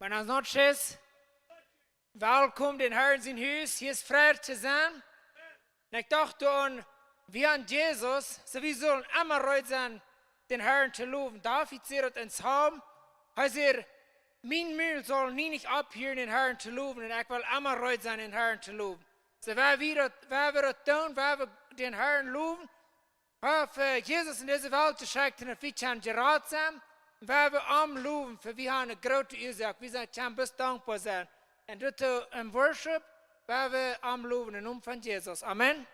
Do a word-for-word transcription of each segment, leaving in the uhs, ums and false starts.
Buenas noches. Welkom en dän Harn sien Hus. Hia es Freid to sennen. Un ekj docht doaraun, wie aun Jesus, soo wie sellen emma reed sennen, dän Harn to lowen. David sajcht daut em Psalm, hee sajcht: "Mien Mul saul nie nich opphieren, dän Harn to lowen, un ekj well emma reed sennen, dän Harn to lowen." Soo, wan wie daut, wan wie daut doonen, wan wie dän Harn lowen, hee haft Jesus en dise Welt jeschekjt, daut wie kjennen jerat sennen, un wan wie am lowen, fa wie haben eene groote Uasoak, wie sellen kjennen bloos dankboa sennen. Un dit, äh, em Worship, wan wie am lowen, em Nomen von Jesus. Amen.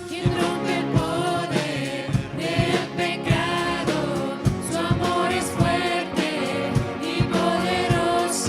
Quien rompe el poder del pecado, su amor es fuerte y poderoso.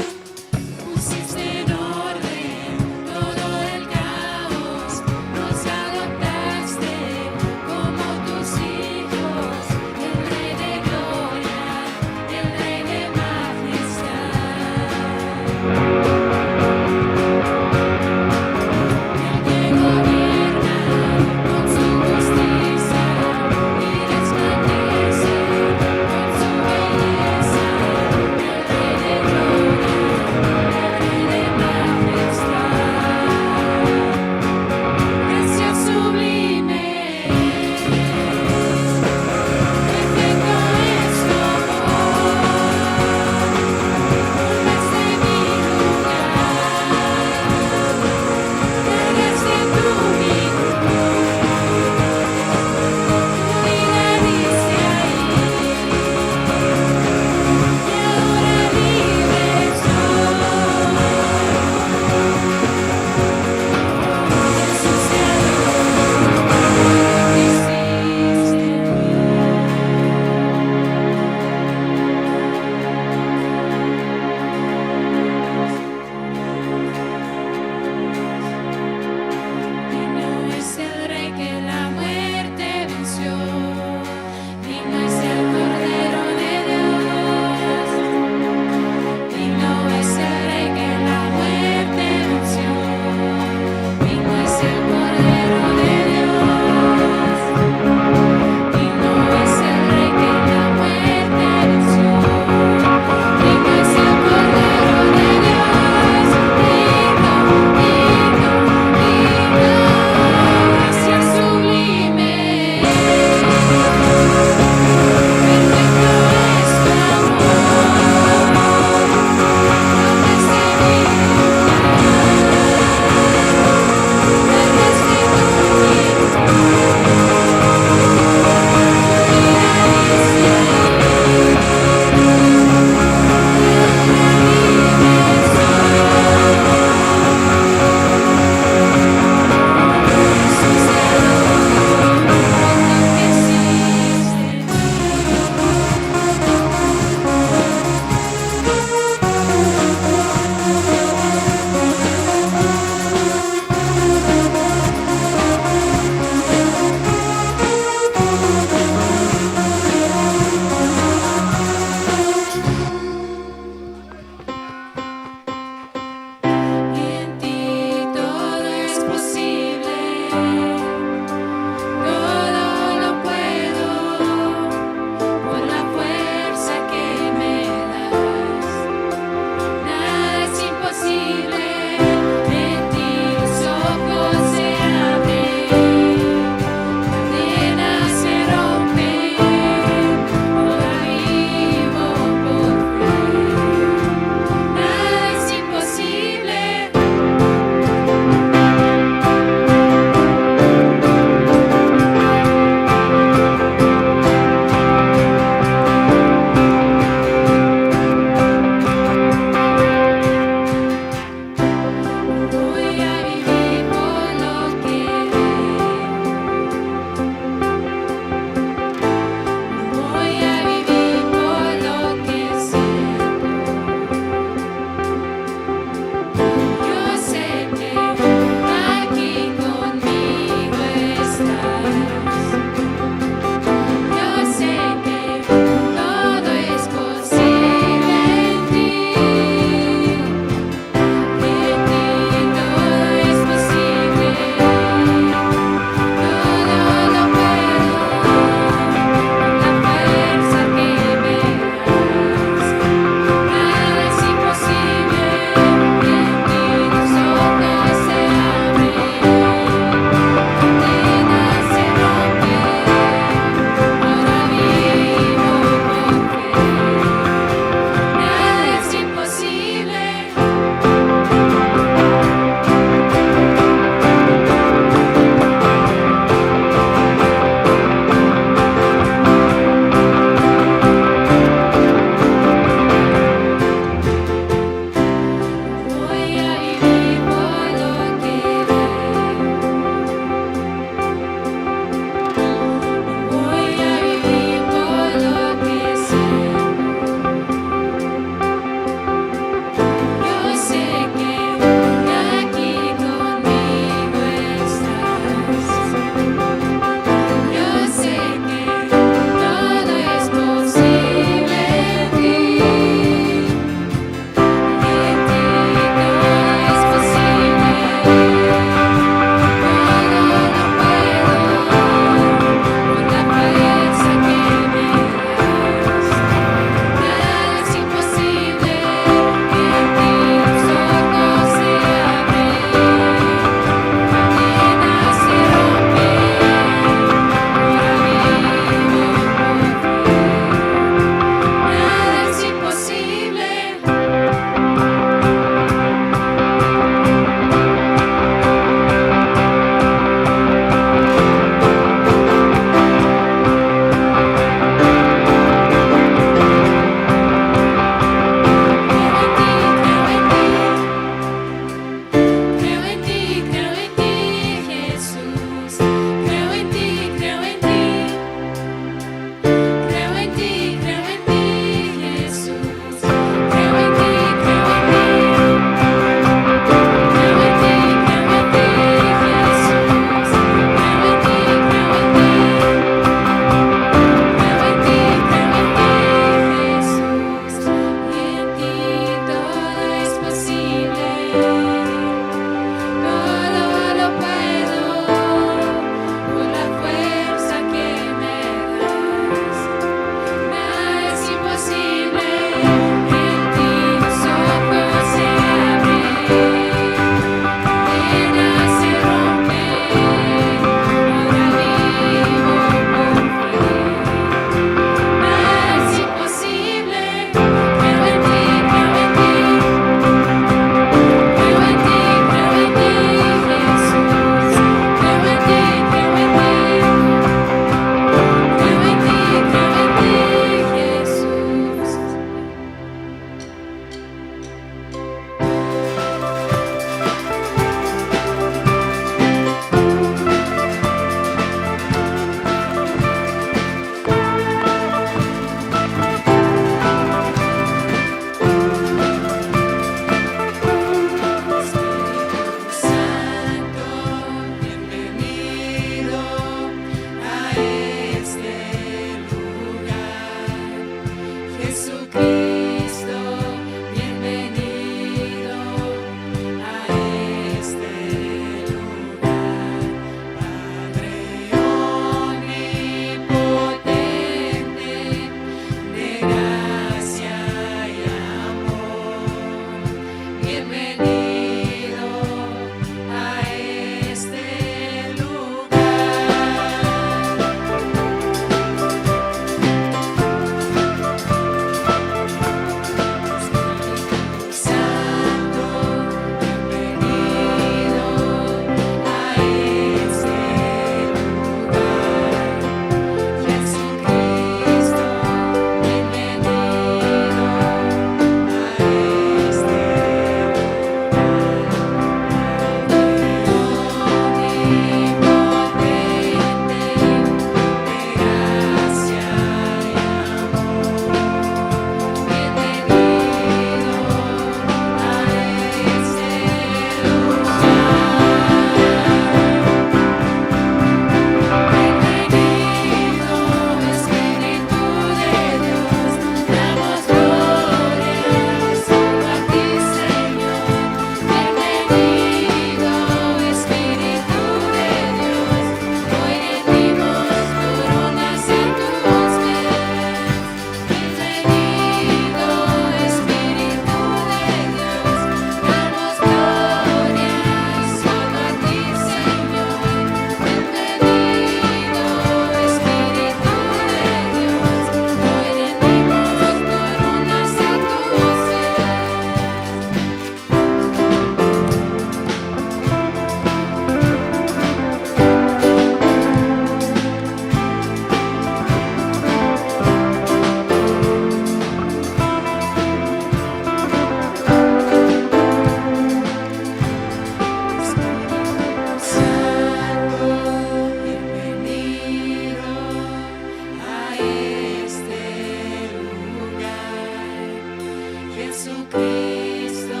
Jesucristo,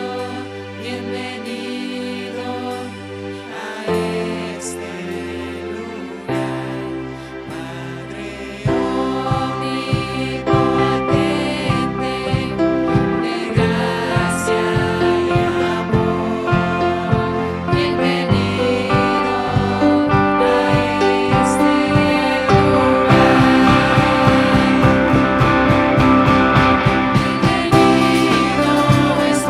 bienvenido a este lugar. Padre omnipotente, de gracia y amor, bienvenido a este lugar. Bienvenido es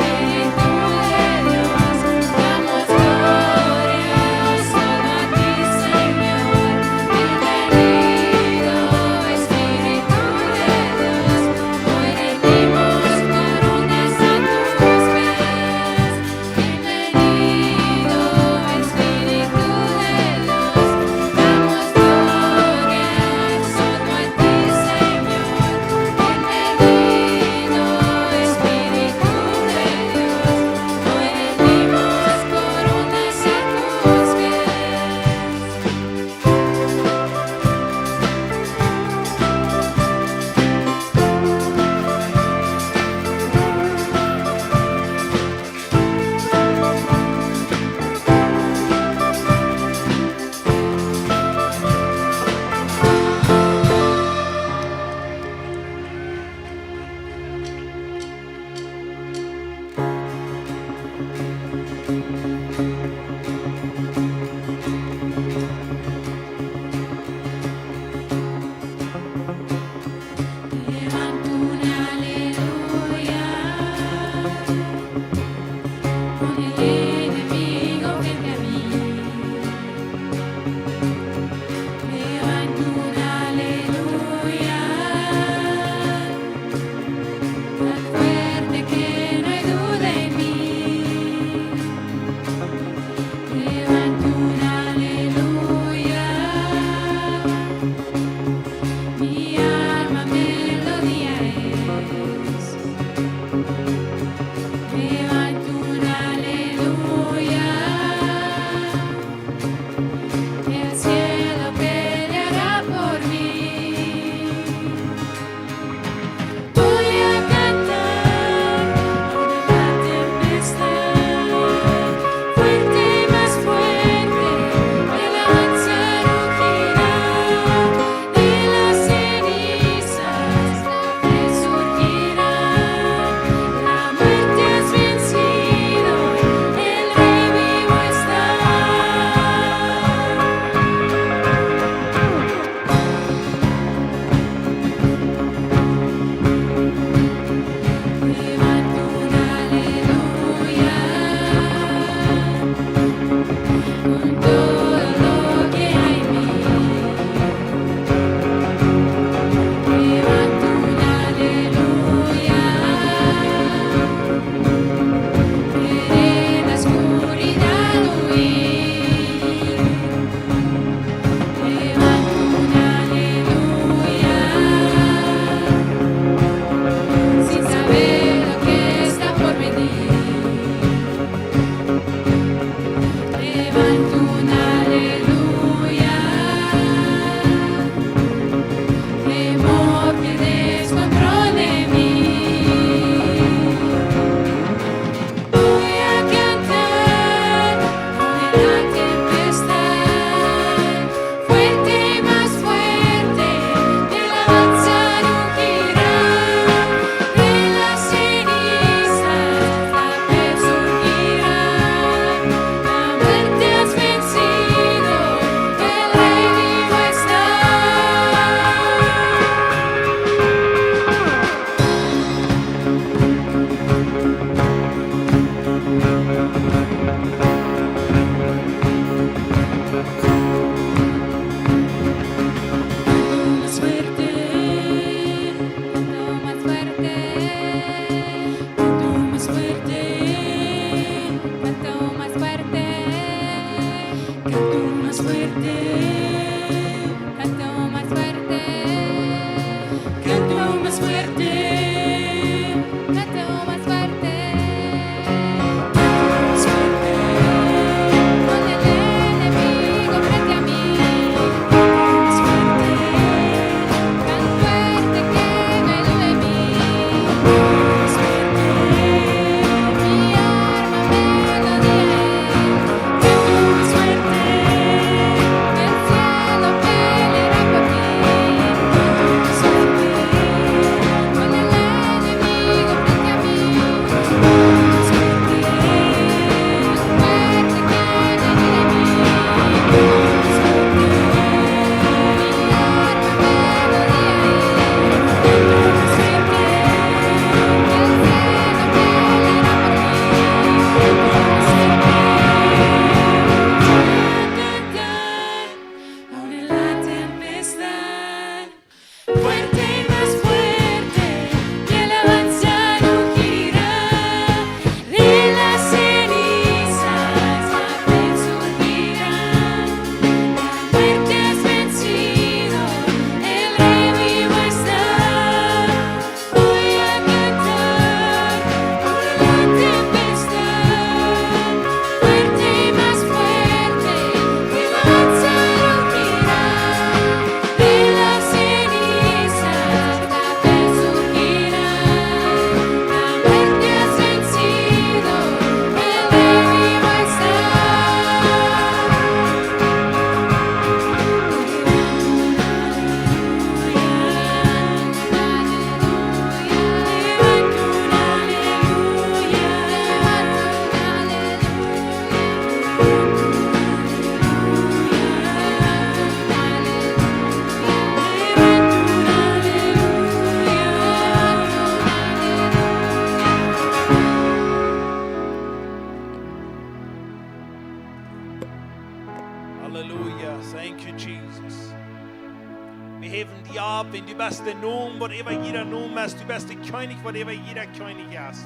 Wiels du best de Nomen, waut äwa jieda Nomen es. Du best de Kjennich, waut äwa jieda Kjennich es.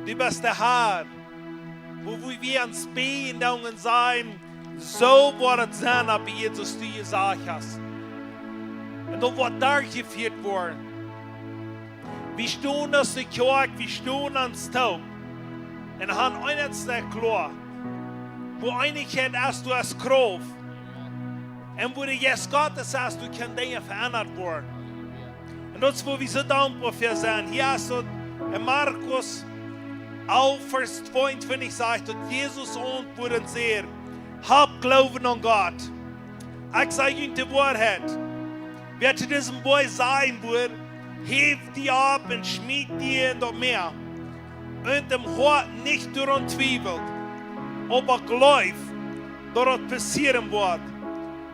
Du best de Har. Woo wie ons bäden doonen un sajen: Soo woat et sennen, opp Ieed, soo aus du jesajcht hast. Un daut woat derchjefieet woaren. Wie stonen aus de Kjoakj, wie stonen ons toop. Un han eent es kloa: Wua Eenichkjeit es, doa es Krauft. Un wua de Jeist Gottes es, doa kjennen Dinja veendat woaren. Un daut es, wua wie soo dankboa fa sent. Hia es daut en Markus alf, Varsch tweeuntwintich sajcht, daut Jesus auntwuad un säd: Hab Gloowen aun Gott. Ekj saj junt de Woarheit: Wäa to disen Boajch sajen wudd: Häw die opp un schmiet die en daut Mäa, un em Hoat nich doaraun twiewelt, oba jleeft, daut daut passieren woat,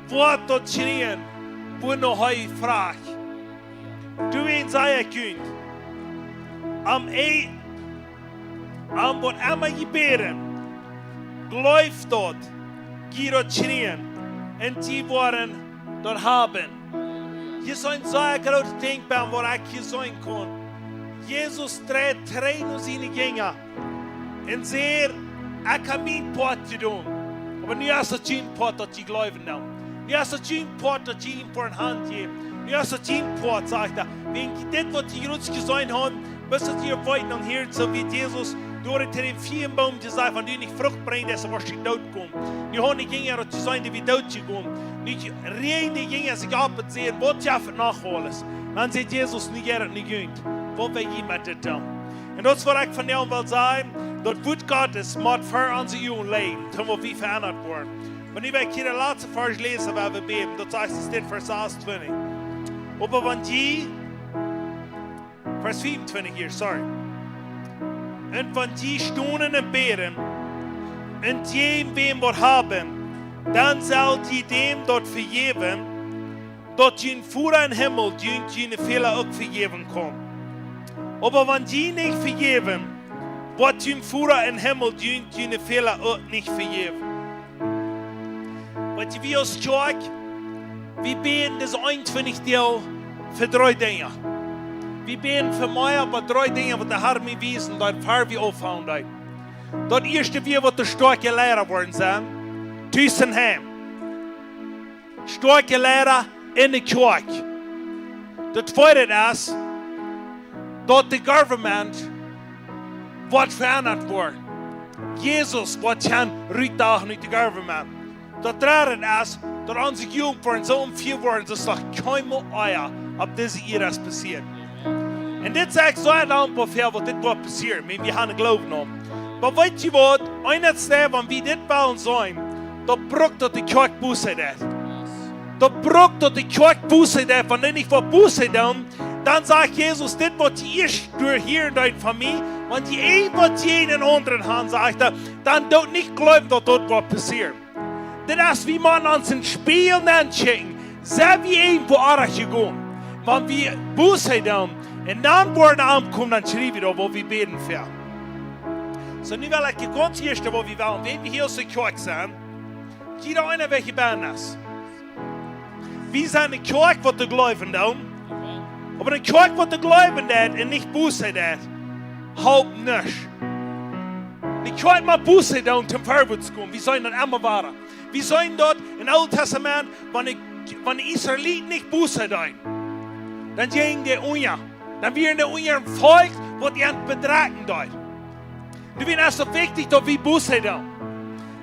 woat daut kjrieen, wua no hee froagt. Doawäajen saj ekj junt, aun, aun waut emma jie bäden, jleeft daut jie daut kjrieen, un jie woaren daut haben. Hia es een sea grootet Dinkj bie, waut ekj hia seenen kaun. Jesus dreid trigj no siene Jinja un säd: Ekj hab mien Poat jedonen. Oba nu es daut jun Poat, daut jie jleewen doonen. Nu es daut jun Poat, daut jie am fa ne Haunt jäwen. Nu es daut jun Poat, sajcht hee. Wäajen dit, waut jie jrod jeseenen haben, mott daut hia weeten aun hia, soo aus Jesus derch dän Fijenboom jesajcht: Wan du nich Frucht brinjst, dan woascht du doot komen. Nu haben de Jinja daut jeseenen, dee wia doot jekomen. Nu rieekjt de Jinja sikj opp un säden: Waut jeft et noch aules? Dan sajcht Jesus: Nu jeit et no junt. Waut well jie met dit doonen? Un daut es, waut ekj vondoag well sajen: Daut Wuat Gottes mott fa onse Uagen läwen, dan woa wie veendat woaren. Wan wie hia dän latsten Varsch läsen, woa wie bäden, daut sajcht, es dit Varsch sasuntwintich. Oba wan jie, Varsch fiefuntwintich hia, sorry. Un wan jie stonen un bäden, un jie wäm waut haben, dan sell jie däm daut vejäwen, daut jun Voda em Himmel junt june Fäla uk vejäwen kaun. Oba wan jie nich vejäwen, woat jun Voda em Himmel junt june Fäla uk nich vejäwen. Weetst du, wie aus Kjoakj, wie bäden dise eenuntwintich Doag fa dree Dinja. Wie bäden fa mea, oba dree Dinja, waut de Har mie wiesen deed, ea wie aunfungen deeden. Daut ieeschte wia, waut de stoakje Leida woaren sennen, tus un heim. Stoakje Leida en de Kjoakj. Daut tweede es, daut de government woat veendat woaren. Jesus woat kjennen rutdagen ut de government. Daut dredde es, daut onse Jugent woaren soo omfieren woaren, soo aus daut kjeenmol ea opp dise Ieed es passieet. Un dit saj ekj soo dankboa fa, waut dit woat passieren, wan wie haben Gloowen aun. Oba weetst du waut? Eent es, wan wie dit wellen seenen, daut brukt daut de Kjoakj Buße deit. Daut brukt daut de Kjoakj Buße deit, wan dee nich woat Buße doonen, dan sajcht Jesus: Dit, waut jie ieescht derchhieren deeden von mie, wan jie irjent waut jäajen eenen aundren haben, sajcht hee, dan doot nich jleewen, daut daut woat passieren. Dit es, wie motten ons em Spieejel nenkjikjen. Sent wie irjentwua oajch jegonen? Wan wie Buße doonen un dan woaren aunkomen, dan kjrie wie daut, waut wie bäden fa. Soo, nu well ekj gaunz ieescht, waut wie wellen, wan wie hia aus de Kjoakj sent, jieda eena, waut hia bennen es. Wie sent ne Kjoakj, waut doa jleewen deit. Oba ne Kjoakj, waut doa jleewen deit un nich Buße deit, halpt nuscht. Ne Kjoakj mott Buße doonen, toom verwoats komen. Wie seenen daut emma wada. Wie seenen daut em Oolen Tastament, wan de, wan de Israeliten nich Buße deeden, dan jinjen dee unja. Dan wieren dee unja een Volkj, waut an bedrekjen deed. Doawäajen es daut wichtich, daut wie Buße doonen.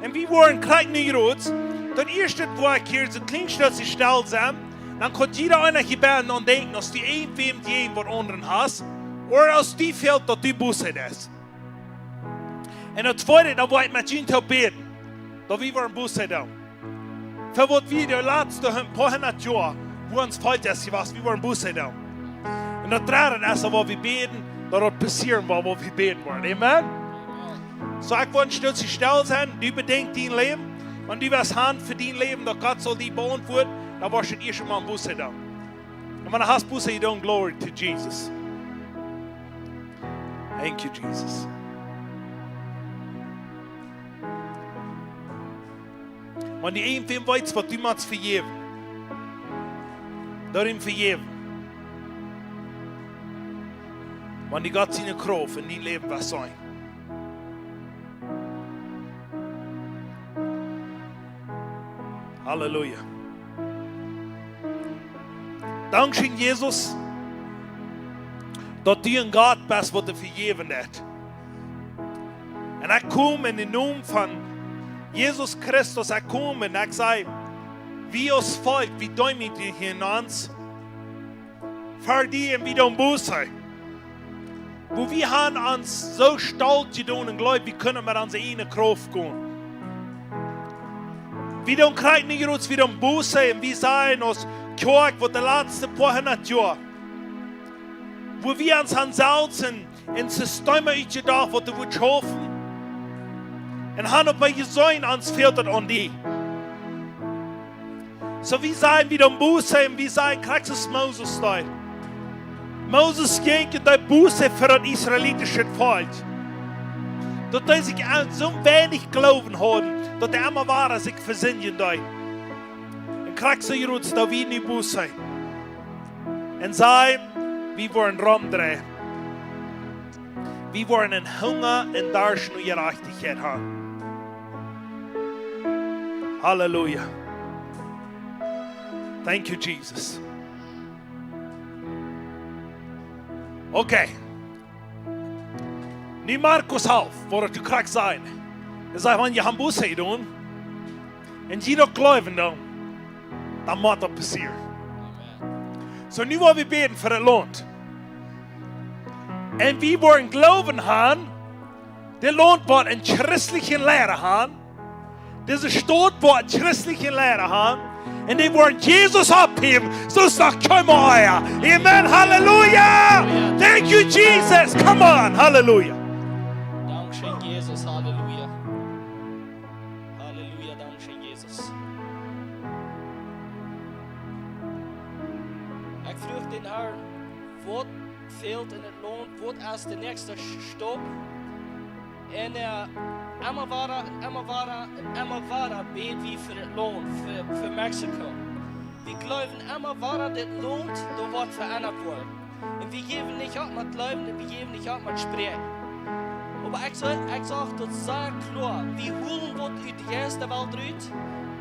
Un wie woaren krakjt nu jrod, daut ieeschte, waut ekj hia soo kjlien stell, sie stell sennen, dan kaun jieda eena hia bennen aun denkjen, aus du irjentwäm jäajen waut aundren hast, ooda aus die fält, daut du Buße deist. Un daut tweede, dan woa ekj met junt toop bäden, daut wie woaren Buße doonen. Fa waut wie de latste hu-, poa hundat Joa, wua ons Volkj es jewast, wie woaren Buße doonen. Un daut dredde es, waut wie bäden, daut daut passieren woat, waut wie bäden woaren. Amen? Soo, ekj well een Stootje stell sennen, du bedenkjst dien Läwen, wan du woascht han fa dien Läwen, daut Gott saul die beauntwuaden, dan woascht du ieescht mol Buße doonen. Un wan du hast Buße jedonen, glory to Jesus. Thank you, Jesus. Wan du irjentwäm weetst, waut du motst vejäwen, Doo am vejäwen. Wan du Gott siene Krauft en dien Läwen woascht seenen. Halleluja. Dankscheen, Jesus, daut du een Gott best, waut die vejäwen haft. Un ekj kom en dän Nomen von Jesus Christus, ekj kom un ekj saj, wie aus Volkj, wie deemootjen ons ver die un wie doonen Buße. Wua wie han ons soo stolt jedonen un jleewen, wie kjennen met onse ieejne Krauft gonen. Wie doonen krakjt nich rut, wie doonen Buße un wie sajen aus Kjoakj, waut de latste poa hundat Joa, wua wie ons han selfst en, en System utjedocht, waut doa wudd schaufen. Un han opp jeseenen, ons fält daut aun die. Soo wie sajen, wie doonen Buße un wie sajen, krakjt soo aus Moses deed. Moses jinkj un deed Buße fa daut israelitische Volkj. Daut dee sikj aun soo weinich Gloowen hauden, daut dee emma wada sikj vesindjen deeden. Un krakjt soo jrod doo wie nu Buße. Un sajen, wie woaren romdreien. Wie woaren een Hunga un Darscht no Jerajchtichkjeit han. Halleluja. Thank you, Jesus. Okay. Nu Markus half, woat et krakjt sennen. Hee sajcht, wan jie haben Buße jedonen, un jie daut jleewen doonen, dan mott daut passieren. Soo, nu woa wie bäden fa daut Launt. Un wie woaren Gloowen han, dit Launt woat een christlichen Leida han, dise Staut woat een christlichen Leida han, un dee woaren Jesus opphäwen, soo aus noch kjeenmol ea. Amen, halleluja. Thank you, Jesus. Come on, halleluja. Dankscheen, Jesus, halleluja. Halleluja, dankscheen, Jesus. Ekj fruach dän Harn, waut fält en daut Launt, waut es de näakjste Sch-, Stap? Un, äh, emma wada un emma wada un emma wada bäd wie fa daut Launt, fa, fa Mexiko. Wie jleewen emma wada, daut Launt, daut woat veendat woaren. Un wie jäwen nich opp met jleewen un wie jäwen nich opp met spären. Oba ekj sach, ekj sach daut sea kloa, wie hoolen waut ut de Jeisteswelt rut,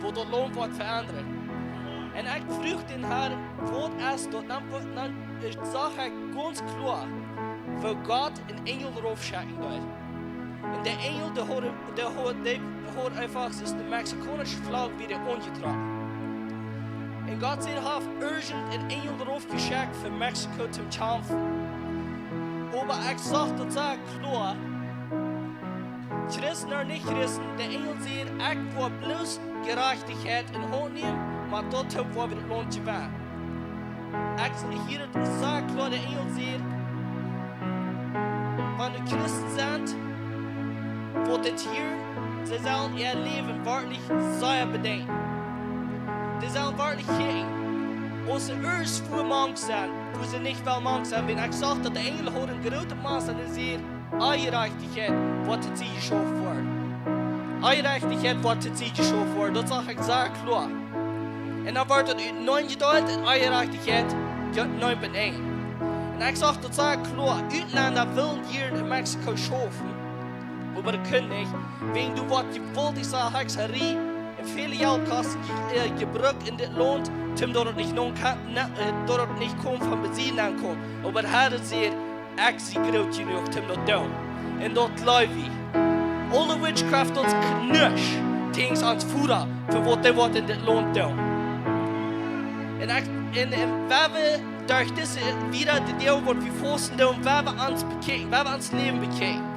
waut daut Launt woat veendren. Un ekj fruach dän Harn, waut es daut? Dan, dan, äh, sach ekj gaunz kloa, woo Gott een Enjel rauf schekjen deed. Un de Enjel, dee haud, dee haud, dee haud eefach, es de mexikaunsche Flagg wada aunjetrocken. Un Gott säd, haft irjent een Enjel rauf jeschekjt fa Mexiko toom kjamfen. Oba ekj sach daut sea kloa, Christen ooda nich Christen, de Enjel säd, ekj woa bloos Jerajchtichkjeit en Haunt nämen, oba daut woat wie daut Launt jewennen. Ekj, hia es sea kloa, de Enjel säd, wan doa Christen sent, waut dit hieren, see sellen äa Läwen werkjlich sea bedenkjen. Dee sellen werkjlich kjikjen, aus see irjentwua mank sent, wua see nich wellen mank sennen. Wan ekj sach daut de Enjel haud eene groote Mass un dee säd, Onjerajchtichkjeit woat to die jeschauft woaren. Onjerajchtichkjeit woat to die jeschauft woaren. Daut sach ekj sea kloa. Un dan woat daut utenaunda jedeelt un Onjerajchtichkjeit jedeelt en een. Un ekj sach daut sea kloa, Utlenda wellen hia en Mexiko schaufen. Oba dee kjennen nich, wäajen doa woat jewaltich sea Hexerei un väle Jeltkosten je-, äh, jebrukt en dit Launt, toom daut et nich no-, na-, äh, daut et nich kaun von Besieden aunkomen. Oba de Har säd, ekj sie groot jenuach toom daut doonen. Un daut jleew wie. Aule witchcraft ons knusch, tankjst ons Voda, fa waut dee woat en dit Launt doonen. Un ekj, un, un wan wie derch dise, wada de Deel waut wie fausten doonen, wan wie ons bekjikjen, wan wie ons Läwen bekjikjen.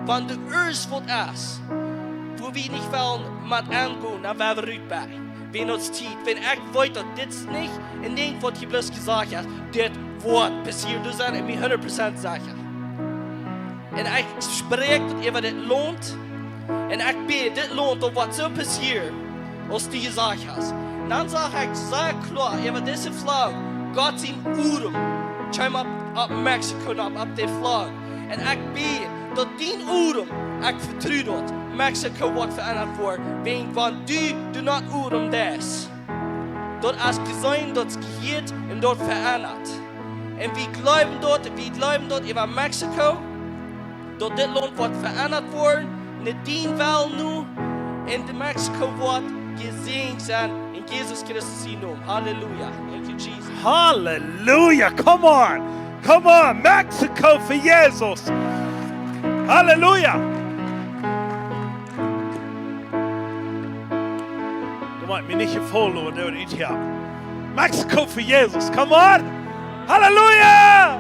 Wan doa irjentwaut es, wua wie nich wellen met aungonen, dan woa wie rut bie. Wan ons Tiet, wan ekj weet daut dit es nich een Dinkj waut jie bloos jesajcht haft, dit woat passieren. Doa sie ekj mie hundat Prozent secha. Un ekj spräakj daut äwa dit Launt. Un ekj bäd, dit Launt, daut woat soo passieren, aus du jesajcht hast. Un dan sach ekj sea kloa, äwa dise Flagg, Gott sien Odem kjeem opp, opp Mexiko opp, opp de Flagg. Un ekj bäd, daut dien Odem, ekj vetru daut, Mexiko woat veendat woaren, wäajen wan du, du nich odemen deist, Daut es jeseenen, daut es jehieet un daut veendat. Un wie jleewen daut, wie jleewen daut äwa Mexiko, daut dit Launt woat veendat woaren, no dien Wellen nu, un de Mexiko woat jesäajent sennen en Jesus Christus sienen Nomen. Halleluja. Thank you, Jesus. Halleluja. Come on. Come on. Mexiko fa Jesus. Halleluja. Du machst mie nich jefaulen, oba daut es hia. Mexiko fa Jesus. Come on. Halleluja.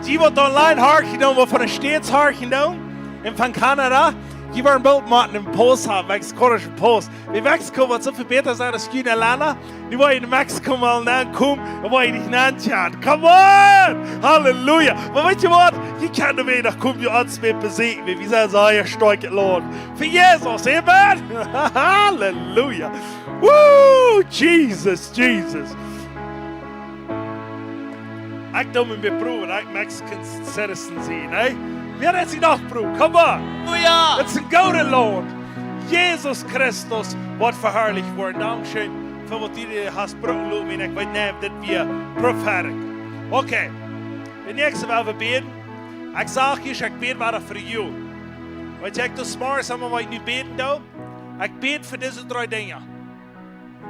Dee waut online horchen doonen, waut von de States horchen doonen, un von Kanada, dee woaren boolt motten een Pass haben, mexikaunischen Pass. Wie Mexiko woat soo väl bäta sennen aus june Lenda. Nu woa jie no Mexiko mol nenkomen, dan woa jie nich nenkomen. Come on! Halleluja! Oba weetst du waut? Jie kjennen wada komen, jie ons mol beseakjen. Wie sent soo een stoakjet Launt. Fa Jesus, amen! Halleluja! Woo! Jesus, Jesus! Ekj doo mie proewen, ekj Mexican citizen sie, nä? Wäa haft sikj noch proowt? Come on. Halleluja. Daut es een goodet Launt. Jesus Christus woat veharlicht woaren. Dankscheen fa waut du hast brucken loten. Ekj weet nich, dit wia prophetic. Okay. De näakjste woa wie bäden. Ekj saj hia, ekj bäd wada fa junt. Weetst du, ekj doo smorjes emma, waut ekj nu bäden doo. Ekj bäd fa dise dree Dinja.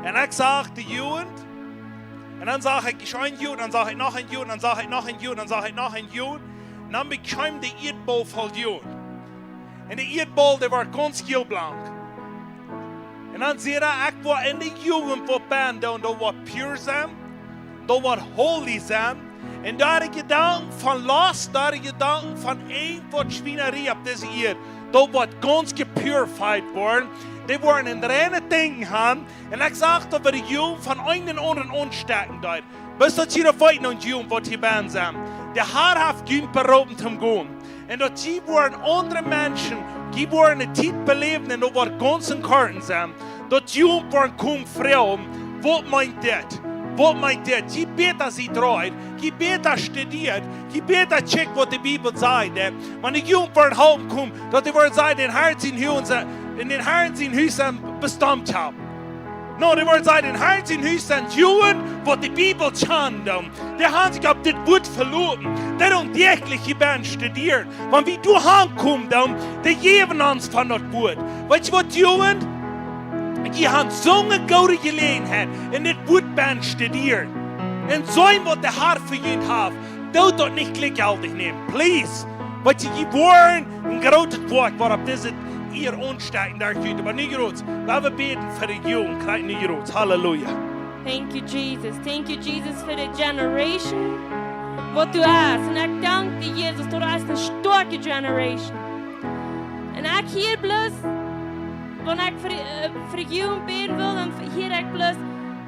Un ekj saj de Jugend. Un dan saj ekj, ekj saj een Jugend, dan saj ekj noch een Jugend, dan saj ekj noch een Jugend, dan saj ekj noch een Jugend. Un dan kjeem de Ieedbaul voll Jugend. Un de Ieedbaul, dee wort gaunz hieelblank. Un dan säd hee, ekj woa en de Jugend waut benen doonen, daut woat pure sennen, daut woat holy sennen. Un daut de Jedanken von Lost, daut de Jedanken von irjent waut Schwienarie opp dise Ieed, daut woat gaunz jepurified woaren. Dee woaren een reinet Denkjen haben. Un ekj saj daut, waut de Jugend von eenen aundren aunstoken deed. Bat daut jie daut weeten, de Jugend waut hia benen sent. De Herr haft junt beroopen toom gonen. Un daut jie woaren aundre Menschen, jie woaren eene Tiet beläwen un daut woat gaunz encouraging sennen. Daut Jugend woaren komen froagen, waut meent dit? Waut meent dit? Jie bäta siet reed, jie bäta studieet, jie bäta check waut de Bibel sajcht, nä? Wan de Jugend woaren halpen komen, daut dee woaren sajen, dän Herrn sien Hus, en dän Herrn sien Hus sent bestemmt haben. No, dee woaren sajen, dän Herrn sien Hus sent Jugend waut de Bibel kjanen doonen. Dee haben sikj opp dit Wuat veloten. Dee doonen däachlich hia benen studieren. Wan wie doa aunkomen, dan, dee jäwen ons von daut Wuat. Weetst du waut, Jugend? Jie haben soone goode Jeläajenheit, en dit Wuat benen studieren. Un seenen waut de Herr fa junt haft. Doot daut nich jlikjjeltich nämen, please. Weetst du, jie woaren een grootet Woakj woat opp dise Ieed aunstoken, doa jie, oba nu jrod, lot ons bäden fa de Jugend, krakjt nu jrod. Halleluja. Thank you, Jesus. Thank you, Jesus, fa de generation waut du hast. Un ekj dank die, Jesus, daut du hast eene stoakje generation. Un ekj hia bloos, wan ekj fa, äh, fa de Jugend bäden well, dan hia ekj bloos,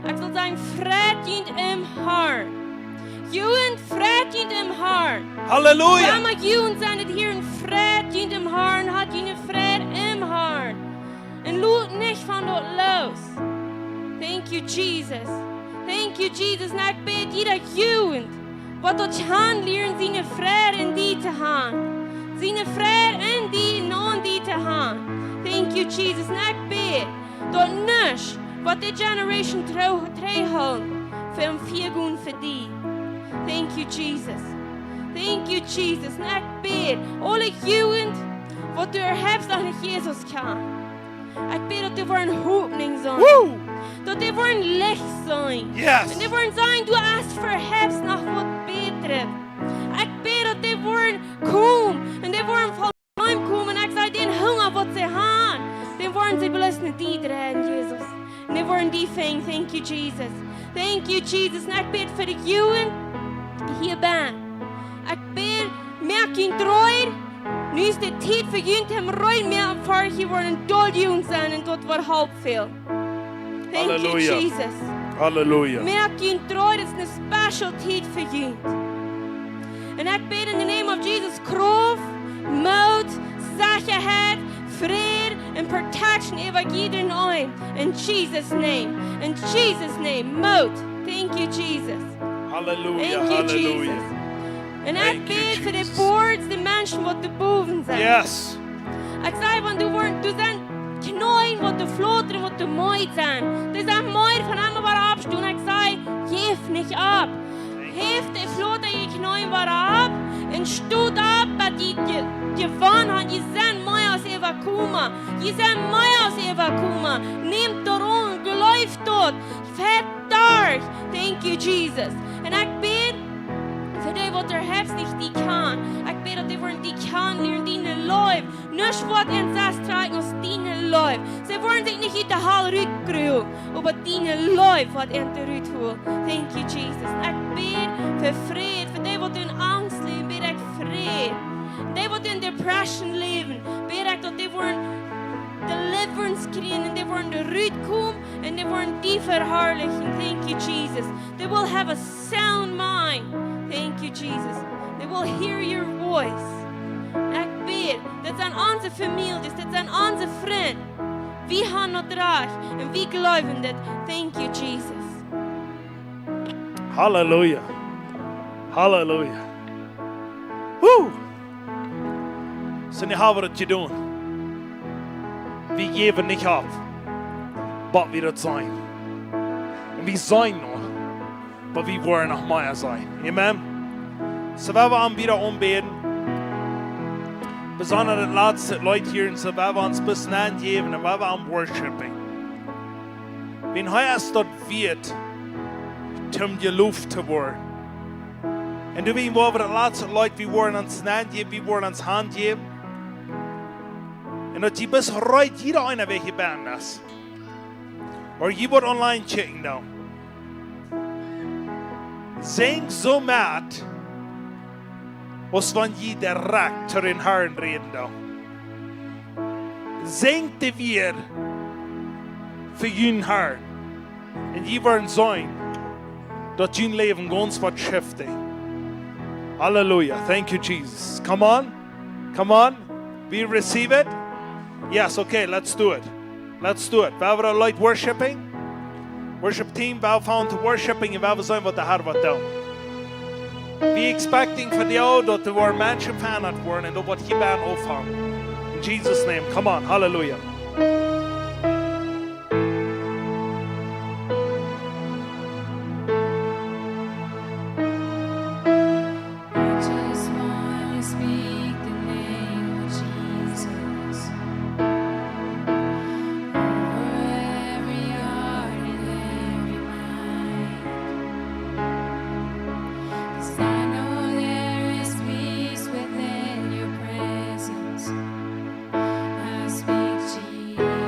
ekj well sajen, freit junt em Herrn. Jugend, freit junt em Herrn. Halleluja. Mama, Jugend sent hia, un freit junt em Herrn, haft june Freid em Herrn. Un lot nich von daut loos. Thank you, Jesus. Thank you, Jesus. Un ekj bäd jieda Jugend, waut daut kjennen lieren, siene Freid en die to haben. Siene Freid en die un aun die to haben. Thank you, Jesus. Un ekj bäd, daut nuscht woat de generation trigj, trigjhoolen, fa am väagonen fa die. Thank you, Jesus. Thank you, Jesus. Un ekj bäd, aule Jugend, waut doa hia noch nich Jesus kjanen. Ekj bäd, daut dee woaren Hopninj sennen. Woo! Daut dee woaren Licht sennen. Yes. Un dee woaren sajen, du hast fa am noch waut Bätret. Ekj bäd, daut dee woaren komen. Un dee woaren voll Heim komen, ekj saj, dän Hunga waut see haben, dän woaren see bloos no die dreien, Jesus. Un dee woaren die finjen. Thank you, Jesus. Thank you, Jesus. Un ekj bäd fa de Jugend hia benen. Ekj bäd, moakt junt reed. Nu es de Tiet fa junt om reed to moaken, fa jie woaren doll jung sennen un daut woat halpen. Thank you, Halleluja. Jesus. Halleluja. Moakt junt reed, daut es eene special Tiet fa junt. And I bid in the name of Jesus, Krauft, Moot, Secherheit, Fräd and protection äwa jieda eenen. In Jesus' name. In Jesus' name. Moot. Thank you, Jesus. Halleluja, Thank you, halleluja. Jesus. And I Thank you, bid for the Jesus. Boards, de Menschen waut doa bowen sent. Yes. Ekj saj, wan du woascht, du sent Kjneeen waut doa flotren, waut doa meed sent. Dee sent meed, von emma wada oppstonen. Ekj saj: Jäft nich opp. Häft de flotren Kjneeen wada opp un stot opp, bat jie je-, jewonnen han. Jie sent mea aus Äwakoma. Jie sent mea aus Äwakoma. Nämt daut aun, jleeft daut. Fett derch. Thank you, Jesus. Un ekj bäd fa dee waut doa haft nich die kjanen. Ekj bäd daut dee woaren die kjanen lieren, diene Leew. Nuscht woat an sest trakjen aus diene Leew. See woaren sikj nich ut de Hal rut kjrieen, oba diene Leew woat an rut holen. Thank you, Jesus. Ekj bäd fa Fräd, fa dee waut en Angst läwen, bäd ekj Fräd. Dee waut en Depression läwen, bäd ekj daut dee woaren deliverance kjrieen un dee woaren doa rut komen un dee woaren die veharlichen. Thank you, Jesus. They will have a sound mind. Thank you, Jesus. They will hear your voice. Ekj bäd, daut sent onse Famieljes, daut sent onse Frind. Wie han daut Rajcht un wie jleewen daut. Thank you, Jesus. Halleluja. Halleluja. Woo! Soo, nu ha wie daut jedonen. Wie jäwen nich opp, bat wie daut seenen. Un wie seenen noch, oba wie woaren noch mea seenen. Amen. Soo, wie woaren wada aunbäden. Besonda daut latste Leet hia, un soo, wie woaren ons bloos nenjäwen un wie woaren worshipen. Wan hee es daut wieet, om jeloft to woaren. Un doawäajen woa wie daut latste Leet, wie woaren ons nenjäwen, wie woaren ons hanjäwen. Un daut jie bloos reed, jieda eena, wäa hia bennen es. Ooda jie waut online kjikjen doonen. Sinj soo met, aus wan jie direkt to dän Harn räden doonen. Sinj de Wieed fa jun Harn. Un jie woaren seenen, daut jun Läwen gaunz woat schiften. Halleluja. Thank you, Jesus. Come on. Come on. We receive it. Yes, okay, let's do it. Let's do it. Wie woaren daut Leet worshipen. Worship team, wie woaren to worshipen un wie woaren seenen, waut de Har woat doonen. We expecting fa die, daut doa woaren Menschen veendat woaren un daut woat hia bennen aunfangen. In Jesus' name. Come on. Halleluja. I just wanna speak the name of Jesus over every heart and every mind. 'Cause I know there is peace within your presence. I speak Jesus.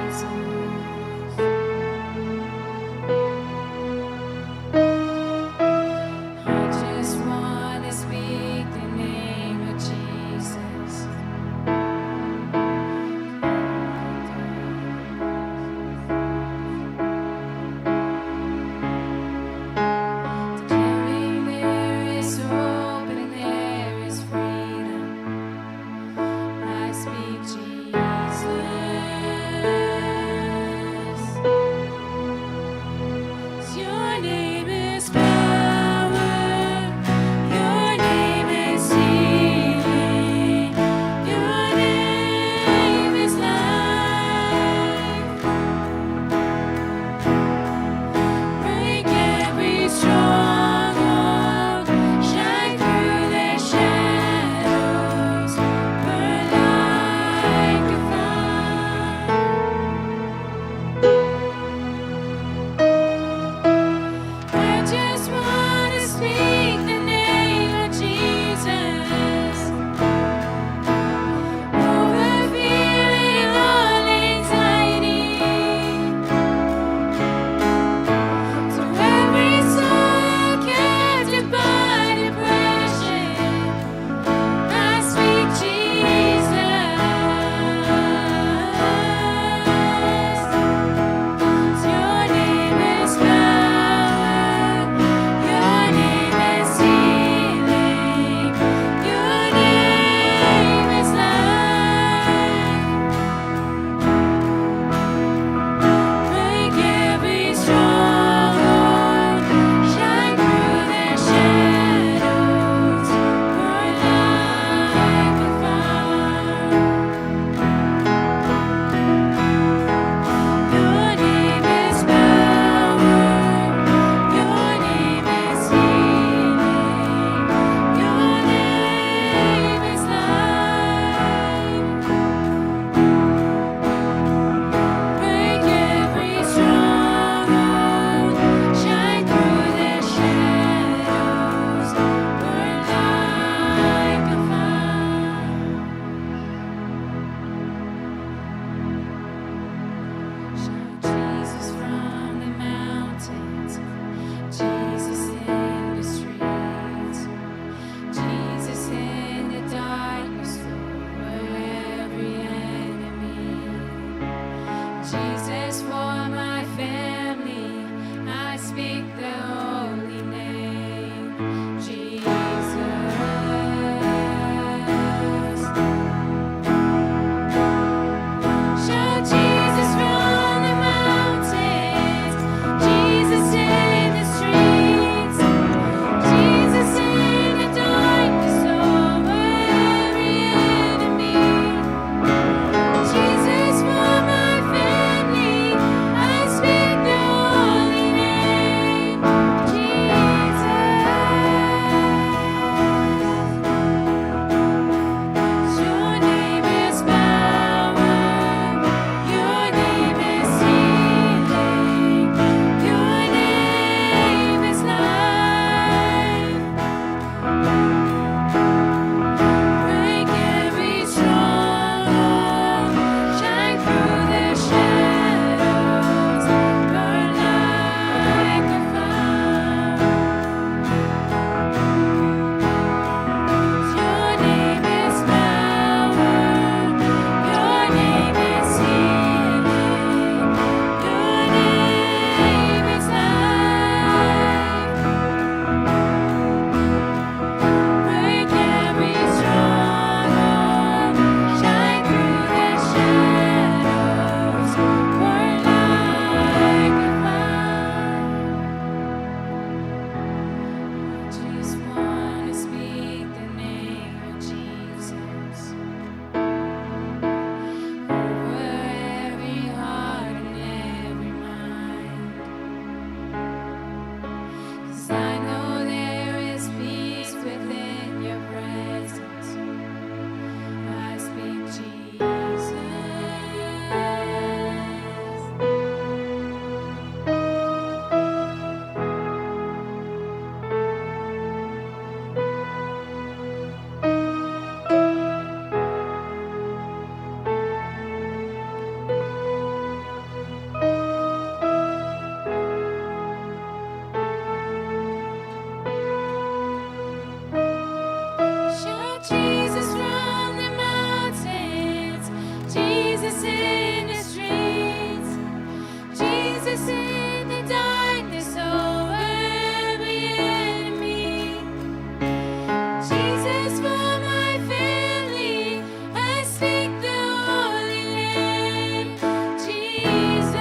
Jesus, for my family, I speak the holy name, Jesus.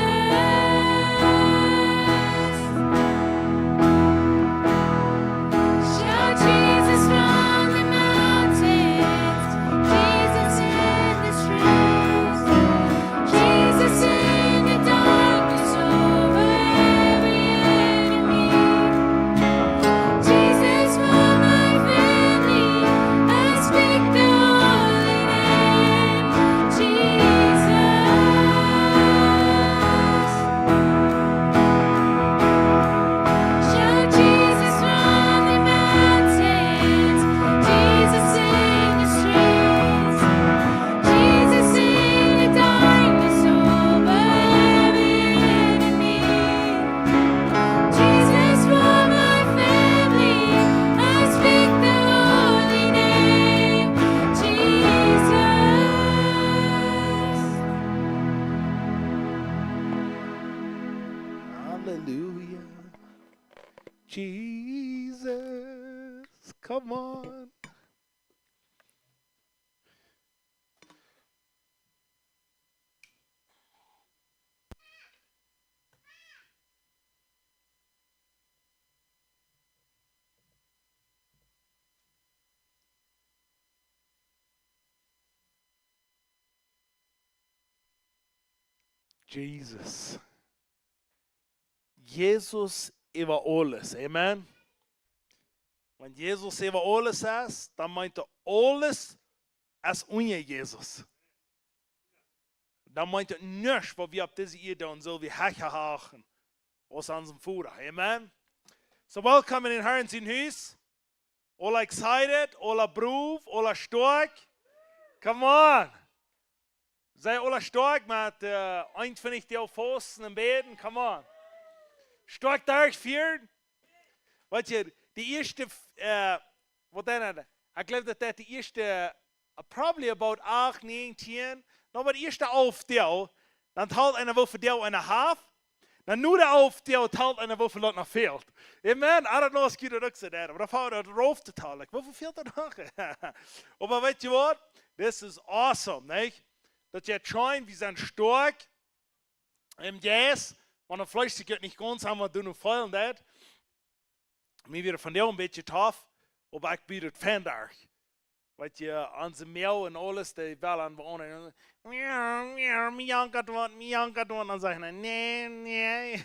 Shout Jesus from the mountains, Jesus in the streets, Jesus in the darkness over every enemy. Jesus, for my family, I speak the holy name, Jesus. Shout Jesus from the mountains, Jesus in the streets, Jesus in the darkness over every enemy. Jesus, for my family, I speak the holy name, Jesus. Hallelujah. Jesus. Come on. Jesus. Jesus äwa aules. Amen. Wan Jesus äwa aules es, dan meent daut aules es unja Jesus. Dan meent daut nuscht, waut wie opp dise Ieed doonen, sell wie hecha achten aus onsen Voda. Amen. So, welcome en dän Harn sien Hus. Aula excited, aula brow, aula stoakj. Come on. Sent aula stoakj met, äh, eenuntwintich Doag fausten un bäden. Come on. Stoakj derchfieren. Weetst, de ieeschte, äh, waut dan? Ekj gleew daut daut de ieeschte, äh, probably about acht, näajen, tieen. No, oba de ieeschte alf Doag, dan talt eena woo väl Doag eena haft. Dan no de alf Doag talt eena woo väl daut noch fält. Amen. I don't know if you do it, oba dan fält daut rauf to talen. Like, woo väl fält daut noch? Oba weetst waut? This is awesome, nä? Daut jie schient, wie sent stoakj em Jeist, wan daut Fleesch sikj nich gaunz han, waut doonen feelen daut. Mie wia vondoag een bät tough, oba ekj bäd daut vondoag. Weetst, onse Moag un aules, dee wellen wie aun. Miau, miau, mie jankat waut, mie jankat waut. Dan saj ekj: "Nä, nä."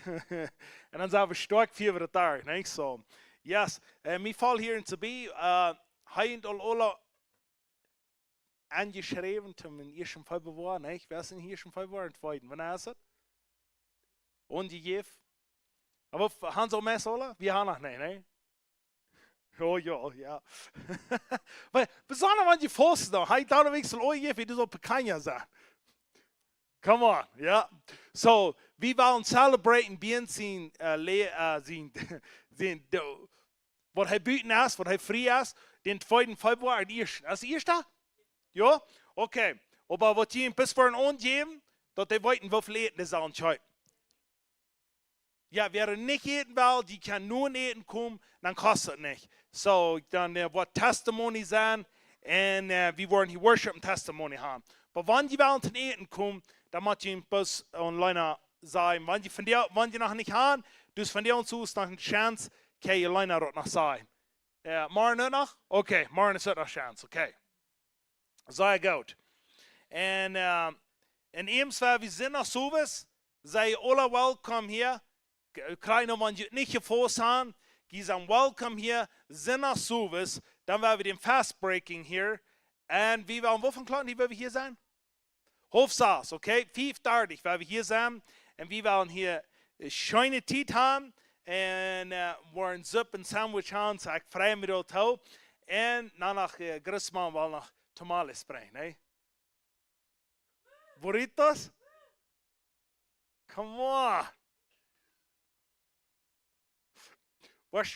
Un dan sent wie stoakj fa daut doa, nä? So, yes. Äh, mie fält hia en to be, äh, hia en aul aula aunjeschräwen toom ieeschten Februar, nä? Wäa es en ieeschten Februar? En tweeden. Wanea es et? Aunjejäft? Oba f-, han see aul meist aula? Wie han noch nich, nä? Oh jo, jo. Oba besonda wan jie fausten, dan, hia dan weens aul aunjejäft, wie du soo pequeña sent. Come on, jo. So, wie wellen celebraten, bie sien, äh, le-, äh, sien, sien, de-, waut hee buten es, waut hee frie es, dän tweeden Februar, dän ieeschten. Es de ieeschte? Jo? Okay. Oba waut jie bat vondoag aunjäwen, daut dee weeten, woo väl Äten dee sellen kjeepen. Jo, wäa nich äten well, dee kaun nu äten komen, dan kost et nich. So, dan, äh, woat Testimony sennen, un, äh, wie woaren hia Worship un Testimony haben. Oba wan jie wellen toom äten komen, dan mott jie bloos online sajen. Wan jie vondoag, wan jie noch nich haben, dan vondoag es noch ne Chance, kaun jie online daut noch sajen. Äh, morjen noch? Okay, morjen es noch Chance, okay. Sea goot. Un, äh, un eemol, wäa wie sent noch sowieso, sent aula welcome hia. K-, krakjt noch, wan jie nich jefaust haben, jie sent welcome hia, sent noch sowieso, dan woa wie dän Fast Breaking hia. Un wie wellen, woo väl Klock, dee woa wie hia sennen? Haulf sas, okay? Fief dartich woa wie hia sennen. Un wie wellen hia, äh, scheene Tiet haben. Un, äh, woaren Supp un Sandwich haben, so ekj frei mie doatoo. Un dan noch, äh, Christmas well noch tamales brinjen, nä? Burritos? Come on. Waut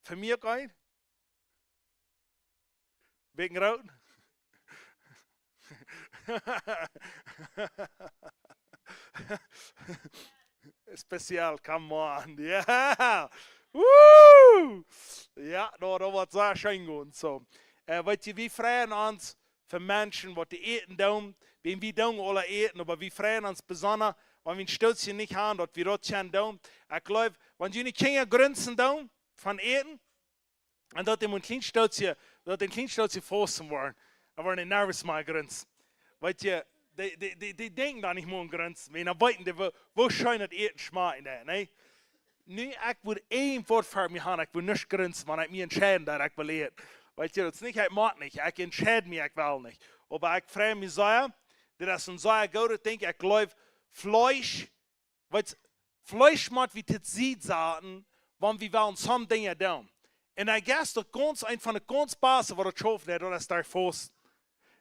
fa mie uk een? Bät root? Special, come on. Yeah. Woo! Jo, daut, daut woat sea scheen gonen. So, äh, weet jie, wie freien ons fa Menschen, waut dee äten doonen. Wan wie doonen aula äten, oba wie freien ons besonda, wan wie een Stootje nich haben, daut wie daut kjennen doonen. Ekj jleew, wan june Kjinja grunzen doonen von äten, un daut dee een kjlien Stootje, daut dee een kjlien Stootje fausten woaren, dan woaren dee nervous met grunzen. Weet jie, dee, dee, dee, dee denkjen doa nich mea aun grunzen. Wan dee weeten, dee, woo, woo scheen daut Äten schmakjt, nä, nä? Nu, ekj wudd een Wuat fa mie haben, ekj wudd nich grunzen, wan ekj mie entscheiden, daut ekj well äten. Weet jie, daut es nich, ekj mott nich, ekj entscheid mie, ekj well nich. Oba ekj frei mie sea, dit es een sea goodet Dinkj, ekj jleew, Fleesch, weet, Fleesch mott wie to Sied saten, wan wie wellen some Dinja doonen. Un I guess daut gaunz, eent von de gaunz baste, waut daut schaufen deit, daut es derch fausten.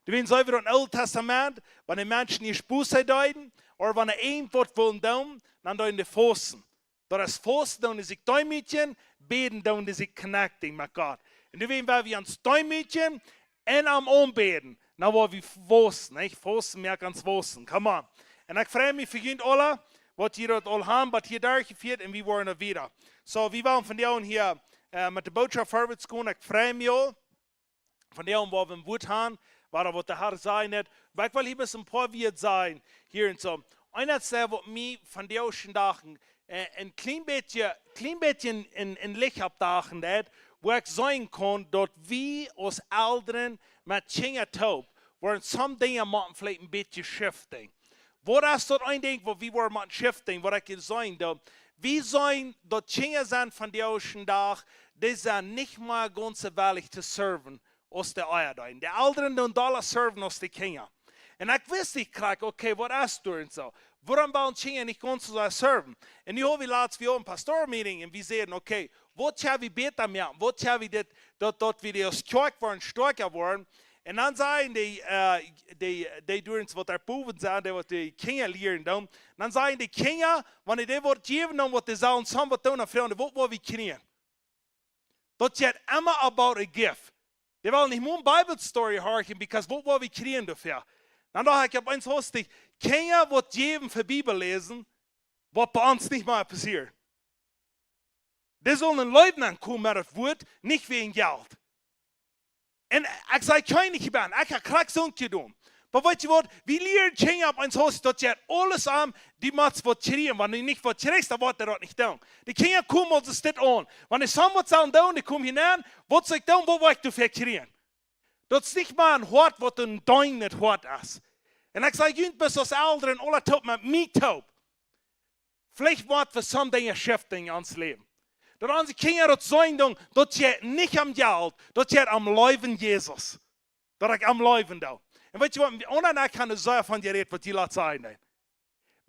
Dee, wan see wie daut em Oolen Tastament, wan de Menschen ieescht Buße deeden, ooda wan see een Wuat wullen doonen, dan deeden dee fausten. Daut es fausten, dan es sikj deemootjen, bäden, dan es sikj connecting met Gott. Un dee, wan wie ons deemootjen un am aunbäden, dan woa wie wausen, nich? Fausten moakt ons wausen. Come on. Un ekj frei mie fa junt aula, waut jie daut aul haben, waut hia derchjefieet, un wie woaren daut wieda. So, wie woaren vondoag hia, äh, met de Botschaft verwoats gonen. Ekj frei mie aul. Vondoag woa wie een Wuat haben, waut, waut de Herr sajen deit. Oba ekj well hia bloos een poa Wieed sajen, hia un so. Eent es, äh, waut mie vondoag dän Dach, äh, een kjlien bät, kjlien bät en, en, en Licht oppdakjen deit, woo ekj seenen kaun, daut wie aus Elren met Kjinja toop, woaren some Dinja motten veleicht een bät shiften. Waut es daut een Dinkj, waut wie woaren motten shiften, waut ekj hia seenen doo? Wie seenen, daut Kjinja sent vondoag dän Dach, dee sent nich mea gaunz soo wellich to serven aus dee ea deeden. De Elren doonen dolla serven aus de Kjinja. Un ekj wist nich krakjt, okay, waut es doa un so? Wuarom wellen Kjinja nich gaunz soo sea serven? Un nu haud wie latst, wie hauden een Pastor-Meeting un wie säden, okay, waut kjenn wie bäta moaken? Waut kjenn wie dit, daut, daut wie dee aus Kjoakj woaren, stoakja woaren? Un dan säden dee, äh, dee, dee doa un so waut doa bowen sent, dee waut de Kjinja lieren doonen. Dan säden dee Kjinja, wan dee waut jäwen, dan woat dee sellen some waut doonen, dan froagen dee, waut woa wie kjrieen? Daut jeit emma about a gift. Dee wellen nich mol eene Bible story horchen, because waut woa wie kjrieen doafäa? Dan docht ekj opp eemol hastich, Kjinja waut jäwen fa Bibel läsen, woat bie ons nich mea passieren. Dee sellen em Läwen aunkomen met daut Wuat, nich wäajen Jelt. Un ekj saj, kjeen nich, ekj ben, ekj hab krakjt soont jedonen. Oba weetst du waut? Wie lieren Kjinja opp eemol hastich, daut jeit aules om, dee mott waut kjrieen. Wan dee nich waut kjricht, dan woat dee daut nich doonen. De Kjinja komen ons dit aun. Wan dee some waut sellen doonen, dee komen hia aun, waut saul ekj doonen, waut woa ekj doafäa kjrieen? Daut es nich mea een Hoat, waut een deenendet Hoat es. Un ekj saj, junt, bloos aus Elren, aula toop met mie toop. Veleicht woat wie some Dinja shiften en ons Läwen. Daut onse Kjinja daut seenen doonen, daut jeit nich om Jelt, daut jeit om leewen Jesus. Daut ekj am leewen doo. Un weetst du waut, wie, un ekj hab sea von jerät, waut jie latst säden, nä?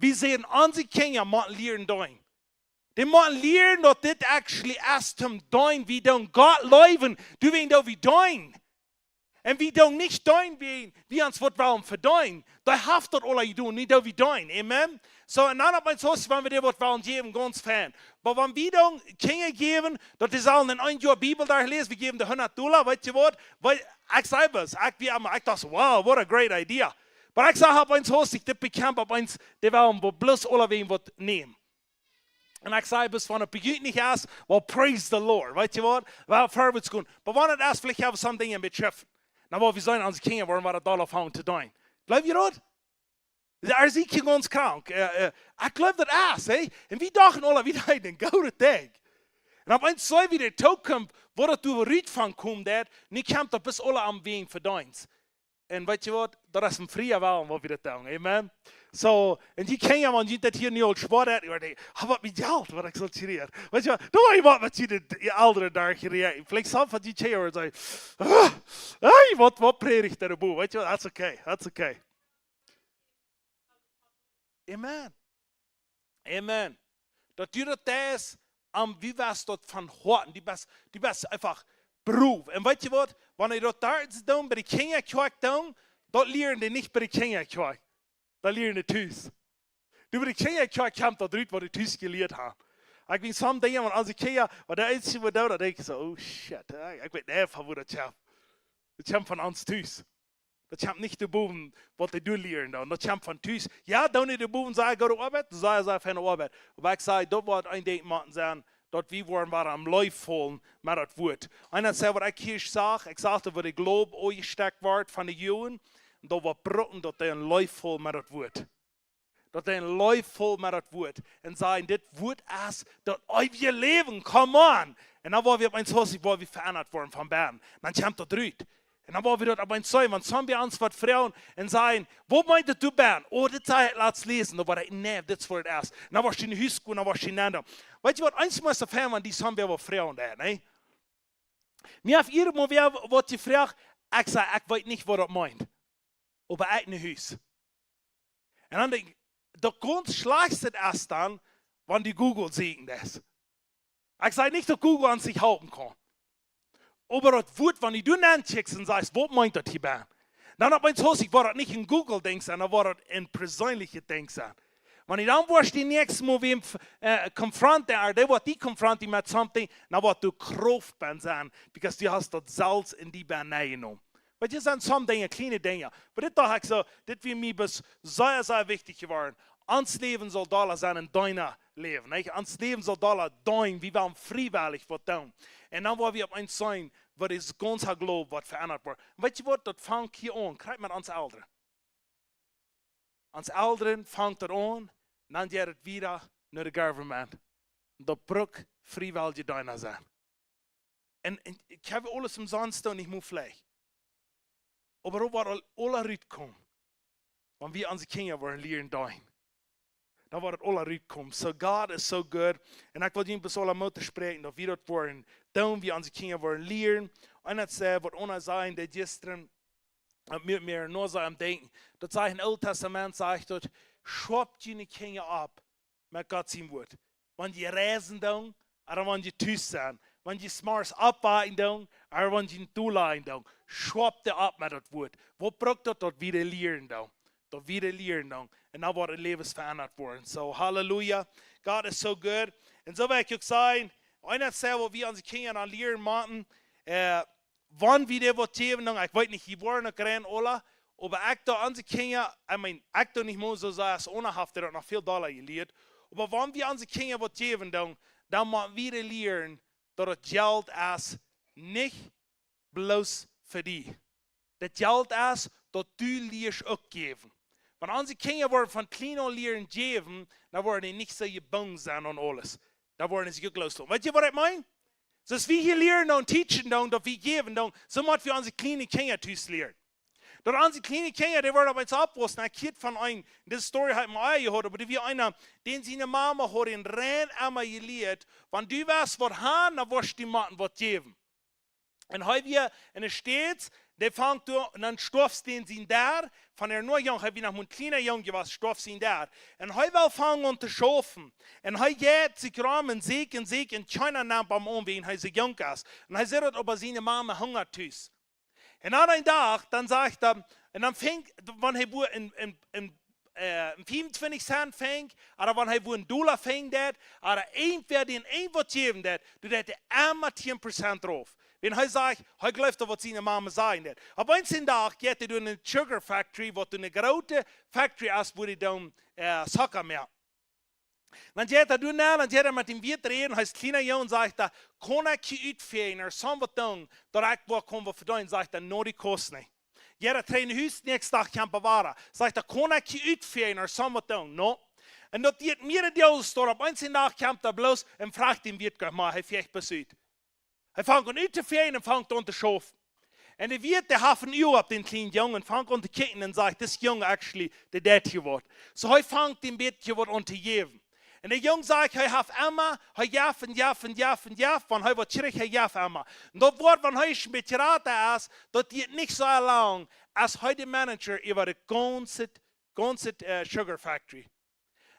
Wie säden, onse Kjinja motten lieren deenen. Dee motten lieren, daut dit actually es toom deenen. Wie doonen Gott leewen, doawäajen doo wie deenen. Un wie doonen nich deenen, wie, wie ons waut wellen vedeenen. Dee haft daut aula jedonen, nich daut wie deenen. Amen? So, un dan opp eemol hastich, wan wie dee waut wellen jäwen, gaunz fein. Oba wan wie doonen Kjinja jäwen, daut dee sellen en een Joa Bibel doa läsen, wie jäwen dee hundat Dolla, weetst du waut? Wiels, ekj saj bloos, ekj, wie emma, ekj docht, wow, what a great idea. Oba ekj saj opp eemol hastich, dit bekjemt opp eemol, dee wellen waut bloos aulawäajen waut nämen. Un ekj saj, bloos wan et bie junt nich es, well, praise the Lord. Weetst du waut? Well, verwoats gonen. Oba wan et es, veleicht hab wie some Dinja met Schiff. Dan woa wie seenen, onse Kjinja woaren wada dolla aunfangen to deenen. Jleew jie daut? Doa sie ekj gaunz krank. Äh, äh, ekj jleew daut es, hä? Un wie dochten aula, wie deeden een goodet Dinkj. Un opp eemol saj wie de Tokunft, woo daut doa rut von kjemt, daut, nu kjemt daut bloos aula om wäajen Vedeenst. Un weetst du waut? Daut es een frieen Wellen, waut wie daut doonen. Amen. So, un jie kjennen, wan jie daut hia nu aul schwoa daut, jie denkjen, ah, waut met Jelt, waut ekj saul kjrieen. Weetst du waut? Doa woat waut jie de, de Elren doa kjrieen. Veleicht some von june Kjinja woaren sajen, ah, hey, waut, waut prädicht dee bowen? Weetst du waut? That's okay. That's okay. Amen. Amen. Daut du daut deist, om, du best daut von Hoaten, du best, du best eefach brow. Un weetst du waut? Wan dee daut doa doonen, bie de Kjinjakjoakj doonen, daut lieren dee nich bie de Kjinjakjoakj. Daut lieren dee tus. Du, bie de Kjinjakjoakj kjemt daut rut, waut dee tus jelieet haben. Ekj weet some Dinja, wan onse Kjinja, waut de eensje waut doonen, dan denkj ekj soo, oh shit, ekj, ekj weet nich, von wua daut kjemt. Daut kjemt von ons tus. Daut kjemt nich doa bowen, waut dee doa lieren doonen. Daut kjemt von tus. Jo, doonen dee doa bowen sea goode Oabeit, sea, sea feine Oabeit. Oba ekj saj, daut woat een Dinkj motten sennen, daut wie woaren wada em Leew faulen met daut Wuat. Eena säd, waut ekj hia sach, ekj sach, daut wie de Gloow aunjestekjt woat von de Jugend, un daut wie brucken, daut dee em Leew faulen met daut Wuat. Daut dee em Leew faulen met daut Wuat. Un sajen, dit Wuat es daut eewje Läwen, come on. Un dan woa wie opp eemol, woa wie veendat woaren von bennen. Dan kjemt daut rut. Un dan woa wie daut opp eemol seenen, wan somebody ons waut froagen un sajen, waut meent daut, du best? Oh, dit sach ekj latst läsen, dan woa ekj, nä, dit es fa daut ieescht. Dan woa ekj no Hus gonen, dan woa ekj no Hus. Weetst du waut, eemol es daut fein, wan die somebody waut froagen deit, nä? Mie haft irjentwäa waut jefroacht, ekj saj, ekj weet nich waut daut meent. Oba ekj no Hus. Un dan denkj ekj, daut gaunz schlajchtste es dan, wan du Google sieekjen deist. Ekj saj nich, daut Google ons nich halpen kaun. Oba daut Wuat, wan du doa nenkjikjst un sajchst, waut meent daut hia bie? Dan opp eemol, ekj woa daut nich en Google Dinkj sennen, dan woat daut en perseeneljet Dinkj sennen. Wan du dan woascht die näakjste Mol wäm f-, äh, confronten, ooda dee woat die confronten met something, dan woat doa Krauft bie sennen, because du hast daut selfst en die bie nenjenomen. Weetst du, daut sent some Dinja, kjliene Dinja. Oba dit docht ekj soo, dit wia mie bes sea, sea wichtich jeworden. Ons Läwen saul dolla sennen aus dien Läwen, nä? Ons Läwen saul dolla deenen, wie wellen friewellich waut doonen. Un dan woa wie opp eemol seenen, waut ons gaunza Gloow woat veendat woaren. Weetst du waut, daut fangt hia aun, krakjt met ons Elren. Ons Elren fangt daut aun, dan jeit et wieda no de government. Daut brukt friewelje Deena sennen. Un, un ekj hab aules omsonst un ekj mott veleicht. Oba daut woat aul, aula rutkomen, wan wie onse Kjinja woaren lieren deenen. Dan woat et aula rutkomen. So God is so good. Un ekj well junt bloos aula Moot toospräakjen, daut wie daut woaren doonen, wie onse Kjinja woaren lieren. Un daut es, äh, waut Ona säd, dee jistren, äh, mie, mie no sien Denkjen. Daut sajcht em Oolen Tastament, sajcht daut, schaupt june Kjinja opp met Gott sien Wuat. Wan jie reisen doonen, ooda wan jie tus sent, wan jie zemorjes oppwaken doonen, ooda wan jie doa lajen doonen, schaupt dee opp met daut Wuat. Waut brukt daut, daut wie dee lieren doonen? Daut wie dee lieren doonen. Un dan woat äa Läwen veendat woaren. So, Halleluja. God is so good. Un soo well ekj uk sajen, eent es waut wie onse Kjinja dan lieren motten, äh, wan wie dee waut jäwen, dan, ekj weet nich, jie woaren uk rein, ooda, oba ekj doo onse Kjinja, I mean, ekj doo nich mea soo sea aus Ona haft, dee daut noch väl dolla jelieet. Oba wan wie onse Kjinja waut jäwen, dan, dan mott wie dee lieren, daut daut Jelt es nich bloos fa die. Daut Jelt es, daut du lieescht uk jäwen. Wan onse Kjinja woaren von kjlien aun lieren jäwen, dan woaren dee nich soo jebungen sennen aun aules. Dan woaren dee sikj uk loslooten. Weetst du waut ekj meen? Soo aus wie hia lieren un teachen doonen, daut wie jäwen doonen, soo mott wie onse kjliene Kjinja tus lieren. Daut onse kjliene Kjinja, dee woaren opp eemol oppwaussen. Ekj hieed von eenen, dise Story hab ekj mol ea jehieet, oba dee wia eena, dän siene Mama haud am rein emma jelieet, wan du west waut han, dan woascht du motten waut jäwen. Un hee wia en de States, dee fangt doa, un dan storf dän sien Dad, von äa noch jung, hee wia noch mau een kjliena Jung jewast, storf sien Dad. Un hee wull fangen aun to schaufen. Un hee jeit sikj rom un sieekjt un sieekjt un kjeena nemt am aun, wiels hee soo jung es. Un hee sajcht daut, oba siene Mama hungat tus. Un aun eenen Dach, dan sajcht hee, un dan funk, wan hee wua en, en, en, äh, en fiefuntwintich Cent funk, ooda wan hee wua en Dolla funk, daut, ooda irjentwäa dän irjent waut jäwen deed, doo deed hee emma tieen Prozent rauf. Wan hee sajcht, hee jleeft daut waut siene Mama sajen deed. Opp eenen Dach jeit hee doa en eene Sugar Factory, waut eene groote Factory es, wua dee dan, äh, Zucka moaken. Dan jeit hee doa nenn, dan jeit hee met däm Wirt räden, hee es kjliena Jung, sajcht hee, kaun ekj hia utfäajen, ooda soo waut doonen, daut ekj waut kaun waut vedeenen, sajcht hee, no, du kaust nich. Jeit hee trigj no Hus, näakjsten Dach kjemt hee wada. Sajcht hee, kaun ekj hia utfäajen, ooda soo waut doonen, no. Un daut diet mea aus daut, opp eenen Dach kjemt hee bloos un froagt dän Wirt, mea, hee fäacht bloos ut. Hee fangt aun uttofäajen un fangt aun to schaufen. Un de Wirt, dee haft een Uag opp dän kjlienen Jung un fangt aun to kjikjen un sajcht, dis Jung actually, dee deit hia waut. So hee fangt een bät waut aun to jäwen. Un de Jung sajcht, hee haft emma, hee jeft un jeft un jeft un jeft, wan hee waut kjricht, hee jeft emma. Un daut woat, wan hee een bät jrata es, daut diet nich soo lang, aus hee de Manager äwa de gaunze, gaunze, äh, Sugar Factory.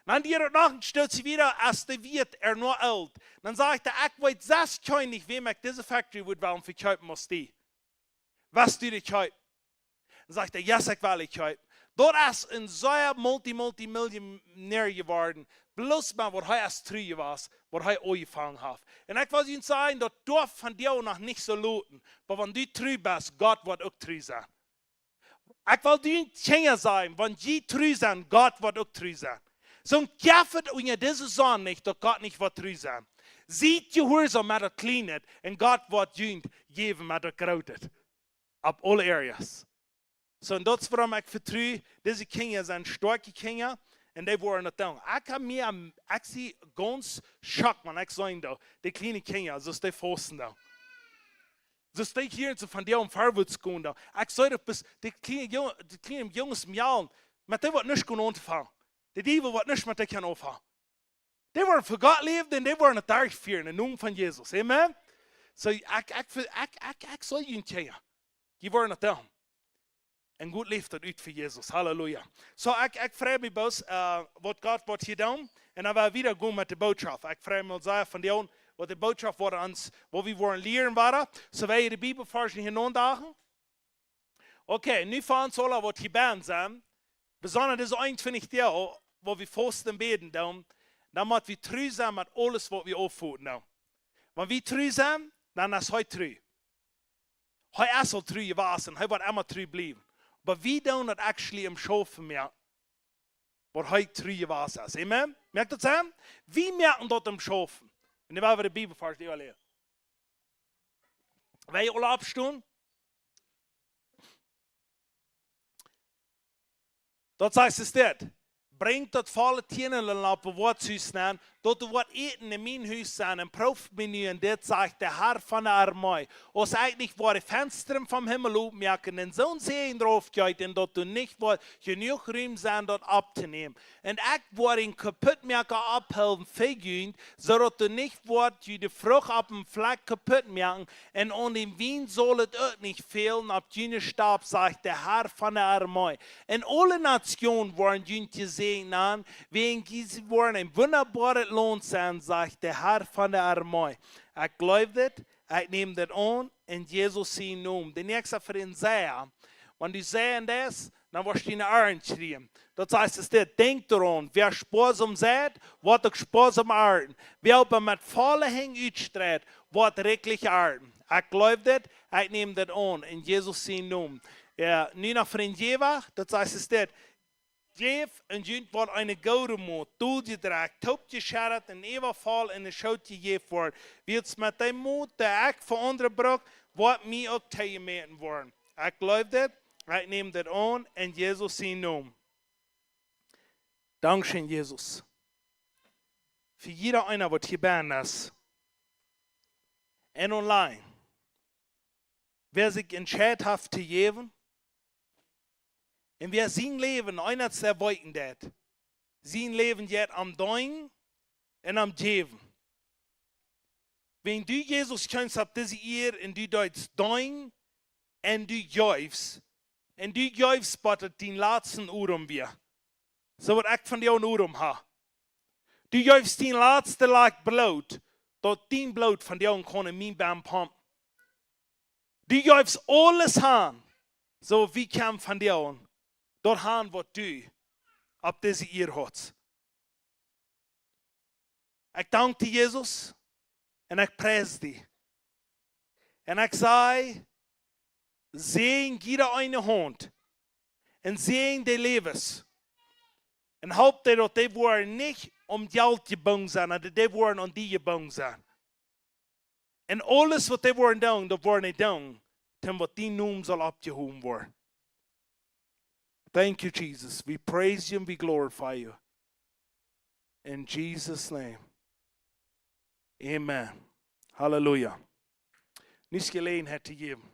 Dan diet daut noch een Stootje wieda, aus de Wirt äa noch oolt. Dan sajcht hee, ekj weet selfst nich, wäm ekj dise Factory wudd wellen vekjeepen aus die. West du dee kjeepen? Dan sajcht hee, yes, ekj well dee kjeepen. Daut es een sea multi, multimillionär jeworden. Bloos mau waut hee aus tru wia, waut hee aunjefongen haft. Un ekj well junt sajen, daut doaf vondoag noch nich soo loten. Oba wan du tru best, Gott woat uk tru sennen. Ekj well die Kjinja sajen, wan jie tru sent, Gott woat uk tru sennen. Soo jeft et unja dise Sonn nich, daut Gott nich woat tru sennen. Siet jehuarsom met daut Kjliene, un Gott woat junt jäwen met daut Groote. Opp aule areas. Soo, un daut es wuarom ekj vetru, dise Kjinja sent stoakje Kjinja, un dee woaren daut doonen. Ekj hab mie, ekj sie gaunz schockt, wan ekj seenen doo, dee kjliene Kjinja, soo aus dee fausten doo. Soo aus dee hia soo von dän Farwuts komen doo. Ekj see daut bloos, dee kjliene Jung-, dee kjliene Junges mjaulen, met dee woat nuscht kjennen aunfangen. Dee Diewel woat nuscht met dee kjennen aunfangen. Dee woaren fa Gott läwen un dee woaren daut derchfieren em Nomen von Jesus. Amen. Soo, ekj, ekj, ekj, ekj, ekj, ekj see junt Kjinja. Dee woaren daut doonen. Un Gott läft daut ut fa Jesus. Halleluja. Soo, ekj, ekj frei mie bloos, äh, waut Gott woat hia doonen. Un dan woa wie wieda gonen met de Botschaft. Ekj frei mie sea von dee, waut de Botschaft woat ons, waut wie woaren lieren woaren. Soo, wie de Bibelvarsch hia nodagen. Okay, nu fa ons aula waut hia bie sent, besonda dise eenuntwintich Doag, wua wie fausten un bäden doonen, dan mott wie tru sennen met aules waut wie auffoten doonen. Wan wie tru sent, dan es hee tru. Hee es aul tru jewast, hee woat emma tru bliewen. Oba wie doonen daut actually em Schaufen mea, waut hee tru jewast es. Amen? Moakt daut Senn? Wie moaken daut em Schaufen. Un dan woa wie de Bibelvarsch äwalieejen. Wie aula oppstonen? Daut sajcht et dit. Brinjt daut volle Tiendel opp daut Woatshuus nenn, daut doa woat Äten en mien Hus sennen, un prooft mie nu, un dit sajcht de Herr von de Armee, aus ekj nich woa de Fensta vom Himmel opmoaken un soon Säajen doaropp jeeten, daut doa nich woat jenuach Rum sennen, daut opptonämen. Un ekj woa dän Kaputtmoaka oppheewen fa junt, soo daut doa nich woat june Frucht opp een Flakj kaputt moaken, un aun dän Wien saul et uk nich fälen opp june Stap, sajcht de Herr von de Armee. Un aule Natsjoonen woaren junt jesäajent nanen, wäajen jie woaren een wundaboaret Launt sennen, sajcht de Herr von de Armee. Ekj jleew dit, ekj näm dit aun, en Jesus sienen Nomen. De näakjste Varsch sajcht, wan du säen deist, dan woascht du eene Arnt kjrieen. Daut sajcht et dit, denkj doaraun, wäa spoasom seit, woat uk spoasom arnten. Wäa oba met volle Henj utstreit, woat rikjlich arnten. Ekj jleew dit, ekj näm dit aun, en Jesus sienen Nomen. Jo, nu noch Varsch säwen, daut sajcht et dit, jäft un junt woat eene goode Mot, dol jedrekjt, toop jescheddat un äwavoll en de Schoot jejäft woaren. Wiels met dee Mot, dee ekj fa aundre bruk, woat mie uk toojemäten woaren. Ekj jleew dit, ekj näm dit aun, en Jesus sienen Nomen. Dankscheen, Jesus. Fa jieda eena waut hia bie es. Un online. Wäa sikj entscheit haft to jäwen. Un wäa sien Läwen eent sea weeten deit. Sien Läwen jeit aum Deenen un aum Jäwen. Wan du Jesus kjamst opp dise Ieed un du deist deenen un du jeefst, un du jeefst bat daut dien latsten Odem wia. Soo waut ekj von dän Odem hab. Du jeefst dien latstet Drops Bloot, daut dien Bloot von dän kaun en mien Been pompen. Du jeefst aules han, soo wie kjennen von dän, daut han waut du opp dise Ieed hast. Ekj dank die, Jesus, un ekj pries die. Un ekj saj, säajen jieda eene Haunt, un säajen de Läwes, un halp dee daut dee woaren nich om Jelt jebungen sennen, daut dee woaren aun die jebungen sennen. Un aules waut dee woaren doonen, daut woaren dee doonen, dan woat dien Nomen saul oppjehowen woaren. Thank you, Jesus. We praise you and we glorify you. In Jesus' name. Amen. Halleluja. Nu es Jeläajenheit to jäwen.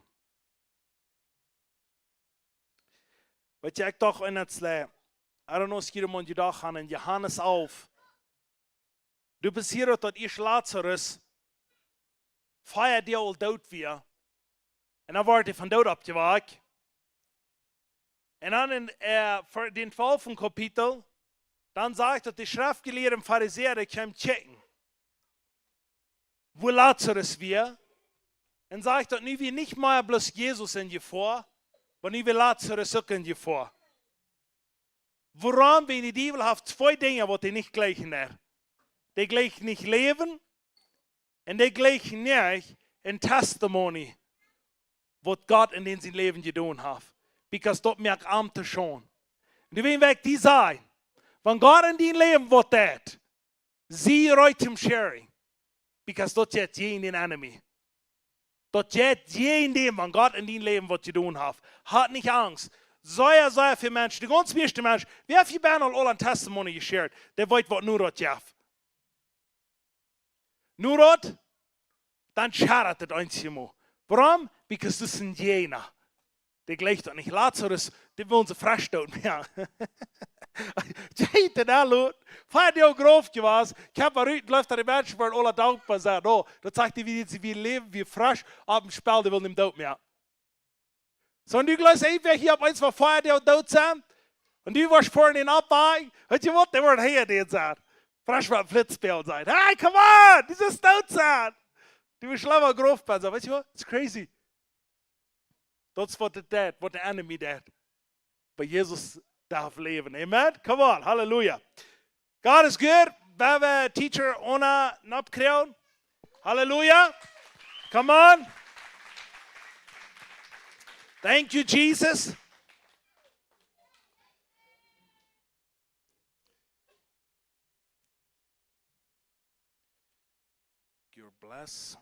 Weet jie, ekj docht en daut Sle, I don't know, aus jie doaraun jedocht han, en Johanes alf, doa passieet daut, daut ieescht Lazarus, vea Doag aul doot wia. Un dan wort hee vom Doot oppjewakjt. Un dan en, äh, fa dän twalften Kapitel, dan sajcht daut de Schreftjelieede un Farisäa, dee kjeemen kjikjen, wua Lazarus wia. Un sajcht daut nu wia nich mea bloos Jesus en Jefoa, oba nu wia Lazarus uk en Jefoa. Wuarom? Wiels de Diewel haft twee Dinja waut hee nich jlikjt haft. Dee jlikjt nich Läwen un dee jlikjt nich een Testimony, waut Gott en dän sien Läwen jedonen haft. Because daut moakt am to Schaund. Un doawäajen well ekj die sajen, wan Gott en dien Läwen waut deit, sie reed to sharing. Because daut jeit jäajen dän enemy. Daut jeit jäajen däm, waut Gott en dien Läwen waut jedonen haft. Hab nich Angst. Sea, sea väl Menschen, de gaunz mieeschte Menschen, wäa von junt aul, aul een Testimony jeshared, dee weet waut nu daut jeft. Nu daut, dan schaddat daut eensjemol. Wuarom? Because daut es een Jäajna. Dee jleicht daut nich. Lazarus, dän wullen see fresch doot moaken. Jeit dee aul ut. Fia Doag em Grauf jewast. Ekj hab mie rut, jleew daut de Menschen wieren aula dankboa sent. Oh, daut sajcht hee, wie, wie läwen, wie fresch, opp een Spell, dee wullen am doot moaken. Soo, un du jleefst, ey, wäa hia opp eemol fa fia Doag doot sent? Un du woascht fa am oppwaken? Weetst du waut? Dee woat hia dän sent. Fresch waut Flitsbill sent. Hey, come on! Du sitst doot sent! Du woascht leewa em Grauf sennen. Weetst du waut? It's crazy. Daut es waut daut deit, waut de enemy deit. Oba Jesus darf läwen. Amen? Come on, hallelujah. God is good. Baba, teacher, Ona, nopkroon. Hallelujah. Come on. Thank you, Jesus. You're blessed.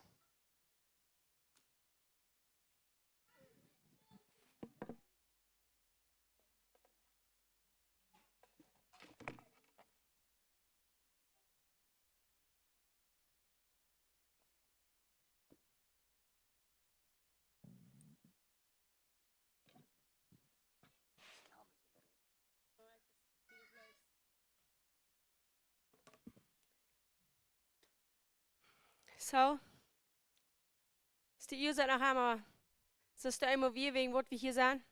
Soo. Es de Uasoak noch eemol, es de eemol wada wäajen waut wie hia sent?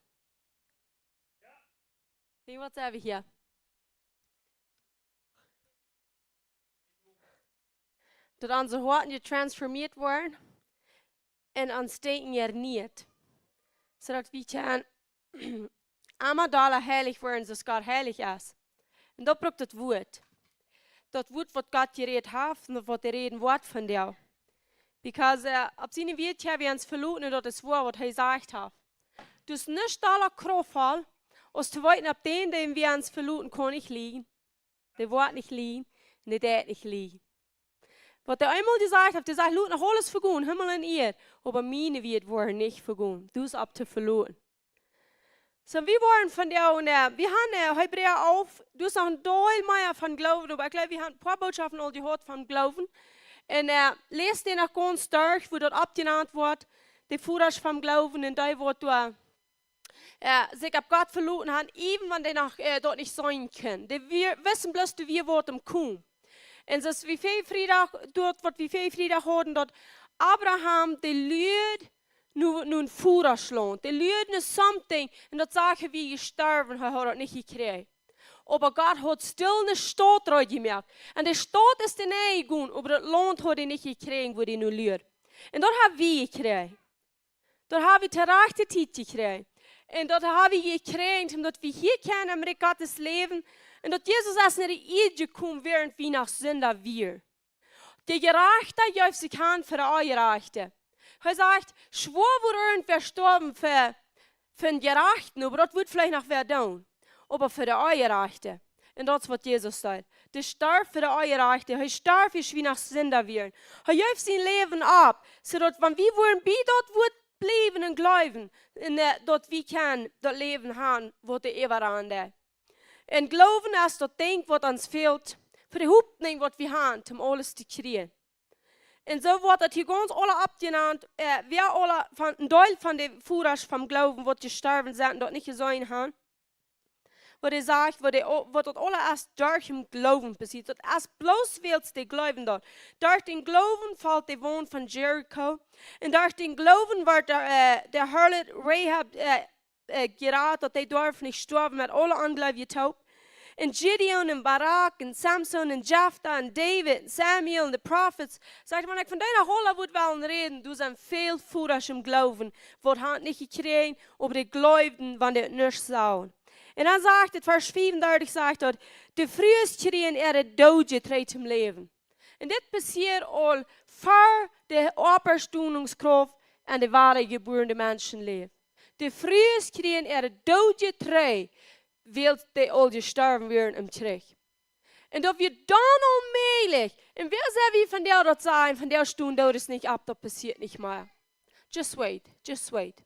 Wäajen waut sent wie hia? Daut onse Hoaten jetransformeet woaren un ons Denkjen ernieet. Soo daut wie kjennen emma dolla heilich woaren, soo aus Gott heilich es. Un daut brukt daut Wuat. Daut Wuat, waut Gott jerät haft un waut hee räden woat von die. Because, äh, opp siene Wieed kjenn wie ons veloten un daut es woa, waut hee jesajcht haft. Daut es nuscht dolla krauftvolla, aus to weeten, opp dän, dän wie ons veloten, kaun nich lieejen. Dee woat nich lieejen, un dee deit nich lieejen. Waut hee eemol jesajcht haft, hee sajcht, lot noch aules vegonen, Himmel un Ieed, oba miene Wieed woaren nich vegonen. Daut es opp to veloten. Soo, wie woaren von de, äh, wie haben, äh, Hebräa alf, daut es noch een Deel mea von Gloowen, oba ekj jleew, wie haben een poa Bootschoften aul jehieet von Gloowen. Un, äh, läs dee noch gaunz derch, woo daut oppjenant woat, de Vodasch von Gloowen, un dee woat doa äh, sikj opp Gott veloten haben, even wan dee noch, äh, daut nich seenen kunnen. Dee wia-, wisten bloos, doa wia waut aum komen. Un soo aus wie väl Friedach, daut waut wie väl Friedach hauden, daut Abraham, dee luad no, no een Vodasch Launt. Dee luad no something, un daut sach hee, wia jestorwen, hee haud daut nich jekjräajen. Oba Gott haud stell eene Staut reed jemoakt. Un de Staut es doa nenn jegonen, oba daut Launt haud hee nich jekjräajen, wua hee no luad. Un daut hab wie jekjräajen. Daut hab wie to rajchte Tiet jekjräajen. Un daut hab wie jekjräajen, om daut wie hia kjennen em Rikj Gottes läwen. Un daut Jesus es no de Ieed jekomen, wäarent wie noch Sinda wieren. De Jerajchta jeef sikj han fa de Onjerajchte. Hee sajcht, schwoa woat irjentwäa stoawen fa, fa dän Jerajchten, oba daut woat veleicht noch wäa doonen. Oba fa de Onjerajchte. Un daut es waut Jesus deed. Dee storf fa de Onjerajchte. Hee storf, aus wie noch Sinda wieren. Hee jeef sien Läwen auf, soo daut wan wie wudden bie daut Wuat bliewen un jleewen, un, äh, daut wie kjennen daut Läwen haben, waut doa äwaraunt es. Un Gloowen es daut Dinkj, waut ons fält, fa de Hopninj, waut wie haben, om aules to kjrieen. Un soo woat daut hia gaunz aula oppjenant, äh, wäa aula von, een Deel von de Vodasch von Gloowen, waut jestorwen sent un daut nich jeseenen haben. Waut hee sajcht, waut hee, waut daut aula es derch dän Gloowen passieet. Daut es bloos wiels dee jleewen daut. Derch dän Gloowen foll de Waunt von Jericho. Un derch dän Gloowen wort de, äh, de Harlot Rahab, äh, äh, jerat, daut dee durf nich stoawen met aule Onjleewje toop. Un Gideon un Barak un Samson un Jefta un David un Samuel un de Propheten. Sajcht, wan ekj von dee noch aula wudd wellen räden, doa sent väl Vodasch em Gloowen, waut han nich jekjräajen, oba dee jleewden, wan dee nuscht sagen. Un dan sajcht et, Varsch fiefundartich sajcht daut, de Frues kjrieen äare Doodje trigj toom Läwen. Un dit passieet aul ver de Oppstonungskrauft en de wadajebuarne Menschen läft. De Frues kjrieen äare Doodje trigj, wiels dee aul jestorwen wieren em Kjrich. Un daut wia dan onmäajlich. Un wäa säd wie von dee daut sajen, von dee stonen, daut es nich opp, daut passieet nich mea. Just wait, just wait.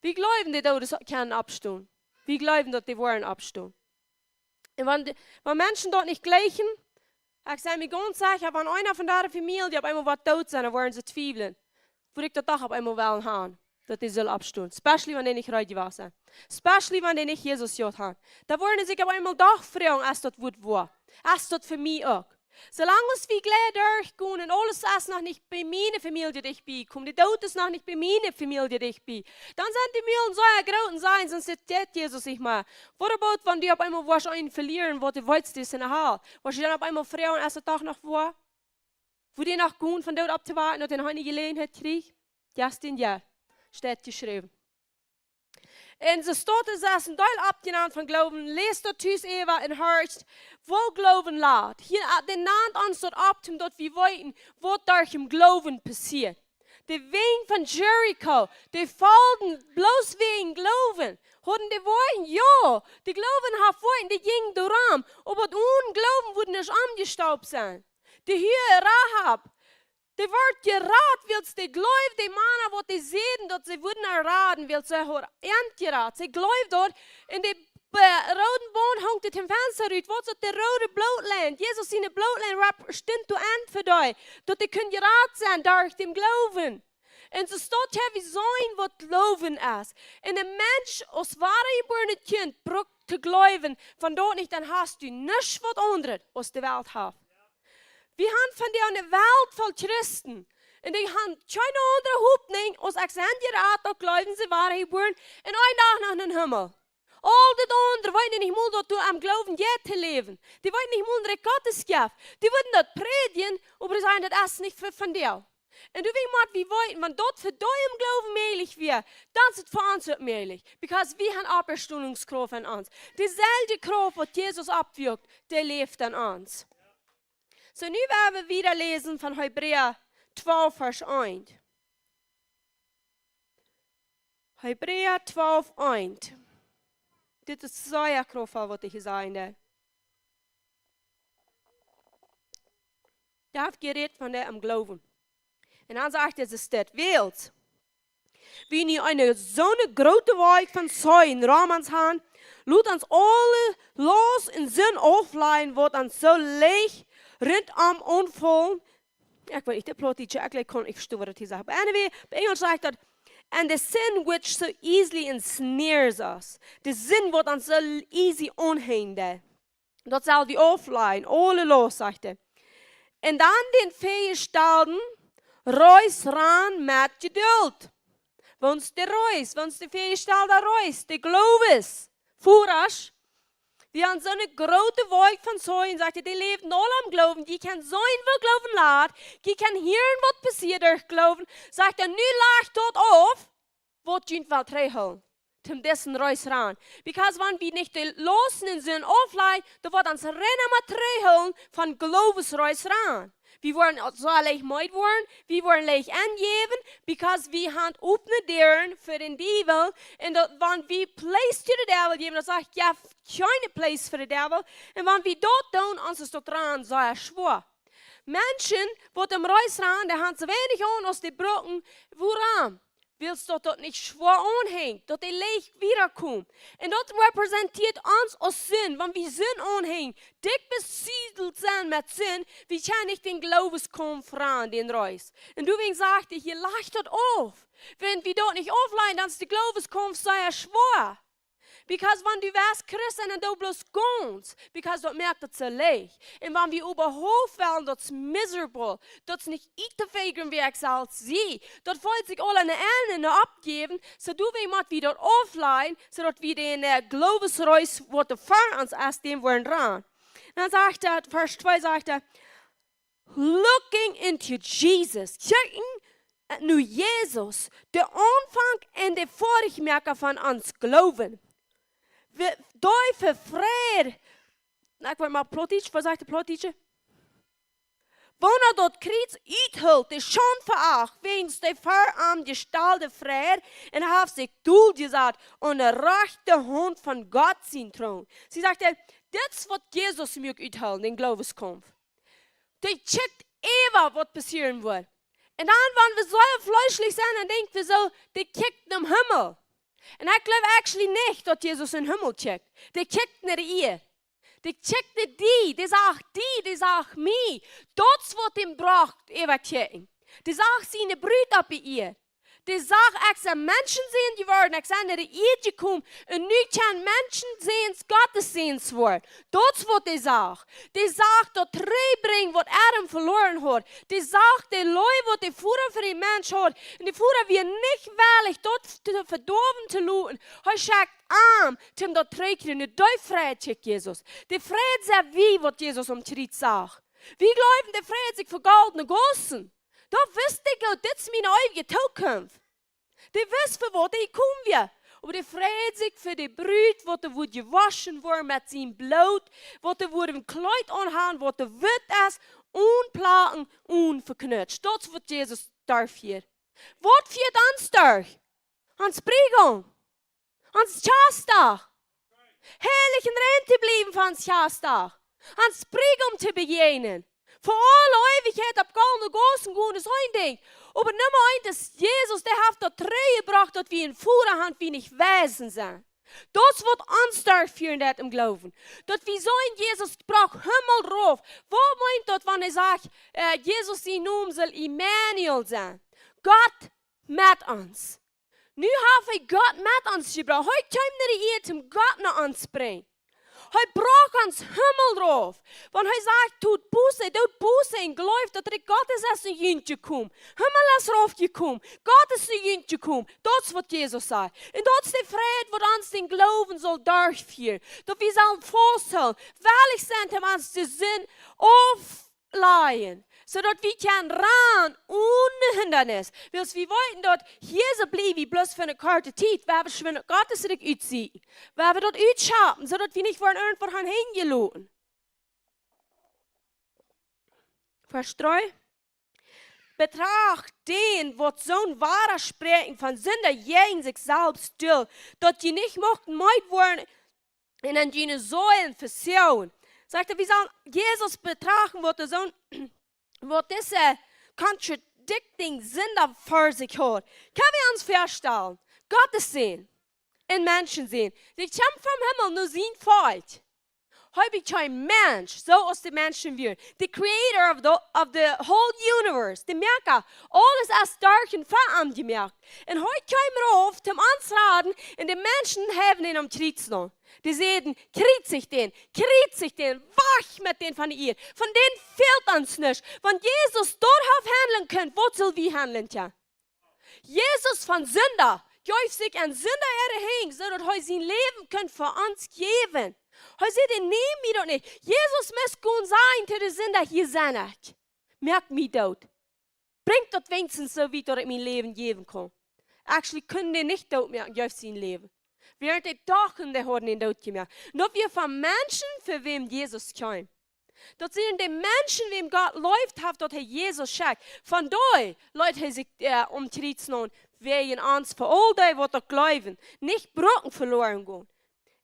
Wie jleewen, de Doodes kjennen oppstonen. Wie jleewen, daut dee woaren oppstonen. Un wan, de, wan Menschen daut nich jleichen, ekj sie mie gaunz secha, wan eena von de Famielje opp eemol woat doot sennen, dan woaren see twiewlen. Wudd ekj daut doch opp eemol wellen haben, daut dee sull oppstonen. Especially wan dee nich reed jewast sent. Especially wan dee nich Jesus jehaut haben. Dan woaren see sikj opp eemol doch froagen, es daut woa? Es daut fa mie uk? Soo lang aus wie jlikj derchgonen un aules es noch nich bie miene Famielje dicht bie, kjemt de Doot es noch nich bie miene Famielje dicht bie, dan sent de Mulen soo groot un sajen, sonst dit, dit Jesus nich mea. What about, wan du opp eemol woascht eenen velieren, waut du weetst, dee es enne Hal? Woascht du dan opp eemol froagen, es daut doch noch woa? Woo dee noch gonen von doot opptowaken, daut dee noch eene Jeläajenheit kjricht? Yes, dän jo. Steit jeschräwen. Un soo steit et, es een Deel oppjenant von Gloowen. Läst daut tus äwa un horcht, woo Gloowen lat. Hia, äh, dee nant ons daut opp, om daut wie weeten, waut derch dän Gloowen passieet. De Wenj von Jericho, dee folden bloos wäajen Gloowen. Hauden dee woaren, jo, de Gloowen haft woaren, dee jinjen doaromm. Oba onen Gloowen wudd nich omjestorwen sennen. De Hia Rahab, dee wort jerat, wiels dee jleewd, de Mana, waut dee säden, daut see wudden äa raden, wiels see haud an jerat. See jleewd daut, un de, äh, rooden Baunt hunk ut däm Fensta rut, waut daut de roode Bloodline, Jesus siene Bloodline, rep-, stunt doa aun fa dee, daut dee kunnen jerat sennen derch dän Gloowen. Un soo steit hia, wie seenen, waut Gloowen es. Un een Mensch aus woajebuarnet Kjint brukt to jleewen, wan daut nich, dan hast du nuscht waut aundret aus de Welt haft. Wie haben vondoag eene Welt voll Christen. Un dee haben kjeene aundre Hopninj, aus ekj sie jerat, daut jleewen see woajebuaren, un een Dach no dän Himmel. Aul daut aundre, weeten dee nich mol, daut du aum Gloowen jeit to läwen. Dee weeten nich mol, daut Gott es jeft. Dee wudden daut prädjen, oba dee sajen, daut es nich fa, fa vondoag. Un doawäajen mott wie weeten, wan daut fa dee em Gloowen mäajlich wia, dan es et fa ons uk mäajlich. Because wie haben Oppstonungskrauft en ons. Deeselwje Krauft, waut Jesus oppwakjt, dee läft en ons. Soo, nu woa wie wieda läsen von Hebräa twalf, Varsch eent. Hebräa twalf eent. Dit es sea kraftvoll, waut ekj hia saj, nä? Dee haft jerät von dee aum Gloowen. Un dan sajcht hee, es dit, wiels wie nu eene soone groote Wolkj von Zeugen rom ons haben, lot ons aule Laust un Sind aufläajen, waut ons soo leicht runtom aunfaulen. Ekj weet nich, de Plautdietsche, ekj kaun nich vestonen, waut hee sajcht. But anyway, opp Enjlisch sajcht daut, "And the sin which so easily ensnares us." De Sind, waut ons soo easy aunhenjt. Daut sell wie aufläajen, aule Laust, sajcht hee. Un dan dän väajestalden Reis rannen met Jeduld. Waut es de Reis? Waut es de väajestalde Reis? De Gloowen. Verasch. Wie haben soone groote Wolkj von Zeugen, sajcht hee, dee läwen aul aum Gloowen. Dee kjennen seenen, woo Gloowen lat. Dee kjennen hieren, waut passieet derch Gloowen. Sajcht hee, nu lajcht daut auf, waut junt well trigjhoolen, toom disen Reis rannen. Because wan wie nich de Laust un Sind aufläajen, dan woat ons kjeena mea trigjhoolen von Gloowensreis rannen. Wie woaren soo leicht meed woaren, wie woaren leicht aunjäwen, because wie haben opne Däaren fa dän Diewel. Un daut, wan wie Place to the devil jäwen, dan saj ekj, jo, kjeene Place fa dän Diewel. Un wan wie daut doonen, ons es daut rannen sea schwoa. Menschen, waut em Reis rannen, dee haben soo weinich aun, aus dee brucken, wuarom? Wiels daut daut nich schwoa aunhenjt, daut dee leicht wieda komen. Un daut repräsentieet ons aus Sind, wan wie Sind aunhenjen, dikj besiedelt sent met Sind, wie kjennen nich dän Gloowenskaumf rannen, dän Reis. Un doawäajen sajcht hee, hia lajcht daut auf. Wan wie daut nich aufläajen, dan es de Gloowenskaumf sea schwoa. Because wan du west Christ un dan du bloos gaunz, because daut moakt daut soo leicht. Un wan wie äwahaupt wellen, daut es miserable, daut es nich ut to figure, woo ekj selfst sie. Daut feelt sikj aul aun de Enj oppjäwen, soo doawäajen mott wie daut aufläajen, soo daut wie dän, äh, Gloowensreis, waut ver ons es, dän woaren rannen. Dan sajcht hee, Varsch twee sajcht hee, looking into Jesus. Kjikjen, äh, no Jesus, de Aunfank un de Foadachmoaka von ons Gloowen. Wie, dee fa Fräd, na, ekj weet mau Plautdietsch, waut sajcht de Plautdietsche? Woona daut Kjriez uthoolt, de Schaund veacht, wäajens de ver am jestalde Fräd, un haft sikj doljesat aun de rajchte Haunt von Gott sien Troon. See sajcht, äh, Dit es waut Jesus muak uthoolen, dän Gloowenskaumf. Dee kjikjt äwa waut passieren woat. Un dan, wan wie soo fleeschlich sent, dan denkj wie soo, dee kjikjt nom Himmel. Un ekj gleew actually nich, daut Jesus em Himmel kjikjt. Dee kjikjt no de Ieed. Dee kjikjt no die, dee sajcht die, dee sajcht mie. Daut es waut am brocht äwakjikjen. Dee sajcht siene Brut opp de Ieed. Dee sajcht: "Ekj sie Menschensän jeworden, ekj sie no de Ieed jekomen, un nu kjennen Menschen Säns Gottes Säns woaren." Daut es waut dee sajcht. Dee sajcht daut trigjbrinjen waut Adam veloaren haud. Dee sajcht de Leew waut de Voda fa dän Mensch haud. Un de Voda wia nich wellich daut to vedoawen to loten. Hee schekjt am, toom daut trigjkjrieen. Dee Fräd kjikjt Jesus. Dee Fräd sent wie, waut Jesus aum Kjriez sach. Wie jleewen, dee Fräd sikj fa goldne Gossen. Daut wist dee goot, dit es miene eewje Tookunft. Dee wist, fa waut dee jekomen wia. Oba dee freid sikj fa de Brut, waut doa wudd jewoschen woaren met sien Bloot, waut doa wudd een Kjleet aunhaben, waut doa witt es, onen Plaken, onen veknutscht. Daut es waut Jesus derch hia. Waut fieet ons derch? Ons Bräakjunk. Ons Kjastdach. Heilich un rein to bliewen fa ons Kjastdach. Ons Bräakjunk to bejäajnen. Fa aule Eewichkjeit opp goldne Gossen gonen es een Dinkj. Oba Numma eent es Jesus, dee haft daut trigjjebrocht, daut wie een Voda haben, wie nich Weisen sent. Daut es waut ons derchfieren deit em Gloowen. Daut wie soo een Jesus brocht Himmel rauf. Waut meent daut, wan hee sajcht, äh, Jesus sien Nomen saul Immanuel sennen? Gott met ons. Nu haft hee Gott met ons jebrocht. Hee kjeem no de Ieed, om Gott no ons to brinjen. Hee brocht ons Himmel rauf. Wan hee sajcht: "Doot Buße, doot Buße un jleeft daut Rikj Gottes es no junt jekomen. Himmel es raufjekomen. Gott es no junt jekomen." Daut es waut Jesus sajcht. Un daut es de Fräd waut ons dän Gloowen saul derchfieren. Daut wie sellen fausthoolen. Wellich sent, om ons de Sind auf lajen, soo daut wie kjennen rannen one Hindanis. Wiels wie weeten daut hia soo bliew wie bloos fa eene korte Tiet. Wie haben schwind Gottes Rikj utsieekjen. Wie haben daut utschapen, soo daut wie nich woaren irjentwua han henjeloten. Varsch dree. Betracht dän, waut soon Wadaspräakjen von Sinda jäajen sikj selfst deit, daut jie nich muchten meed woaren un aun june Seelen vesoagen. Sajcht hee, wie sellen Jesus betrachten, waut dee soon, waut dise contradicting Sinda ver sikj haud. Kjenn wie ons väastalen, Gott es Sän, een Menschensän, dee kjeem vom Himmel no sien Volkj. Hee wort een Mensch, soo aus de Menschen wieren. The creator of the, of the whole universe. De Moaka, aules es derch un fa am jemoakt. Un hee kjeem rauf, om ons to raden, un de Menschen haben am aum Kjriez jehangen. Dee säden: "Kjriezicht dän, kjriezicht dän, wajch met dän von de Ieed. Von dän fält ons nuscht." Wan Jesus doa haft haundlen kunt, waut sell wie haundlen, tja? Jesus von Sinda jeef sikj aun Sinda äare Henj, soo daut hee sien Läwen kunn fa ons jäwen. Hee säd: "Nämt mie daut nich." Jesus must gonen sajen to de Sinda: "Hia sie ekj. Moakt mie doot. Brinjt daut weens soo wiet, daut ekj mien Läwen jäwen kaun." Actually kunn dee nich doot moaken, jeef sien Läwen. Wiels dee dochten, dee hauden am doot jemoakt. Un daut wia von Menschen, fa wäm Jesus kjeem. Daut sent de Menschen, wäm Gott leeft haft, daut hee Jesus schekjt. Von doa leet hee sikj, äh, aum Kjriez näajen, wäajen ons, fa aul dee, waut daut jleewen, nich brucken veloaren gonen.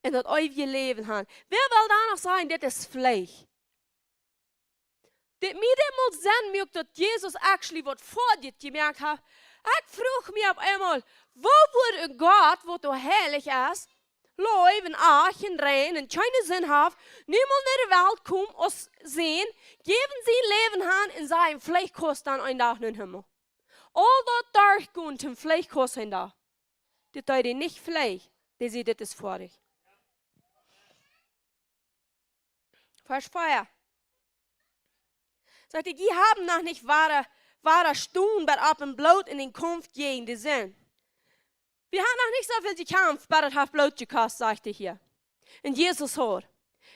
Un daut eewje Läwen haben. Wäa well dan noch sajen, dit es Fleesch? Dit mie dit mol sennen muak, daut Jesus actually waut fa dit jemoakt haft. Ekj fruach mie opp eemol, woo wudd een Gott, waut soo heilich es, leew un ajcht un rein un kjeene Sind haft, niemols no de Welt komen aus Sän, jäwen sien Läwen han un sajen: "Veleicht kaust dan een Dach nom Himmel." Aul daut derchgonen, veleicht kaust een Dach. Dit deed hee nich veleicht, dee säd: "Dit es foadich." Varsch vea. Sajcht hee: "Jie haben noch nich wada, wada stonen, bat opp un bloot en dän Kaumf jäajen de Sind." Wie haben noch nich soo väl jekjamft, bat daut haft Bloot jekost, sajcht hee hia. Un Jesus haud.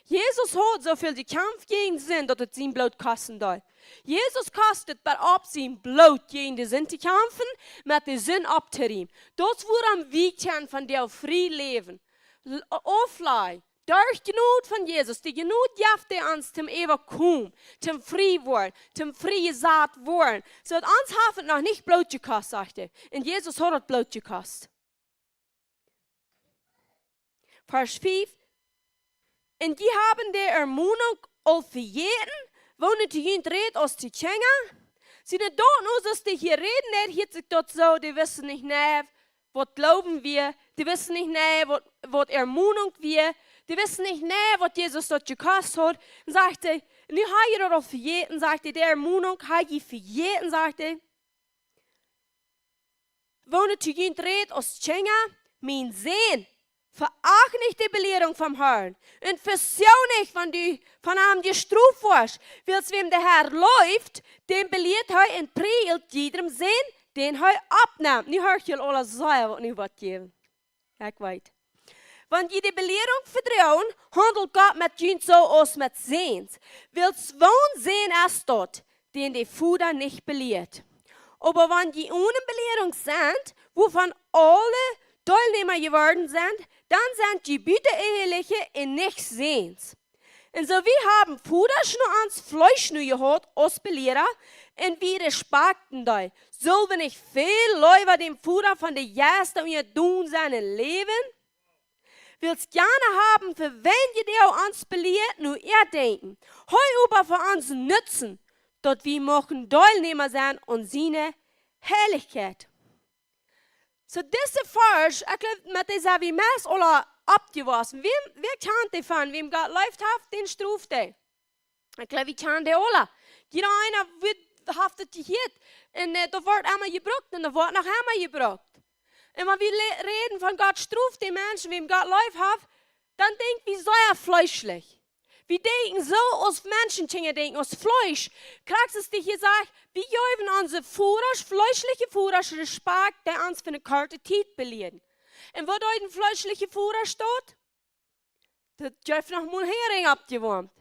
Jesus haud soo väl jekjamft jäajen Sind, daut et sien Bloot kosten deed. Jesus kost et bat opp sien Bloot jäajen de Sind to kjamfen, met de Sind opptorieemen. Daut es wuarom wie kjennen von doa frie läwen. L-, auflajen. Derch Jnod von Jesus, de Jnod jeft dee ons toom äwakomen, toom frie woaren, toom frie jesat woaren. Soo daut ons haft et noch nich Bloot jekost, sajcht hee. Un Jesus haud daut Bloot jekost. Varsch fief. Un jie haben de Ermonunk aul vejäten, woo nu to junt räd aus to Kjinja? Sent daut nu, soo aus dee hia räden, dee hieet sikj daut soo, dee wisten nich, nä, waut Gloowen wia, dee wisten nich, nä, waut, waut Ermonunk wia, dee wisten nich, nä, waut Jesus daut jekost haud. Un sajcht hee, nu ha jie daut aul vejäten, sajcht hee, de Ermonunk ha jie vejäten, sajcht hee. Woo nu to junt räd aus Kjinja, mien Sän, veacht nich de Belierunk vom Harn, un vesieech nich, wan du von am jestroft woascht, wiels wäm de Herr leeft, dän belieet hee un präajelt jiedrem Sän, dän hee oppnemt. Nu hia jie aul sea waut nu waut jäwen. Jo, ekj weet. Wan jie de Belierunk vedroagen, haundelt Gott met junt soo aus met Säns. Wiels woon Sän es daut, dän de Voda nich belieet? Oba wan jie one Belierunk sent, wuavon aule Deelnäma jeworden sent, dan sent jie Buteneheliche un nich Säns. Un soo aus wie haben Vodasch no ons Fleesch nu jehaut aus Beliera, un wie respakjten dee, sull wie nich väl leewa dän Voda von de Jeista unjadon sennen un läwen? Wiels jana haben fa weinje Doag ons belieet no äa Denkjen, hee oba fa onsen Nutzen, daut wie muchten Deelnäma sennen aun siene Heilichkjeit. Soo, dise Varsch, ekj jleew, met dee sent wie meist aula oppjewossen. Wäm, wäa kjant dee von? Wäm Gott leef haft, dän stroft hee. Ekj jleew, wie kjanen dee aula. Jieda eena woat, haft et jehieet. Un, äh, daut woat emma jebrukt un daut woat noch emma jebrukt. Un wan wie le-, räden von Gott stroft de Menschen, wäm Gott leef haft, dan denkj wie sea fleeschlich. Wie denkjen soo aus Menschenkjinja denkjen, aus Fleesch. Krakjt soo aus dee hia sajcht, wie jäwen onse Vodasch, fleeschliche Vodasch, Respakjt, dee ons fa eene korte Tiet belieeden. Un waut deeden fleeschliche Vodasch doa? Daut jeft noch mol Herinj oppjewoamt.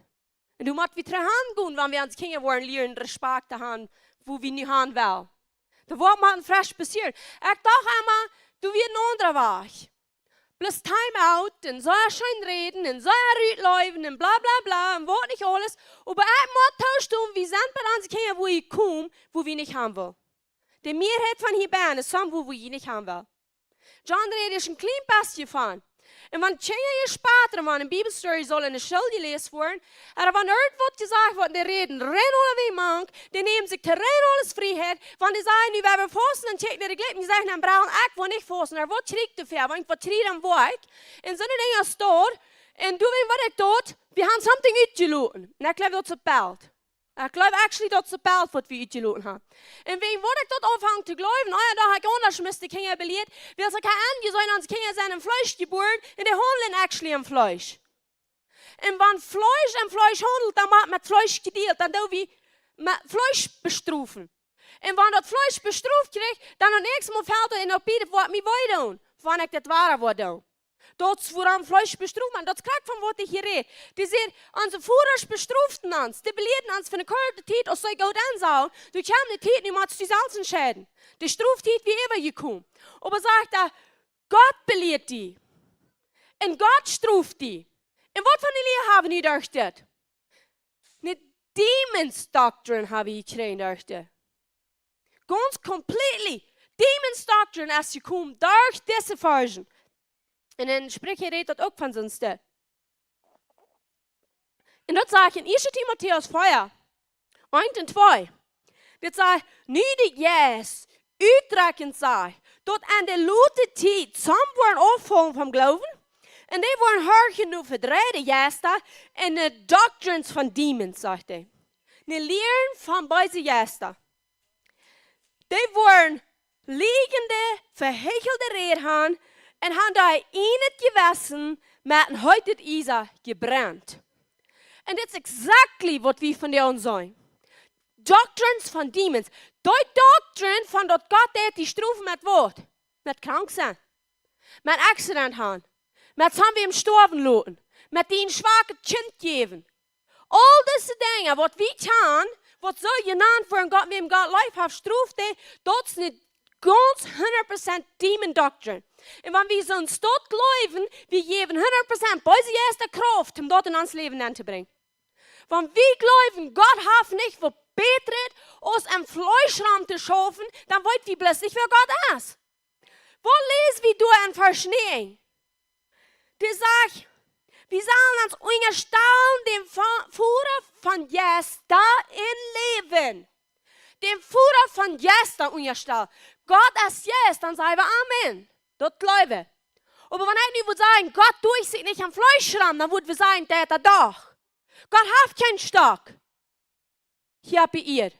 Un doa mott wie trigj han gonen, wan wie onse Kjinja woaren lieren Respakjt to han, woo wie nu han wellen. Daut woat mau fresch passieren. Ekj docht emma, doa wia een aundra Wajch. Bloos time out un soo scheen räden un soo rutläwen un bla bla bla un waut nich aules. Oba ekj mott toostonen, wie sent bie onse Kjinja, woo wie komen, woo wie nich han wellen. De Mearheit von hia bennen es soo, woo wie nich han wellen. John räd ieescht een kjlien bät von. Un wan Kjinja jespatren, wan eene Bibelstory saul enne School jeläst woaren, ooda wan irjent waut jesajcht woat, dee räden rein aulawäajen mank, dee nämen sikj to rein aules Frieheit, wan dee sajen, nu woa wie fausten, dan kjikjen dee jlikj, dee sajen, dan Brown, ekj woa nich fausten, ooda waut kjrie ekj doafäa, wan ekj waut kjrie, dan woa ekj. Un soone Dinja es daut, un doawäajen waut ekj doo, wie han something utjeloten. Un ekj jleew, daut es een Belt. Ekj jleew actually, daut es een Belt waut wie utjeloten han. Un wäajen waut ekj daut aunfunk to jleewen, oh jo, daut ha ekj aundasch met de Kjinja belieet, wiels ekj ha enjeseenen, onse Kjinja sent em Fleesch jebuaren un dee haundlen actually em Fleesch. Un wan Fleesch em Fleesch haundelt, dan woat met Fleesch jedealt, dan doo wie met Fleesch bestrofen. Un wan daut Fleesch bestroft kjricht, dan daut näakjste Mol felt et en daut Bät, woat mie wee doonen, wan ekj daut wada woa doonen. Daut es wuarom Fleesch bestroft, un daut es krakjt von waut ekj hia räd. Dee sajcht, onse Vodasch bestroften ons, dee belieeden ons fa eene korte Tiet, aus see goot aunsajen. Doa kjeem eene Tiet, nu motst du selfst entscheiden. De Stroftiet wia äwajekomen. Oba sajcht hee, Gott belieet die. Un Gott stroft die. Un waut fa eene Lia hab wie nu derch dit? Eene Demons Doctrine hab wie jekjräajen derch dit. Gaunz completely. Demons Doctrine es jekomen derch dise Varschen. Un en Spricha rät daut uk von soon Stekj. Un daut sajcht en ieeschte Timotäus vea, eent un twee. Dit sajcht, nu de Jeist utdrekjent sajcht, daut en de latste Tiet some woaren auffaulen vom Gloowen, un dee woaren horchen no vedreide Jeista un no doctrines von demons, sajcht hee. No Lieren von beese Jeista. Dee woaren lieejende, vehechelende Räd han un han doa en äa Jewessen met een heetet Iesa jebrent. Un dit es exactly waut wie vondoag seenen. Doctrines von demons. Dee Doctrine von daut Gott deit die strofen met waut? Met krank sennen. Met accident han. Met somebody stoawen loten. Met die een schwakjet Kjint jäwen. Aul dise Dinja, waut wie kjanen, waut soo jenant woaren, Gott, wäm Gott leef haft, stroft dee, daut es nich gaunz hundat Prozent Demon Doctrine. Un wan wie soont daut jleewen, wie jäwen hundat Prozent beese Jeista Krauft, om daut en ons Läwen aun to brinjen. Wan wie jleewen, Gott haft nich waut bätret, aus em Fleesch rom to schaufen, dan weet wie bloos nich, wäa Gott es. Waut läs wie doa en Varsch näajen? Dee sajcht, Wie sellen ons unjastalen däm Fa-, Voda von Jeista un Läwen. Däm Voda von Jeista unjastalen. Gott es Jeist, dan saj wie Amen. Daut jleew wie. Oba wan ekj nu wudd sajen, Gott deit sikj nich aum Fleesch rom, dan wudden wie sajen, daut es doch. Gott haft kjeen Stock. Hia opp de Ieed.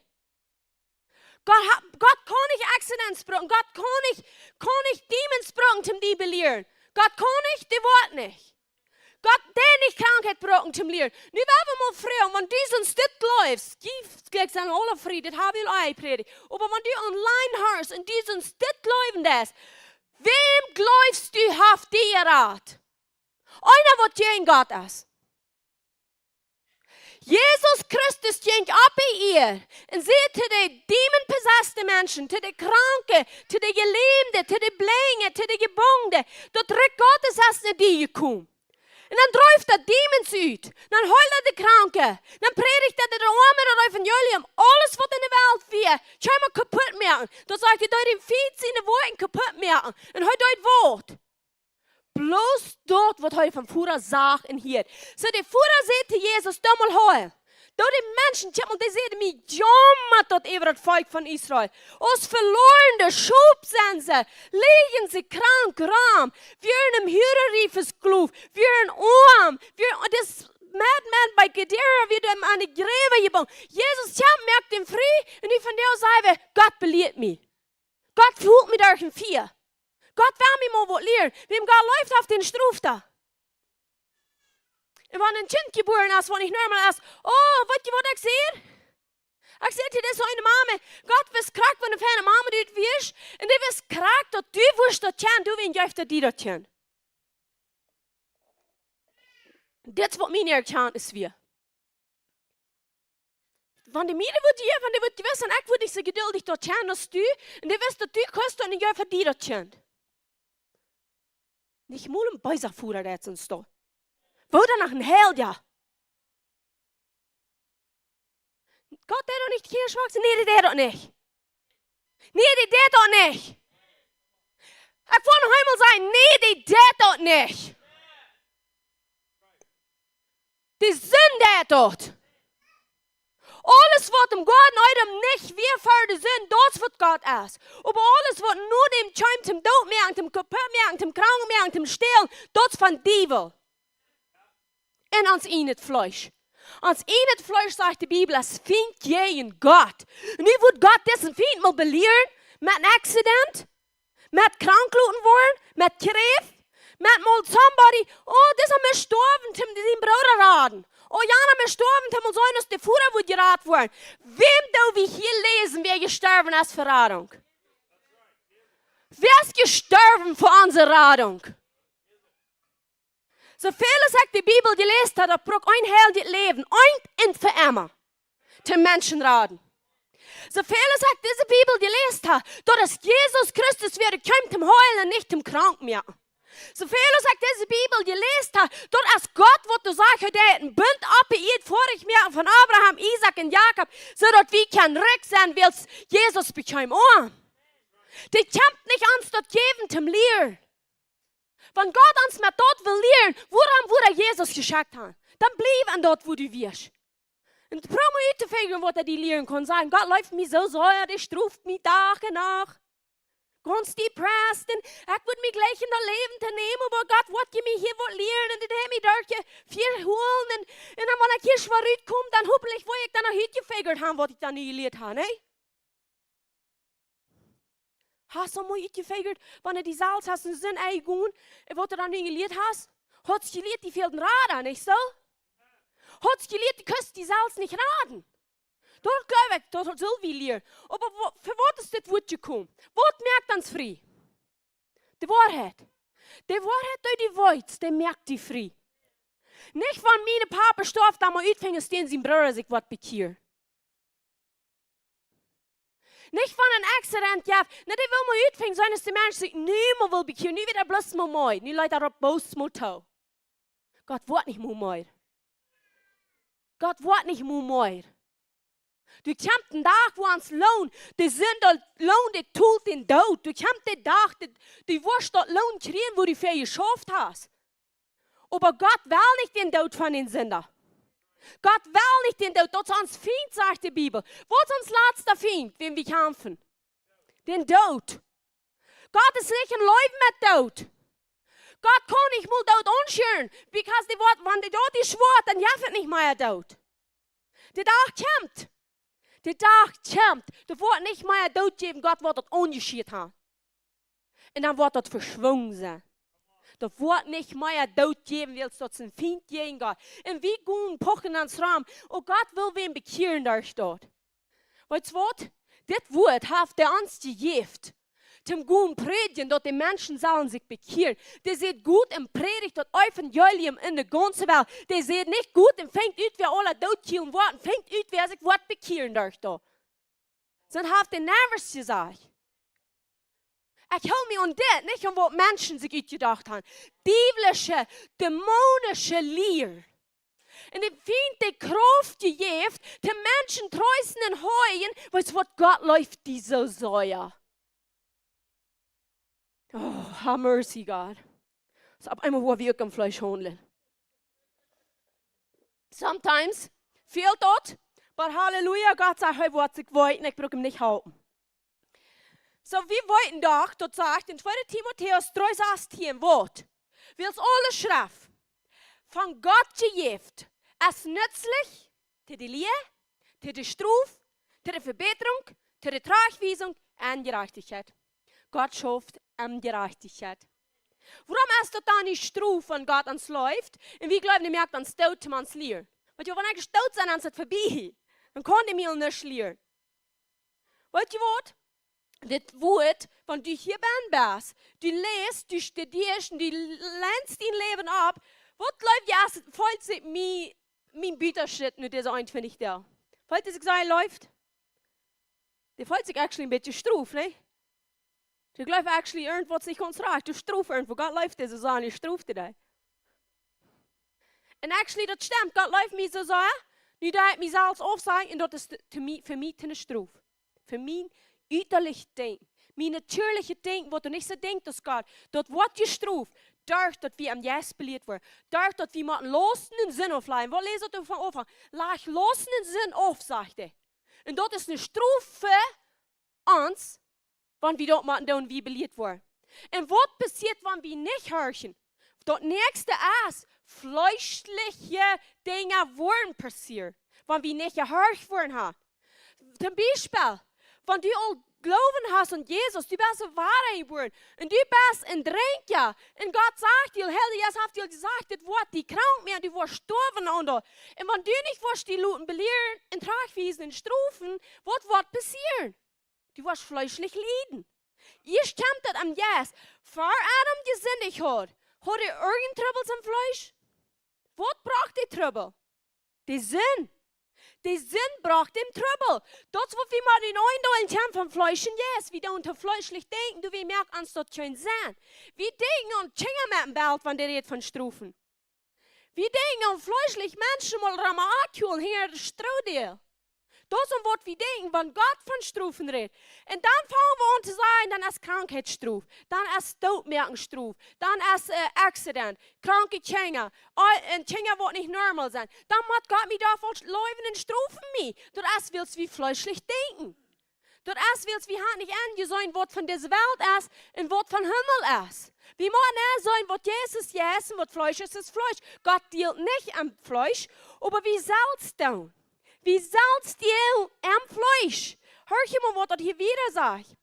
Gott ha-, Gott kaun nich accidents brucken. Gott kaun nich, kaun nich demons brucken, toom die belieren. Gott kaun nich, dee woat nich. Gott deit nich Krankheit brucken, toom lieren. Nu woa wie mol froagen, wan du soont dit jleefst, jie, kjikj, sent aule frie, dit hab wie aul jeprädicht. Oba wan du online horchst un du soont dit jleewen deist, wäm jleefst du haft die jerat? Eena, waut jäajen Gott es. Jesus Christus jinkj opp de Ieed un säd to de demon-possessed Menschen, to de Kranke, to de Jelämde, to de Blinje, to de Jebungne, daut Rikj Gottes es no die jekomen. Un dan dreef hee demons ut, dan heeld hee de Kranke, dan prädicht hee de Oame daut Evangelium, aules waut en de Welt wia, kjeem hee kaputt moaken. Dan sajcht hee, daut dee dän Fient siene Woakjen kaputt moaken. Un hee deed waut? Bloos daut, waut hee vom Voda sach un hieed. Soo, de Voda säd to Jesus, doo mol heelen. Daut de Menschen, kjikj mol, dee säden, mie jaummat daut äwa daut Volkj von Israel. Aus veloarne Schop sent see, lijen see krank rom, wieren em Huararie vesklooft, wieren oam, wieren, daut es met, met bie Gadara, wia dee aun de Jräwa jebungen. Jesus, jo, moakt dee frie, un nu vondoag saj wie, Gott belieet mie. Gott hilt mie derch daut Fia. Gott well mie mau waut lieren. Wäm Gott leeft, haft kjeene Strof. Un wan een Kjint jebuaren es, waut nich normal es, oh, weetst du, waut ekj säd? Ekj säd, dit es eene Mame. Gott wist krakjt, waut eene feine Mame du wieescht. Un dee wist krakjt, daut du wurscht daut kjennen, du, wäm jeef hee die daut kjennen. Dit es, waut mien Erkjantnis wia. Wan dee mie daut wudd jäwen, wan dee wudd jewess, un ekj wudd nich soo jeduldich daut kjennen aus du, un dee wist, daut du kust, un dee jeef hee die daut kjennen. Nich mol een beesa Voda, daut es een Stoot. Woo dan noch een Heilja? Gott deit daut nich, de Kjinja schwak sent? Nä, dee deit daut nich. Nä, dee deit daut nich. Ekj well noch eemol sajen, nä, dee deit daut nich. De Sind deit daut. Aules, waut em Goaden Eden nich wia ver de Sind, daut es, waut Gott es. Oba aules, waut no däm kjeem, toom doot moaken, toom kaputt moaken, toom krank moaken, toom stälen, daut es vom Diewel. En ons ieejnet Fleesch. Ons ieejnet Fleesch, sajcht de Bibel, es Fient jäajen Gott. Un nu wudd Gott disen Fient mol belieren met een Accident, met krank loten woaren, met Kjräft, met mol somebody, oh, dee es jestorwen, toom sien Brooda raden. Oh, jana es jestorwen, toom mol seenen, aus de Voda wudd jerat woaren. Wäm doo wie hia läsen, wäa jestorwen es fa Radunk? Wäa es jestorwen fa onse Radunk? Soo väl aus ekj de Bibel jeläst hab, daut brukt een heiljet Läwen, eent un fa emma, toom Menschen raden. Soo väl aus ekj dise Bibel jeläst hab, daut es Jesus Christus, wäa kjeem toom heelen un nich toom krank moaken. Soo väl aus ekj dise Bibel jeläst hab, daut es Gott, waut doa sajcht, hee deit een Bunt opp de Ieed foadich moaken von Abraham, Isaak un Jakob, soo daut wie kjennen rikj sennen, wiels Jesus wort oam. Dee kjemt nich ons daut jäwen toom lieren. Wan Gott ons met daut well lieren, wuarom wudd hee Jesus jeschekjt haben? Dan bliew aun daut, wua du wieescht. Un proow mau uttofinjen, waut hee die lieren kaun. Sajen: Gott leeft mie soo sea, dee stroft mie Dach un Nacht. Gaunz depressed, un ekj wudd mie jlikj en daut Läwen to nämen, oba Gott, waut jie mie hia wellen lieren, un dit haft mie derch de Fia jeholpen, un, un dan, wan ekj hia schwoa rutkom, dan hopentlich woa ekj dan noch utjefinjen haben, waut ekj dan nu jelieet hab, nä? Hast du mol utjefinjen, wan du die selfst hast en Sind enjegonen, un waut du dan nu jelieet hast? Hast jelieet, die fält een Rad aun, nich soo? Hast jelieet, du kaust die selfst nich raden? Daut jleew ekj, daut sull wie lieren. Oba wa-, fa waut es dit Wuat jekomen? Waut moakt ons frie? De Woarheit. De Woarheit, dee du weetst, dee moakt die frie. Nich wan mien Papa storf, dan mau utfinjen, aus dän sien Brooda sikj woat bekjieren. Nich wan een Accident jeft. Nä, dee well mau utfinjen, aus de Mensch sikj nu mau well bekjieren. Nu woat hee bloos mau meed. Nu leit hee opp bloos mau too. Gott woat nich mau meed. Gott woat nich mau meed. Doa kjemt een Dach, wua ons Loon, de Sind, de Loon, dee tolt dän Doot. Doa kjemt de Dach, dee, du woascht daut Loon kjrieen, wua du fa jeschauft hast. Oba Gott well nich dän Doot von dän Sinda. Gott well nich dän Doot. Daut es ons Fient, sajcht de Bibel. Waut es ons latsta Fient, wäm wie kjamfen? Dän Doot. Gott es nich een Läwen met Doot. Gott kaun nich mol Doot aunschieren, because dee woat, wan dee Doot es schwoa, dan jeft et nich mea Doot. De Dach kjemt. De Dach kjemt. Doa woat nich mea Doot jäwen, Gott woat daut aunjeschieet haben. Un dan woat daut veschwungen sennen. Doa woat nich mea Doot jäwen, wiels daut es een Fient jäajen Gott. Un wie gonen pochen ons rom. Oh, Gott well wäm bekjieren derch daut. Weetst waut? Dit Wuat haft hee ons jejäft. Toom gonen prädjen, daut de Menschen sellen sikj bekjieren. Dee säd: "Got un prädicht daut Evangelium en de gaunze Welt." Dee säd nich: "Got un fangt ut, wäa aula doot kjielen woat, un fangt ut, wäa sikj woat bekjieren derch daut." Soo haft hee never jesajcht. Ekj hool mie aun dit, nich aun waut Menschen sikj utjedocht haben. Diewlische, dämonische Lia. Un dee Fient dee Krauft jejäft, de Menschen treesten un heien, weetst waut, Gott leeft die soo sea. Oh, have mercy, God. Soo opp eemol woa wie uk em Fleesch haundlen. Sometimes fält daut, but Halleluja, Gott sajcht, hee woat sikj weeten, ekj bruck am nich halpen. Soo, wie weeten doch, daut sajcht en tweede Timotäus dree sastieen, waut? Wiels aule Schreft von Gott jejäft, es nutzlich to de Lia, to de Strof, to de Vebätrunk, to de Trajchtwiesunk un Jerajchtichkjeit. Gott schauft en Jerajchtichkjeit. Wuarom es daut dan nich Strof, wan Gott ons leeft? Un wie jleewen, hee moakt ons doot, om ons lieren. Weetst waut, wan ekj doot sie, dan es et verbie. Dan kaun hee mie nuscht lieren. Weetst waut? Dit Wuat, wan du hia bennen best, du läst, du studieescht un du lernst dien Läwen opp, waut jleefst du, es, felt sikj mie, mien Buta Schritt nu dise eenuntwintich Doag? Felt sikj soo leeft? Dee felt sikj actually een bät Strof, nä? Dee jleeft actually irjentwaut es nich gaunz rajcht. Dee Strof irjentwoo. Gott leeft dee soo sea, dee Strof dee. Un actually, daut stemt. Gott leeft mie soo sea. Nu doo ekj mie selfst aufsajen un daut es to, to mie, fa mie to eene Strof. Fa mien utalich Denkjen. Mien natieelich Denkjen, waut doa nich soo denkjt aus Gott. Daut woat jestroft derch daut wie em Jeist belieet woaren. Derch daut wie motten Lausten un Sind auflajen. Waut läst daut doa von Aunfank? Laj Lausten un Sind auf, sajcht hee. Un daut es eene Strof fa ons, wan wie daut motten doonen, wie belieet woaren. Un waut passieet, wan wie nich horchen? Daut näakjste es, fleeschliche Dinja woaren passieren, wan wie nich jehorcht woaren haben. Toom Biespel, wan du aul Gloowen hast aun Jesus, du best wada jebuaren, un du best een Drinkja, un Gott sajcht die, Heilja Jeist haft die jesajcht, dit woat die krank moaken, du woascht stoawen aun daut. Un wan du nich woascht die loten belieren un trajchtwiesen un strofen, waut woat passieren? Du woascht fleeschlich lieden. Ieescht kjemt daut em Jeist. Ver Adam jesindicht haud, haud hee irjent Trubbels em Fleesch? Waut brocht dee Trubbel? De Sind. De Sind brocht dän Trubbel. Daut es waut wie motten endeelen kjennen von Fleesch un Jeist. Wie doonen to fleeschlich denkjen, du, wie moakt ons daut kjeen Senn. Wie denkjen aun Kjinja met een Belt, wan dee rät von strofen. Wie denkjen aun fleeschlich Menschen mol rom aunholen hinja de Stroh doa. Daut es waut wie denkjen, wan Gott von strofen rät. Un dan fangen wie aun to sajen, dan es Krankheit Strof, dan es Doot moaken Strof, dan es, äh, Accident, kranke Kjinja, äh, un Kjinja waut nich normal sent. Dan mott Gott mie doafäa leewen un strofen mie. Daut es wiels wie fleeschlich denkjen. Daut es wiels wie haben nich enjeseenen waut von dise Welt es un waut von Himmel es. Wie motten enseenen waut Jesus es un waut Fleesch es, es Fleesch. Gott deelt nich aum Fleesch, oba wie selfst doonen. Wie selfst deelen aum Fleesch. Horch mol waut daut hia wieda sajcht.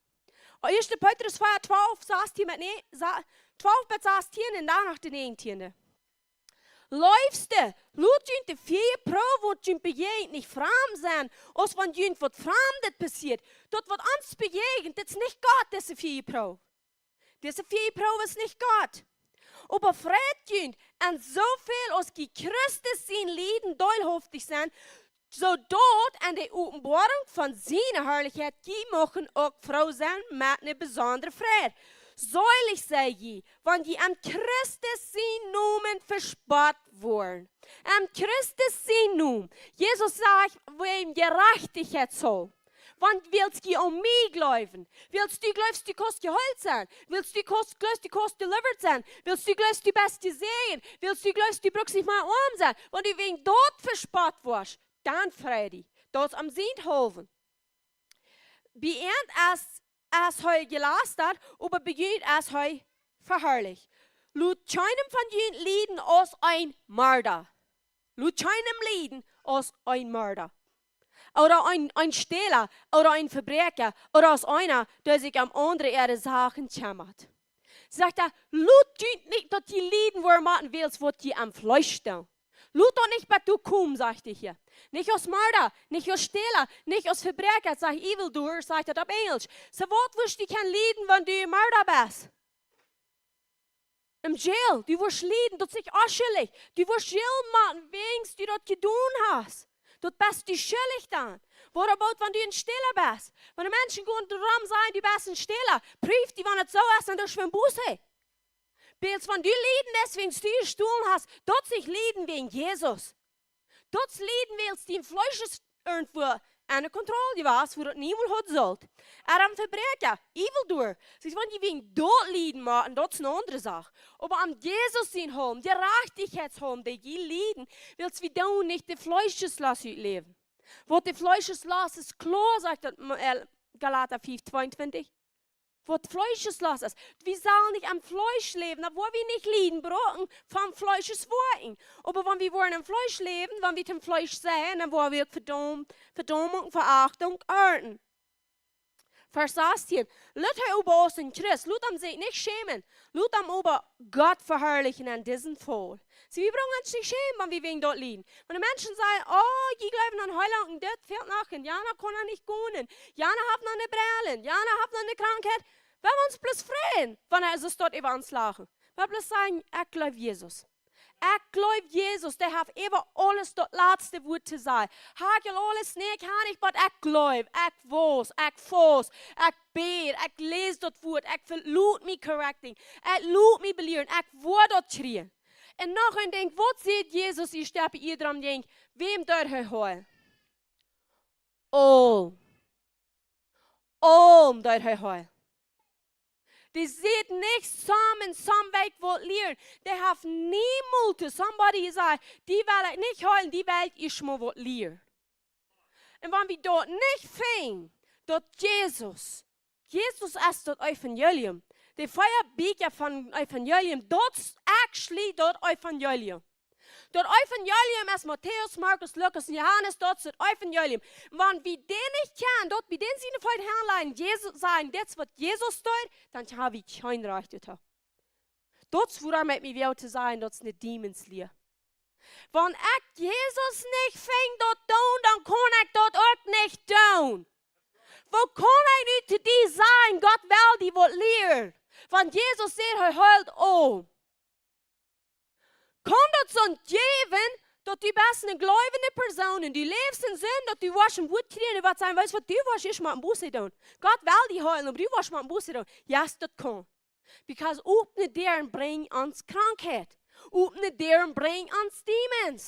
Ieeschte Petrus vea, twalf, sastieen bat, nä, sa-, twalf bat sastieen un dan no de näajentieen. Leefste, lot junt de Fia Proow, waut junt bejäajent, nich framd sennen, aus wan junt waut Framdet passieet. Daut waut ons bejäajent, daut es nich Gott, dise Fia Proow. Dise Fia Proow es nich Gott. Oba freit junt aun soo väl aus jie Christus sien Lieden deelhauftich sent, soo daut en de Openboarunk von siene Harlichkjeit jie moaken uk froo sennen met eene besondre Freid. Seelich sent jie, wan jie aun Christus sien Nomen vespott woaren. Aun Christus sien Nomen. Jesus sajcht, wäajen Jerajchtichkjeit saul. Wan wiels du aun mie jleefst, wiels du jleefst, du kaust jeheelt sennen, wiels du kaust, jleefst, du kaust delivered sennen, wiels du jleefst, du best jesäajent, wiels du jleefst, du brukst nich mea oam sennen, wan du wäajen daut vespott woascht, dan frei die. Daut es om sienthaulwen. Bie an es, es hee jelastat, oba bie junt es hee veharlicht. Lot kjeenen von junt lieden aus een Morda. Lot kjeenen lieden aus een Morda. Ooda een, een Stäla, ooda een Vebräakja, ooda aus eena, dee sikj om aundre äare Sachen kjemmat. Sajcht hee, lot junt nich, daut jie lieden woaren motten, wiels waut jie aum Fleesch doonen. Lot daut nich bat doa komen, sajcht hee hia. Nich aus Morda, nich aus Stäla, nich aus Vebräakja, sajcht evildoer, sajcht daut opp Enjelsch. Soo waut wurscht du kjennen lieden, wan du Morda best? Em Jail, du wurscht lieden, daut es nich onschullich. Du wurscht Jail motten, wäajens du daut jedonen hast. Daut best du schullich dan. What about, wan du een Stäla best? Wan de Menschen gonen rom sajen, du best een Stäla, preeft die, wan et soo es, un doa schwind Buße. Wiels wan du lieden deist, wäajens du jestolen hast, daut es nich lieden wäajen Jesus. Daut es lieden, wiels dien Fleesch es irjentwua aun de Kontroll jewast, wua daut niemols haud sullt. Ooda een Vebräakja, evildoer. Soo wan jie wäajen daut lieden motten, daut es eene aundre Sach. Oba om Jesus sienen Hoam, de Jerajchtichkjeits Hoam, dee jie lieden, wiels wie doonen nich de Fleescheslost utläwen. Waut de Fleescheslost es, kloa, sajcht daut, äh, Galata fief tweeuntwintich. Waut Fleescheslost es. Wie sellen nich aum Fleesch läwen, dan woa wie nich lieden brucken von Fleescheswoakjen. Oba wan wie woaren em Fleesch läwen, wan wie tom Fleesch sennen, dan woa wie uk Vedaumt, Vedaumunk, Veachtunk ernten. Varsch sastieen. Lot hee oba aus een Christ, lot am sikj nich schämen. Lot am oba Gott veharlichen aun disen Faul. See, wie brucken ons nich schämen, wan wie wäajen daut lieden. Wan de Menschen sajen, oh, jie jleewen aun Heilunk, un dit fält noch, un jana kaun nich gonen, jana haft noch eene Brell, jana haft noch eene Krankheit. Wie woaren ons bloos freien, wan see daut äwa ons lachen. Wie bloos sajen, ekj jleew Jesus. Ekj jleew Jesus, dee haft äwa aules daut latste Wuat to sajen. Hab ekj aul aules? Nä, ekj hab nich, oba ekj jleew, ekj woa, ekj faust, ekj bäd, ekj läs daut Wuat, ekj lot mie correcting, ekj lot mie belieren, ekj woa daut kjrieen. Un noch een Dinkj, waut sajcht Jesus, hia steit bie jieda Dinkj, wäm deed hee heelen? Aulem. Aulem deed hee heelen. Dee sajcht nich, some un some well ekj waut lieren. Dee haft niemols to somebody jesajcht, die well ekj nich heelen, die well ekj ieescht mol waut lieren. Un wan wie daut nich finjen, daut Jesus, Jesus es daut Evangelium. De vea Bieekja von Evangelium, daut es actually daut Evangelium. Daut Evangelium es Matäus, Markus, Lukas un Johanes, daut es daut Evangelium. Wan wie dee nich kjennen, daut wie dee siene Feet aunläajen, Jesus sajen, dit es waut Jesus deed, dan hab wie kjeen Rajcht doatoo. Daut es wuarom met mie well to sajen, daut es eene Dämonslia. Wan ekj Jesus nich finj daut doonen, dan kaun ekj daut uk nich doonen. Woo kaun ekj nu to die sajen, Gott well die waut lieren? Wan Jesus sajcht, hee heelt aulem. Kaun daut soont jäwen, daut du best eene jleewende Persoon un du läfst en Sind, daut du woascht een Wuat kjrieen, waut sajen, weetst waut, du woascht ieescht mol Buße doonen. Gott well die heelen, oba du woascht mol Buße doonen. Yes, daut kaun. Because opne Däaren brinjen ons Krankheit. Opne Däaren brinjen ons Dämons.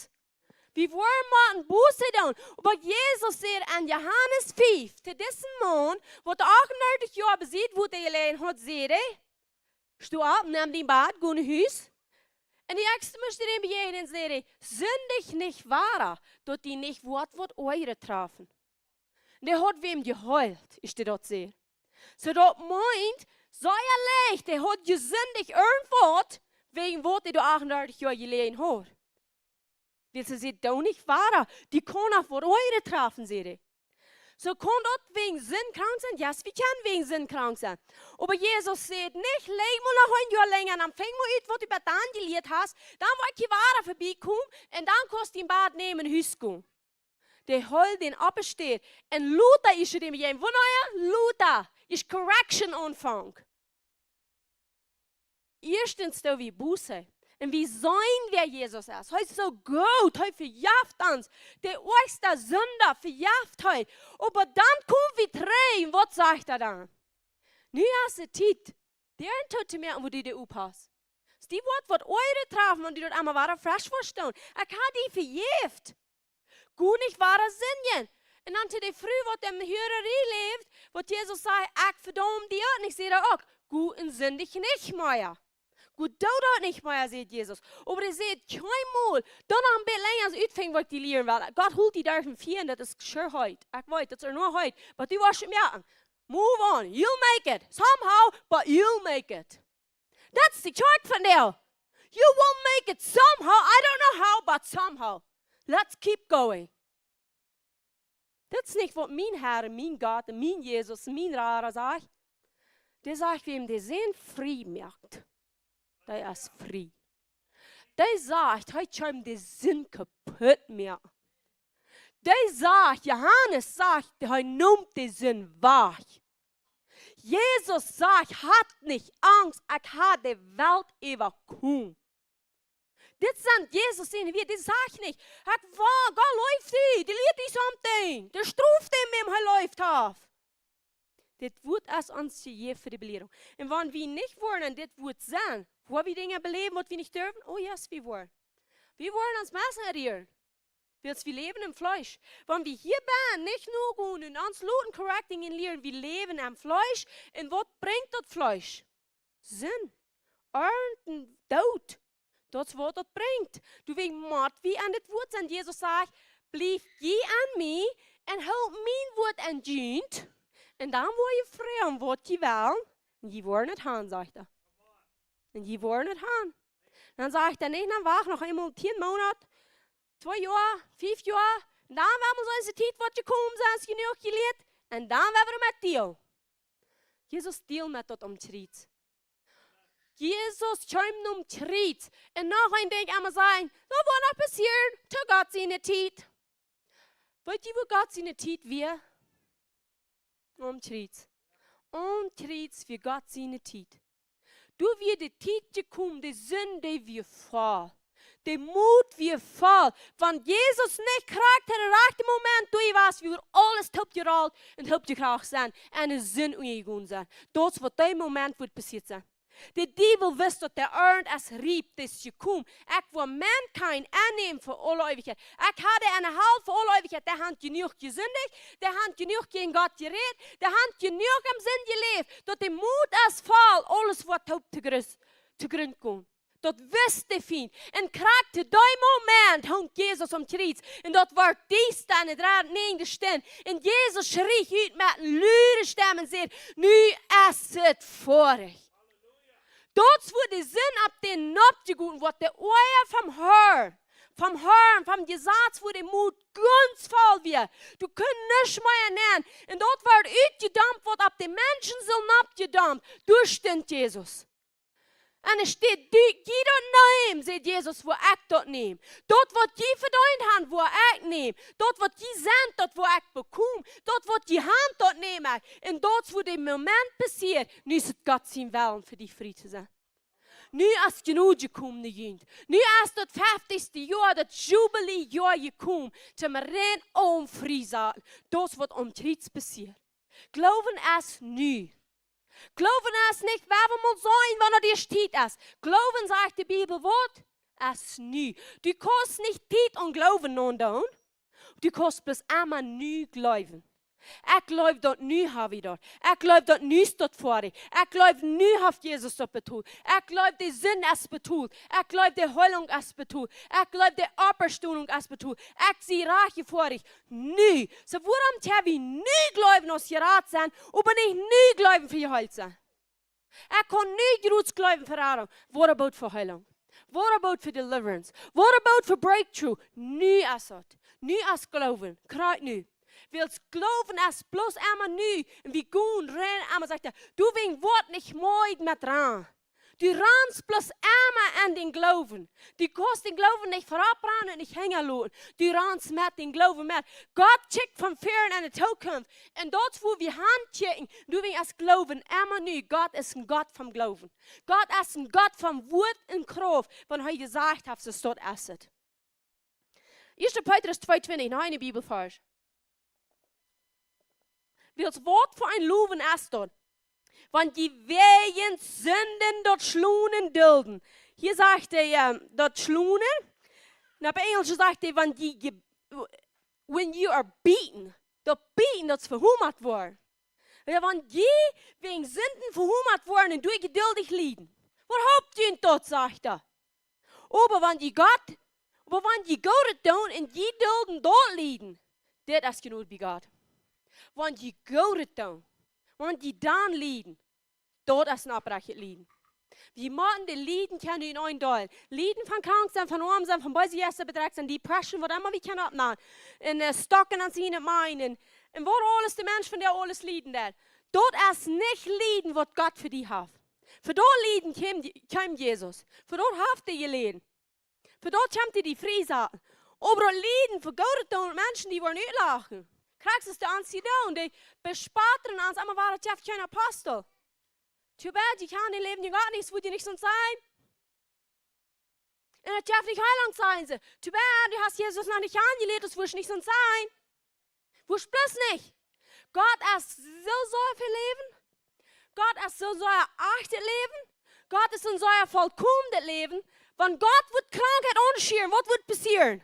Wie woaren motten Buße doonen. Oba Jesus sajcht aun Johanes fief, to disen Maun, waut achtundartich Joa besied, wua hee jeläajen haud, sajcht hee, sto opp, nem dien Bad, go no Hus. Un de näakjste must am bejäajnen, sajcht hee, sindich nich wieda, daut die nich woat waut oajet trafen. Dee haud wäm jeheelt, es daut, sajcht hee. Soo daut meent, sea leicht, hee haud jesindicht irjentwaut, wäajen waut hee doa achtundartich Joa jeläajen haud. Wiels hee sajcht, doo nich wieda, die kaun noch waut oajet trafen, sajcht hee. Soo kaun daut wäajen Sind krank sennen? Yes, wie kjennen wäajen Sind krank sennen. Oba Jesus sajcht nich, leew mol noch een Joa lenja un dan finj mol ut, waut du bat dan jelieet hast, dan woa ekj hia wieda verbiekomen un dan kaust du dien Bad nämen un no Hus gonen. Dee heelt dän oppe Städ. Un lota es et ieescht, wanea? Lota es correction aunfangt. Ieeschtens doo wie Buße. Un wie seenen, wäa Jesus es. Hee es soo goot, hee vejeft ons. De oajchsta Sinda vejeft hee. Oba dan kom wie trigj, waut sajcht hee dan? Nu es de Tiet, Däaren tootomoaken, wua du dee opphaust. Es die woat waut oajet trafen, wan du daut emol wieda fresch woascht doonen. Ekj hab die vejäft. Go nich wieda sindjen. Un dan to de Fru, waut em Hurarie läft, waut Jesus säd: "Ekj vedaum die uk nich." Säd hee uk: "Go un sindich nich mea. Go, doo daut nich mea", säd Jesus. Oba hee säd kjeenmol, dan noch een bät lenja aus utfinjen, waut ekj die lieren well. Gott holt die doa von fia, daut es sure heet. Ekj weet, daut es noch heet. But du woascht moaken. Move on. You'll make it. Somehow, but you'll make it. That's the church for now. You will make it somehow. I don't know how, but somehow. Let's keep going. Daut es nich waut mien Herr, mien Gott, mien Jesus, mien Rada sajcht. Dee sajcht, wäm de Sän frie moakt, dee es frie. Dee sajcht, hee kjeem de Sind kaput moaken. Dee sajcht, Johanes sajcht, hee nemt de Sind wajch. Jesus sajcht: "Hat nich Angst, ekj hab de Welt äwakomen." Dit sent Jesus siene Wieed, dee sajcht nich: "Ekj woa, Gott leeft die, dee lieet die something, dee stroft däm, wäm hee leef haft." Dit Wuat es ons jejäft fa de Belierunk. Un wan wie nich woaren en dit Wuat sennen, woa wie Dinja beläwen, waut wie nich derwen? Oh yes, wie woaren. Wie woaren ons Messen rieren. Wiels wie läwen em Fleesch. Wan wie hia benen nich nogonen un ons loten correcting un lieren, wie läwen em Fleesch. Un waut brinjt daut Fleesch? Sind. Ernten, Doot. Daut es waut daut brinjt. Doawäajen mott wie aun dit Wuat sennen. Jesus sajcht: "Bliewt jie aun mie un hoolt mien Wuat aun junt. Un dan woa jie froagen waut jie wellen. Un jie woaren et han", sajcht hee. "Un jie woaren et han." Dan sajcht hee nich: "Dan wacht noch eemol tieen Moonat, twee Joa, fief Joa. Un dan woa wie seenen, aus de Tiet woat jekomen sennen, es jenuach jelieet. Un dan woa wie met die." Jesus dealt met daut aum Kjriez. Jesus kjeem aum Kjriez. Un noch een Dinkj emma sajen, daut woat noch passieren, to Gott siene Tiet. Weet jie, woo Gott siene Tiet wia? Aum Kjriez. Aum Kjriez wia Gott siene Tiet. Doa wia de Tiet jekomen, de Sind, dee wia voll. De Mot wia voll. Wan Jesus nich krakjt to dän rajchten Moment doa wia, wia aules toopjerolt un toopjekracht sennen un de Sind unjajegonen sennen. Daut es waut dee Moment wudd passieet sennen. De Diewel wist daut de Arnt es riep, dee es jekomen. Ekj woa mankind aunnämen fa aule Eewichkjeit. Ekj hab dee aun de Hal fa aule Eewichkjeit. Dee haben jenuach jesindicht, dee haben jenuach jäajen Gott jerät, dee haben jenuach em Sind jeläft, daut de Mot es voll, aules woat toop to Grus, to Grunt gonen. Daut wist de Fient. Un krakjt to dee Moment hunk Jesus aum Kjriez. Un daut wort diesta en de dredde, näajende Stund. Un Jesus schrieech ut met eene lude Stemm un säd: "Nu es et foadich." Daut es wua de Sind opp dän nopp jegonen, wua de Oaja vom Harn, vom Harn, vom Jesaz, wua de Mot gaunz voll wia. Doa kunn nuscht mea nenn. Un daut wort utjedampt, waut opp de Menschen sull nopp jedampt. Doa stunt Jesus. Un hee säd: "Dee, dee daut nämen", säd Jesus, "woa ekj daut nämen. Daut waut jie vedeent haben, woa ekj nämen. Daut waut jie sent, daut woa ekj bekomen. Daut waut jie haben, daut näm ekj." Un daut es wua de Moment passieet, nu es et Gott sien Wellen fa die frie to sennen. Nu es jenuach jekomen, de Jugend. Nu es daut feftichste Joa, daut Jubilee Joa jekomen, toom rein aum frie sennen. Daut es waut aum Kjriez passieet. Gloowen es nu. Gloowen es nich, woa wie mol seenen, wanea de Tiet es. Gloowen, sajcht de Bibel, waut? Es nu. Du kaust nich Tiet un Gloowen aundoonen. Du kaust bloos emma nu gloowen. Ekj gleew daut nu hab ekj daut. Ekj gleew daut nu es daut foadich. Ekj gleew nu haft Jesus daut betolt. Ekj gleew de Sind es betolt. Ekj gleew de Heilunk es betolt. Ekj gleew de Oppstonunk es betolt. Ekj sie rajcht foadich. Nu. Soo, wuarom kjenn wie nu gloowen aus jerat sennen, oba nich nu gloowen fa jeheelt sennen? Ekj kaun nu groot gloowen fa Radunk. What about fa Heilunk? What about fa deliverance? What about fa breakthrough? Nu es et. Nu es Gloowen. Krakjt nu. Wiels Gloowen es bloos emma nu. Un wie gonen rein emma, sajcht hee, doawäajen woa nich meed met rannen. Du ranst bloos emma aun dän Gloowen. Du kaust dän Gloowen nich verop rannen un nich henjen loten. Du ranst met dän Gloowen met. Gott kjikjt von ver en de Tookunft. Un daut es wua wie han kjikjen. Doawäajen es Gloowen emma nu. Gott es een Gott vom Gloowen. Gott es een Gott vom Wuat un Krauft. Wan hee jesajcht haft, soo es et. Ieeschte Petrus twee twintich, noch een Bibelvarsch. Wiels waut fa een Lowen es daut, wan jie wäajen Sinden daut Schlonen dulden. Hia sajcht hee, ähm, daut Schlonen. Un opp Enjlisch sajcht hee, wan jie je-, when you are beaten, Daut bediet daut see vehungat woaren. Jo, wan jie wäajen Sinden vehungat woaren un doa jeduldich lieden, waut halpt junt daut, sajcht hee. Oba wan jie Gott, oba wan jie Goodet doonen un jie dulden daut Lieden, dit es Jnod bie Gott. Wan jie Goodet doonen, wan jie dan lieden, daut es een opprechtet Lieden. Wie motten daut Lieden kjennen endeelen. Lieden von krank sennen, von oam sennen, von beese Jeista bedrekjt sennen, Depression, waut emma wie kjennen oppnämen. Un, äh, stocken aun siene Meinen. Un waut aules de Mensch von dee aules lieden deit. Daut es nich Lieden, waut Gott fa die haft. Fa daut Lieden kjeem, kjeem Jesus. Fa daut haft hee jeläden. Fa daut kjemt hee die frie saten. Oba daut Lieden fa Goodet doonen, Menschen die woaren utlachen. Krakjt soo aus dee ons hia doonen, dee bespotten ons emma, wua daut jeft kjeene Apostel. Too bad, jie kjanen daut Läwen von Gott nich, wudd jie nich soo sennen. Un daut jeft nich Heilunk, sajen see. Too bad, du hast Jesus noch nich aunjelieet, dan wurscht nich soo sennen. Wurscht bloos nich. Gott es soo sea fa Läwen. Gott es soo sea acht daut Läwen. Gott es soo sea vollkomen daut Läwen. Wan Gott wudd Krankheit aunschieren, waut wudd passieren?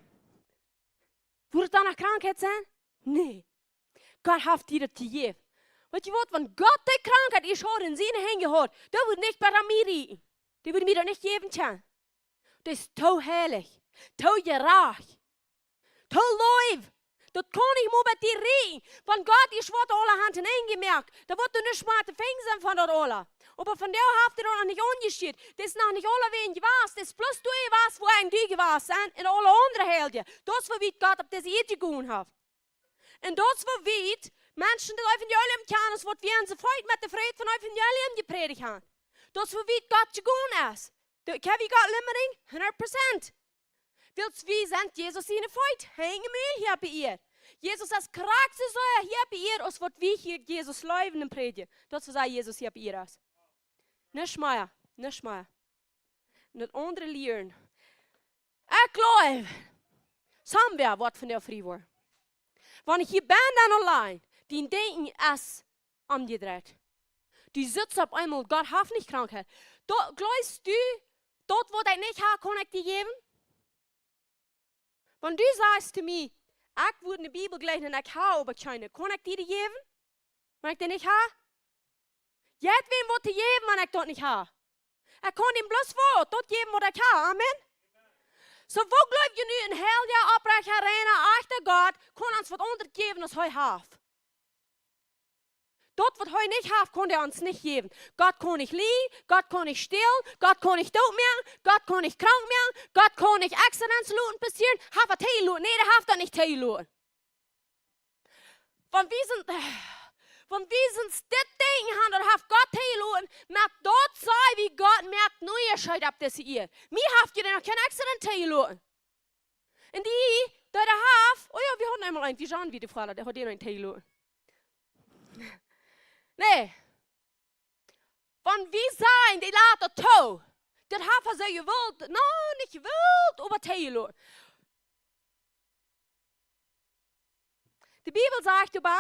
Wudd et dan noch Krankheit sennen? Nä. Gott haft die daut jejäft. Weetst du waut, wan Gott dee Krankheit ieescht haud en siene Henj jehaut, dan wudd nich bie mie rieekjen. Dee wudd mie daut nich jäwen kjennen. Daut es too heilich, too jerajcht, too leef. Daut kaun nich mol bie die rieekjen. Wan Gott ieescht waut aula haud enjemoakt, dan wudd doa nuscht mea to finjen sennen von daut aula. Oba vondoag haft hee daut noch nich aunjeschieet. Daut es noch nich aulawäajen jewast. Daut es bloos doa jewast, wua hee doa jewast es. Un aule aundre Heilje. Daut es woo wiet Gott opp dise Ieed jegonen haft. Un daut es woo wiet Menschen daut Evangelium kjanen, es waut wie aun see feet met de Fräd von Evangelium jeprädicht haben. Daut es woo wiet Gott jegonen es. Daut, kjenn wie Gott limmeren? Hundat Prozent. Wiels wie sent Jesus siene Feet, Henj un Mul hia opp Ieed. Jesus es krakjt soo sea hia opp Ieed, aus waut wie hia Jesus leewen un prädjen. Daut es woo sea Jesus hia opp Ieed es. Nuscht mea, nuscht mea. Un daut aundre lieren. Ekj jleew, somewhere woat vondoag frie woaren. Wan ekj hia bie dan auleen, dien Denkjen es omjedreit. Du sitst opp eemol, Gott haft nich Krankheit. Daut, jleefst du, daut waut ekj nich hab, kaun ekj die jäwen? Wan du sajst to mie, ekj wudd ne Bibel jleichen un ekj hab oba kjeene, kaun ekj die dee jäwen? Wan ekj dee nich hab? Jie haben wäm waut to jäwen, wan ekj daut nich hab. Ekj kaun am bloos waut, daut jäwen waut ekj hab. Amen. Soo, woo jleew jie nu, een heilja, opprechta, reina, ajchta Gott kaun ons waut aundret jäwen aus hee haft? Daut waut hee nich haft, kaun hee ons nich jäwen. Gott kaun nich lieen, Gott kaun nich stälen, Gott kaun nich doot moaken, Gott kaun nich krank moaken, Gott kaun nich accidents loten passieren. Haft hee jeloten? Nä, dee haft daut nich jeloten. Wan wie sent, wan wie sent dit Dinkj han, daut haft Gott jeloten, met daut saj wie, Gott moakt nich Schult opp dise Ieed. Mie haft hee noch kjeen accident jeloten. Un dee, dee daut haft, oh jo, wie hauden eemol eenen, dee Jean, wie de Voda, dee haud dee noch een Tee jeloten. Nä. Wan wie sajen, dee lat daut too. Daut haft hee soo jewult, no, nich jewult, oba too jeloten. De Bibel sajcht oba,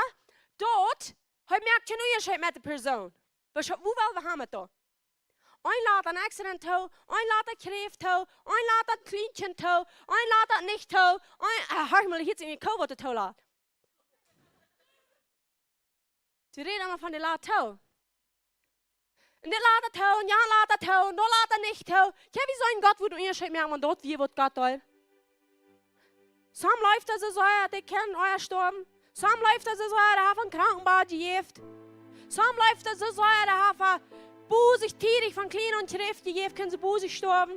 daut, hee moakt kjeen Unjascheet met de Persoon. Woo, woo well wie haben daut? Een lat een accident too, een lat Kjräft too, een lat een Kjlienkjint too, een lat daut nich too, een, ah, horch mol, hia es eene Koo, waut daut too lat. Dee räden emma von de lat too. Un dit lat daut too, un jana lat daut too, un daut lat daut nich too. Kjenn wie soo een Gott, woo du Unjascheet moakst, wan daut wia, waut Gott deed? Soms leeft hee soo sea, dee kaun ea stoawen. Soms leeft hee soo sea, dee haft een Krankenbad jejäft. Soms leeft hee soo sea, dee haft, äh, bosich tiedich von kjlien aun Kjräft jejäft, kaun see bosich stoawen.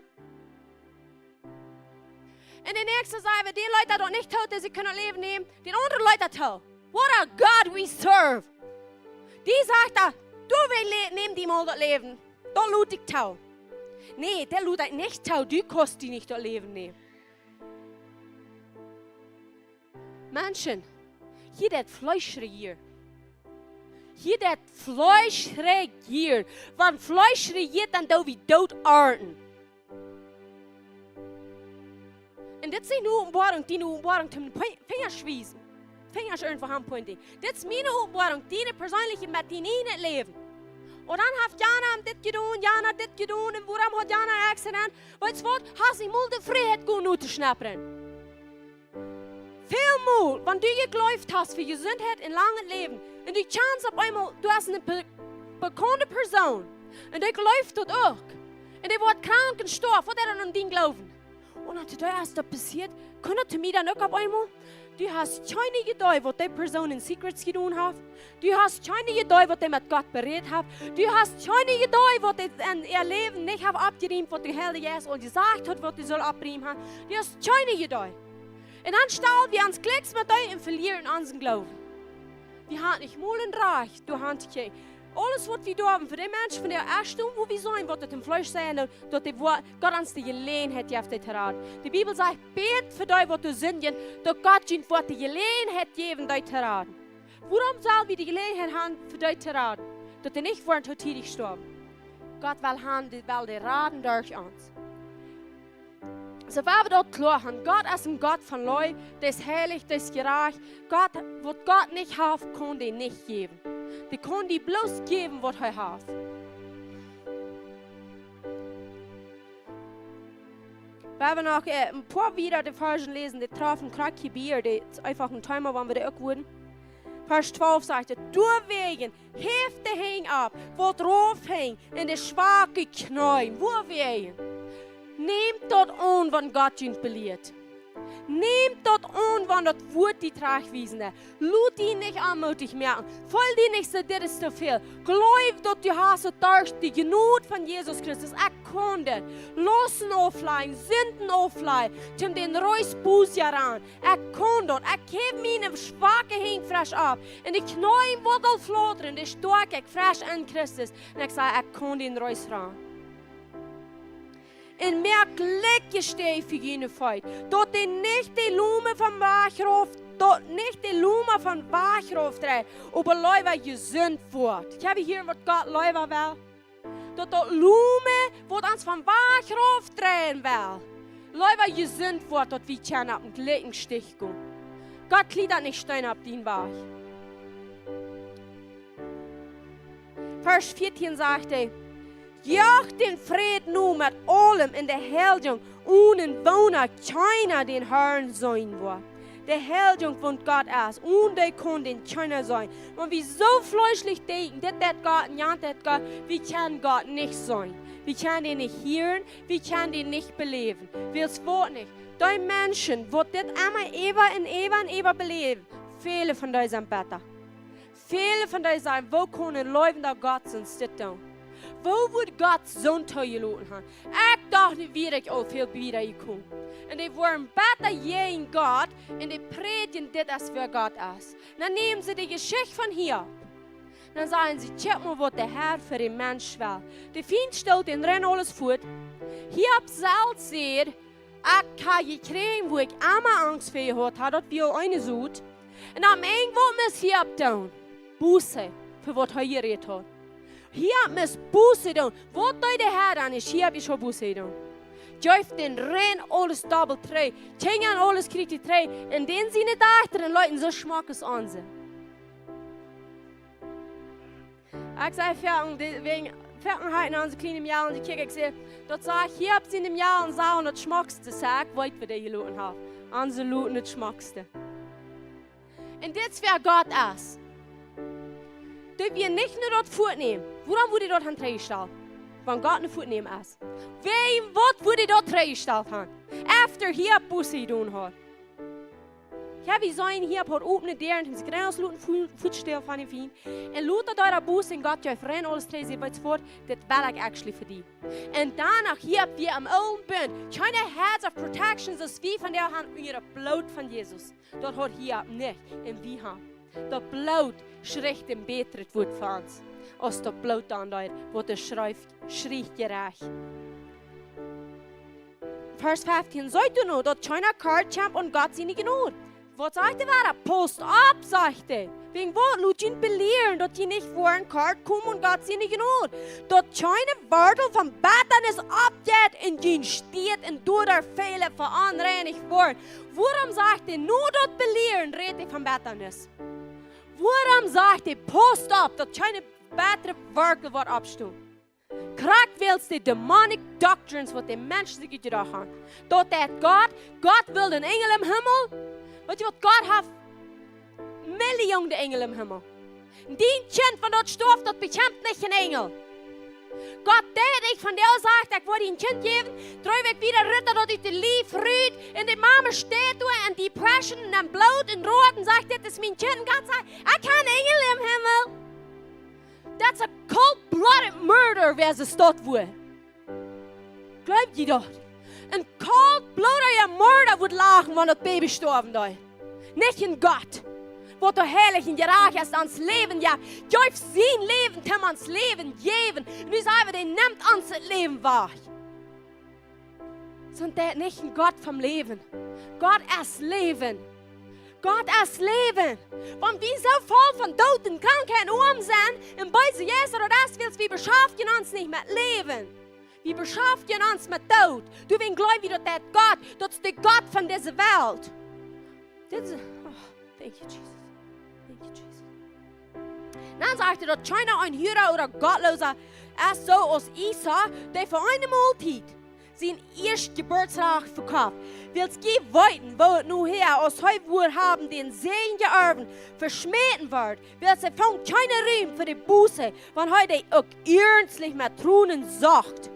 Un de näakjste sajcht, dee lat daut nich too, daut see kjennen Läwen nämen. Dee aundre lat daut too. What a God we serve! Dee sajcht daut, du west Lä-, nämen die mol daut Läwen. Daut lot ekj too. Nä, daut lot ekj nich too. Du kaust die nich daut Läwen nämen. Menschen, hia daut Fleesch rejieren. Hia daut Fleesch rejieren. Wan Fleesch rejieet, dan doo wie Doot arnten. Un dit es nich ne Openboarunk, diene Openboarunk toom Fi-, Finjasch wiesen. Finjasch irjentwoo han pointing. Dit es miene Openboarunk, diene perseenelje met dien ieejnet Läwen. Un dan haft jana dit jedonen, jana dit jedonen, un wuarom haud jana een accident? Weetst waut? Hast nich mol de Frieheit, goot no to schnappren. Väl mol, wan du jejleeft hast fa Jesundheit un langet Läwen, un du kjanst opp eemol, du hast eene be-, bekaunde Persoon, un dee jleeft daut uk, un dee woat krank un stoaft, waut es dan aun dien Gloowen? Un dan, daut es daut passieet, kaun daut to mie dan uk opp eemol? Du hast kjeene Iedee, waut dee Persoon en secrets jedonen haft. Du hast kjeene Iedee, waut dee met Gott berät haft. Du hast kjeene Iedee, waut dee en äa Läwen nich haft oppjerieemt, waut de Heilje Jeist aul jesajcht haft, waut dee sull oppjerieemt haben. Du hast kjeene Iedee. Un dan stal wie ons jlikj met dee un velieren onsen Gloowen. Wie haben nich mol een Rajcht, du hast kjeen. Aules, waut wie doonen fa dee Menschen, von dee ieescht, wua wie sent, waut daut em Fleesch sent, daut dee woa-, Gott ons de Jeläajenheit jeft, dee to raden. De Bibel sajcht: "Bät fa dee, waut doa sindjen, daut Gott junt woat de Jeläajenheit jäwen, dee to raden." Wuarom sell wie de Jeläajenheit haben, fa dee to raden? Daut dee nich woaren too tiedich stoawen. Gott well haben, dee well dee raden derch ons. Soo, wie haben daut kloa haben: Gott es een Gott von Leew, dee es heilich, dee es jerajcht. Gott, waut Gott nich haft, kaun dee nich jäwen. Dee kaun die bloos jäwen, waut hee haft. Wie haben noch, äh, een poa wieda de Varsch läsen, dee träfen krakjt hia bie, dee es eefach een Thema, wua wie uk wudden. Varsch twalf sajcht et: "Doawäajen häft de Henj opp, waut rauf henjen, un de schwake Kjneeen." Wuawäajen? Nämt daut aun, wan Gott junt belieet. Nämt daut aun, wan daut Wuat die trajchtwiesen deit. Lot die nich onmootich moaken. Feel die nich soo, dit es too väl. Jleew, daut du hast daut derch de Jnod von Jesus Christus. Ekj kaun dit. Lausten auflajen, Sinden auflajen, toom dän Reis Buße ranen. Ekj kaun daut. Ekj häw miene schwake Henj fresch opp. Un de Kjneeen woat aul flautren, dee stoakj ekj fresch en Christus. Un ekj saj: "Ekj kaun dän Reis ranen." Un moakt jlikje Städ fa june Feet, daut dee nich de Lome vom Wajch rauf, daut nich de Lome vom Wajch rauf deit, oba leewa jesunt woat. Ekj hab hia, waut Gott leewa well. Daut daut Lome, waut ons vom Wajch rauf dreien well, leewa jesunt woat, daut wie kjennen opp dän jlikjen Stich gonen. Gott kjricht daut nich Steen opp dän Wajch. Varsch vieetieen sajcht hee: "Jacht dän Fräd no met aulem un de Heiljunk, onen woona kjeena dän Harn seenen woat." De Heiljunk, waut Gott es, onen dee kaun dän kjeena seenen. Wan wie soo fleeschlich denkjen, dit deit Gott un jant deit Gott, wie kjennen Gott nich seenen. Wie kjennen dän nich hieren, wie kjennen dän nich beläwen. Wiels waut nich? Dee Menschen, waut dit emma äwa un äwa un äwa beläwen, väle von dee sent betta. Väle von dee sajen: "Woo kaun een läwenda Gott soont dit doonen? Woo wudd Gott soont toojeloten haben? Ekj docht, nu wia ekj aul väl wieda jekomen." Un dee woaren betta jäajen Gott un dee prädjen, dit es wäa Gott es. Dan nämen see de Jeschicht von Hiob. Dan sajen see: "Kjikj mol, waut de Herr fa een Mensch well." De Fient stoot dän rein aules fuat. Hiob selfst sajcht: "Ekj hab jekjräajen, wua ekj emma Angst fa jehaut hab, daut wia eene Sot." Un aum Enj, waut must Hiob doonen? Buße fa waut hee jerät haud. Hiob must Buße doonen. Waut deed de Herr dan? Hiob haft Buße jedonen. Jeef dän rein aules dobbelt trigj. Kjinja un aules kjrieech hee trigj. Un dän siene Dajchta leeten soo schmock aus onse. Ekj saj, wäajen, wäajen, wäajen hee no onse kjliene Mejal kjikjt, ekj saj, daut sach ekj hia opp siene Mejal un sach daut schmockste, sach ekj, weet, waut dee jeloten haft. Onse loten daut schmockste. Un dit es wäa Gott es. Daut wia nich no daut fuatnämen. Wuarom wudd hee daut han trigjjestalt, wan Gott no fuatnämen es? Wäajen waut wudd hee daut trigjjestalt han? After hee haud Buße jedonen haud. Jo, wie sent hia opp opne Däaren, un see kjrieen ons loten fu-, fuatstalen von dän Fient. Un lota deed hee Buße un Gott jeef rein aules trigj, säd: "Weetst waut, dit well ekj actually fa die." Un doano hia hab wie aum oolen Bunt kjeene hedge of protection, soo aus wie vondoag han, unja daut Bloot von Jesus. Daut haud Hiob nich, un wie han. Daut Bloot schrift een bätret Wuat fa ons, aus daut Bloot dan doa, waut de Schreft schriecht jerajcht. Varsch feftieen: "Seet doano, daut kjeena kort kjemt aun Gott siene Jnod." Waut sajcht hee wada? Pausst opp, sajcht hee. Wäajen waut? Lot junt belieren, daut jie nich woaren kort komen aun Gott siene Jnod. Daut kjeene Wortel von Bettanis oppjeit en june Städ un doaderch väle veonreinicht woaren. Wuarom sajcht hee, no daut Belieren rät hee von Bettanis? Wuarom sajcht hee, pausst opp, daut kjeene bettre Wortel woat oppstonen? Krakjt wiels de demonic doctrines, waut de Menschen sikj jedocht han. Daut deit Gott, Gott well een Enjel em Himmel, Weetst du waut? Gott haft Millionen Enjel em Himmel. Dien Kjint, wan daut stoaft, daut bekjemt nich een Enjel. Gott deit nich, wan dee sajcht: "Ekj woa die een Kjint jäwen", dree Wäakj wieda rut daut ut de Lief rut, un de Mame steit doa en Depression un en Bloot un roat un sajcht: "Dit es mien Kjint." Un Gott sajcht: "Ekj hab Enjel em Himmel." That's a cold-blooded murder, wäa see daut wia. Jleew jie daut? Een cold-blooded Morda wudd lachen, wan daut Baby stoawen deed. Nich een Gott, waut doa heilich un jerajcht es, ons Läwen jeft. Jeef sien Läwen, toom ons Läwen jäwen. Un nu saj wie, dee nemt ons daut Läwen wajch. Sent dee nich een Gott vom Läwen? Gott es Läwen. Gott es Läwen. Wan wie soo voll von Doot un Krankheit un oam sent un beese Jeista, daut es, wiels wie beschaftjen ons nich met Läwen. Wie beschaftjen ons met Doot. Doawäajen jleew wie, daut dee Gott, daut es de Gott von dise Welt. Dit es, oh, thank you, Jesus. Thank you, Jesus. Dan sajcht hee, daut kjeena een Hura ooda Gottloosa es soo aus Esau, dee fa eene Moltiet sien Ieeschtjeburtsrajcht vekoft. Wiels jie weeten, woo et nohäa, aus hee wudd haben dän Säajen jeorwen, veschmäten wort, wiels hee funk kjeene Rum fa de Buße, wan hee dee uk iernstlich met Tronen socht.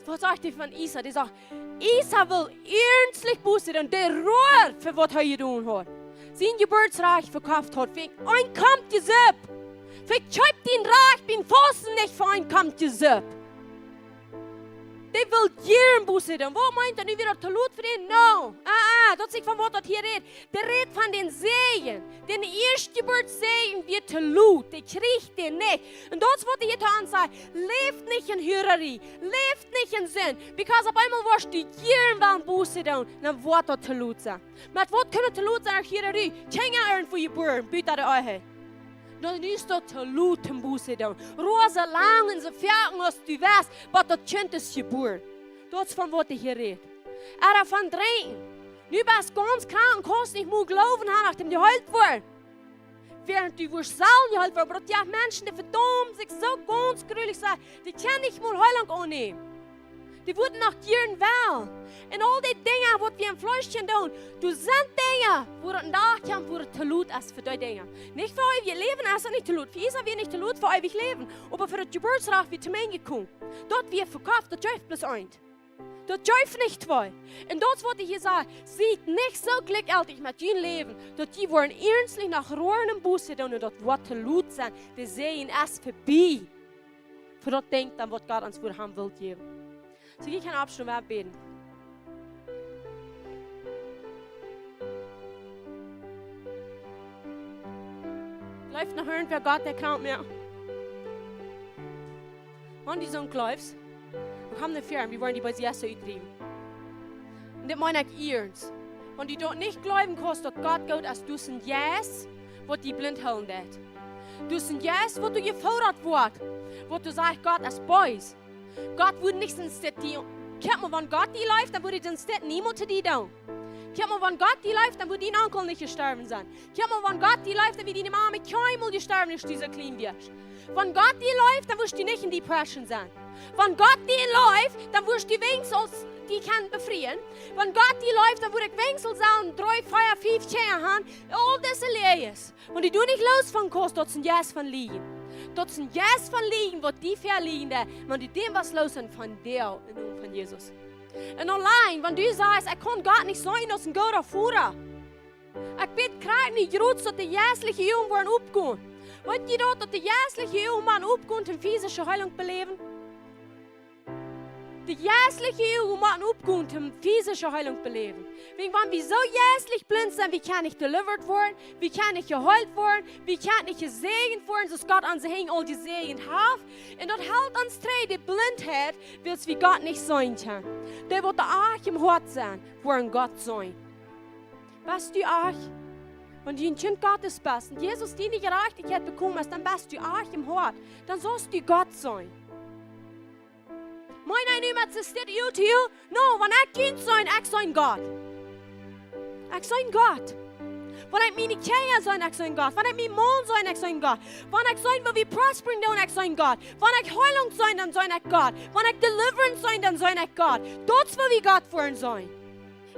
Waut sajcht hee von Esau? Dee sajcht, Esau wull iernstlich Buße doonen, dee roat fa waut hee jedonen haud. Sien Jeburtsrajcht vekoft haud, fa een Komtje Supp. Vekjeep dien Rajcht biem Fausten nich fa een Komtje Supp. Dee wull jieren Buße doonen. Waut meent daut nu wada, too lot fa dän? No. Ah, ah, daut es nich von waut daut hia rät. Dee rät von dän Säajen. Dän Ieeschtjeburtssäajen wia too lot. Dee kjrieech dän nich. Un daut es waut hee hia to ons sajcht. Läft nich en Hurarie. Läft nich en Sind. Because opp eemol woascht du jieren wellen Buße doonen. Dan woat daut too lot sennen. Met waut kaun et too lot sennen aus Hurarie? Kjinja irjentwua jebuaren, buta de Ehe. Dan es daut too lot toom Buße doonen. Roa soo lang un soo foaken aus du west, bat daut Kjint es jebuaren. Daut es von waut hee hia rät. Ooda von Drinkjen. Nu best du gaunz krank un kaust nich mea Gloowen haben, daut du jeheelt woascht. Wäarent du woascht sellen jeheelt woaren, oba daut jeft Menschen, dee vedaumen sikj soo gaunz grulich, soo, dee kjennen nich mol Heilunk aunnämen. Dee wudden noch jieren wellen. Un aul dee Dinja, waut wie em Fleesch kjennen doonen, daut sent Dinja, wua daut een Dach kjemt, wua et too lot es fa dee Dinja. Nich fa eewjet Läwen es et nich too lot. Fa Esau wia nich too lot fa eewjet Läwen. Oba fa daut Jeburtsrajcht wia et too lot jekomen. Daut wia vekoft, daut jeef bloos eent. Daut jeef nich twee. Un daut es waut hee hia sajcht, siet nich soo jlikjjeltich met jun Läwen, daut jie woaren iernstlich no Rom un Buße doonen un daut woat too lot sennen. De Säajen es verbie. Fa daut Dinkj dan, waut Gott ons fa haben well jäwen. Soo, jie kjennen oppstonen, wie bäden. Jleew noch irjentwäa Gott, dee kaun mie. Wan du soo jleefst, dan komm no väaren, wie woaren die beese Jeista utdriewen. Un dit meen ekj iernst. Wan du daut nich jleewen kaust, daut Gott goot es, daut es een Jeist, waut die blint hoolen deit. Daut es een Jeist, waut doa jefoodat woat, waut doa sajcht, Gott es bees. Gott wudd nich soo een Stekj die, kjikj mol, wan Gott die leeft, dan wudd hee soo een Stekj niemols to die doonen. Kjikj mol, wan Gott die leeft, dan wudd dien Onkel nich jestorwen sennen. Kjikj mol, wan Gott die leeft, dan wudd diene Mame kjeenmol jestorwen, aus du soo kjlien wieescht. Wan Gott die leeft, dan wurscht du nich en Depression sennen. Wan Gott die leeft, dan wurscht du weens aus die kaun befrieen. Wan Gott die leeft, dan wudd ekj weens sellen dree, vea, fief Kjinja haben. Aul dise Läajes. Wan du doa nich loos von kaust, daut es een Jeist von Liejen. Daut es een Jeist von Liejen, waut die velijen deit. Wan du dän woascht loosloten vondoag, em Nomen von Jesus. Un auleen, wan du sajchst, ekj kaun Gott nich seenen aus een gooda Voda. Ekj bäd krakjt nu, Gott, daut de jeistliche Uagen woaren opgonen. Weetst du daut, daut de jeistliche Uagen woaren opgonen, toom physische Heilunk beläwen? De jeistliche Uagen motten opgonen, toom physische Heilunk beläwen. Wäajen wan wie soo jeistlich blint sent, wie kjennen nich delivered woaren, wie kjennen nich jeheelt woaren, wie kjennen nich jesäajent woaren, soo aus Gott ons Enjel aul jesäajent haft. Un daut helt ons trigj, de Blintheit, wiels wie Gott nich seenen kjennen. Dee, waut doa arm em Hoat sent, woaren Gott seenen. Best du arm? Wan du een Kjint Gottes best un Jesus diene Jerajchtichkjeit bekomen hast, dan best du arm em Hoat. Dan saust du Gott seenen. Meen ekj nu met, es dit you to you? No, wan ekj Kjint sie, ekj sie Gott. Ekj sie Gott. Wan ekj miene Kjinja sie, ekj sie Gott. Wan ekj mienen Maun sie, ekj sie Gott. Wan ekj sie, woo wie prospering doonen, ekj sie Gott. Wan ekj Heilunk sie, dan sie ekj Gott. Wan ekj deliverance sie, dan sie ekj Gott. Daut es woo wie Gott woaren seenen.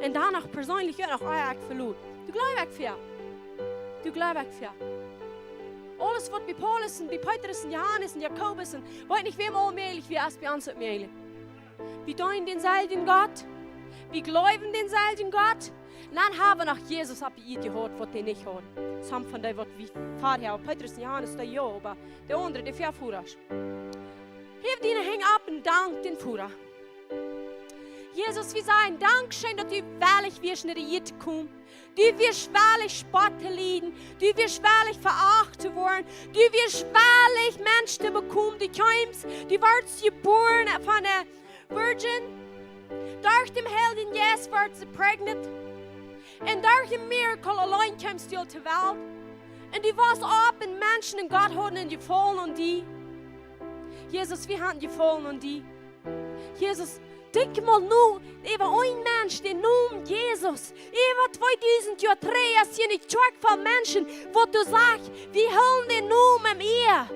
Un dan noch perseenlich uk noch, ah, ekj veloot. Doa jleew ekj fa. Doa jleew ekj fa. Aules waut bie Paulus un bie Petrus un Johanes un Jakobus un weet nich wäm aul mäajlich wia, es bie ons uk mäajlich. Wie deenen dänselwjen Gott. Wie jleewen dänselwjen Gott. Un dan hab wie noch Jesus opp de Ieed jehaut, waut dee nich haud. Sommje von dee waut wie verhäa, Petrus un Johanes, dee jo, oba de aundre, de Väavodasch. Häw diene Henj opp un dank dän Voda. Jesus, wie sajen, dankscheen, daut du wellich wieescht no de Ieed to komen. Du wieescht wellich Spott to lieden. Du wieescht wellich veacht to woaren. Du wieescht wellich Mensch to bekomen. Du kjeemst, du wordst jebuaren von de Virgin. Derch dän Heiljen Jeist wordst du pregnant. Un derch een Miracle auleen kjeemst du aul to Welt. Un du wieescht opp un Menschen un Gott hauden een Jefaulen aun die. Jesus, wie haben Jefaulen aun die. Jesus, denkj mol no äwa een Mensch, dän Nomen Jesus. Äwa tweedusent Joa trigj es hia eene Kjoakj voll Menschen, waut du sajchst, wie hoolen dän Nomen em Ea.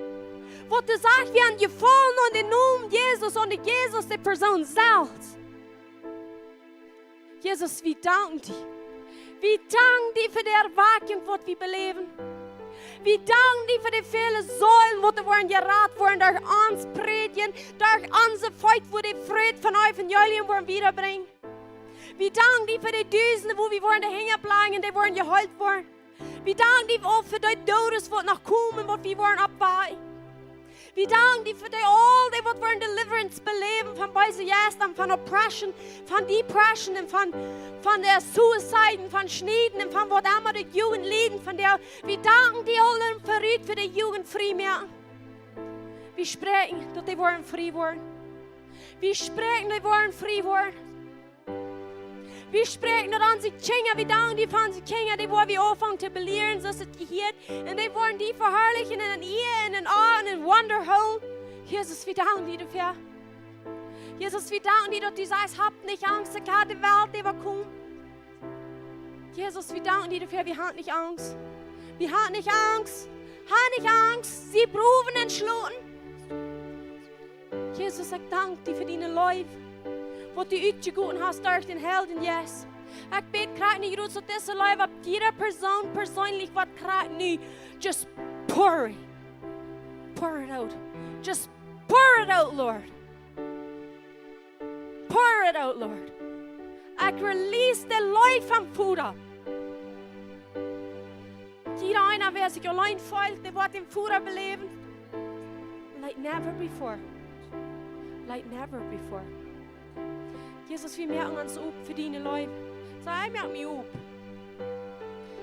Waut du sajchst, wie haben Jefaulen aun dän Nomen Jesus, aun dän Jesus, de Persoon selfst. Jesus, wie danken die. Wie danken die fa de Erwakjunk, waut wie beläwen. Wie danken die fa de väle Seelen, waut doa woaren jerat woaren derch ons Prädjen, derch onse Feet, woo de Fräd von Evangelium woaren wiedabrinjen. Wie danken die fa de Dusende, woo wie woaren de Henj oppläajen, dee woaren jeheelt woaren. Wie danken die uk fa de Doodes, waut noch komen, waut wie woaren oppwakjen. Wie danken die fa dee aul, dee waut woaren deliverance beläwen von beese Jeista un von oppression, von depression un von, von de suicide un von schnieden un von waut emma de Jugend lieden von dee. Wie danken die aul em Verut fa de Jugend frie moaken. Wie spräakjen, daut dee woaren frie woaren. Wie spräakjen, dee woaren frie woaren. Wie spräakjen daut aun onse Kjinja, wie danken die fa onse Kjinja, dee woa wie aunfangen to belieren, soo aus et jehieet. Un dee woaren die veharlichen un Ea un Acht un Wunda hoolen. Jesus, wie danken die doafäa. Jesus, wie danken die, daut du sajchst, hab nich Angst, ekj hab de Welt äwakomen. Jesus, wie danken die doafäa, wie haben nich Angst. Wie haben nich Angst. Hab nich Angst, sie bruwen un schloten. Jesus, ekj dank die fa diene Leew, waut du utjegoten hast derch dän Heiljen Jeist. Ekj bäd krakjt nu, Gott, daut dise Leew opp jieda Persoon perseenlich woat krakjt nu. Just pour it. Pour it out. Just pour it out, Lord. Pour it out, Lord. Ekj release de Leew vom Voda. Jieda eena, wäa sikj auleen feelt, dee woat dän Voda beläwen. Like never before. Like never before. Jesus, wie moaken ons op fa diene Leew. Saj, ekj moak mie op.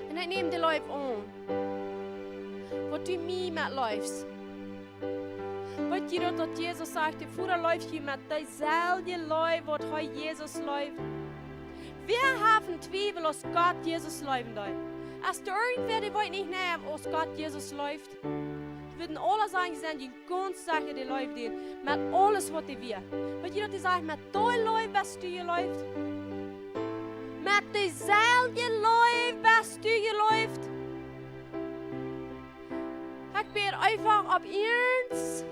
Un ekj näm de Leew aun, waut du mie metleefst. Weet jie daut, daut Jesus sajcht, de Voda leeft junt met deeselwje Leew, waut hee Jesus leeft? Wäa haft een Twiewel, aus Gott Jesus leewen deed? Aus doa irjentwäa, dee weet nich, nä, aus Gott Jesus leeft, wie wudden aula sajen, see sent junt gaunz secha, dee leeft die met aules, waut dee wia. Weet jie daut, dee sajcht, met dee Leew best du jeleeft? Met deeselwje Leew best du jeleeft? Ekj bäd eefach opp Iernst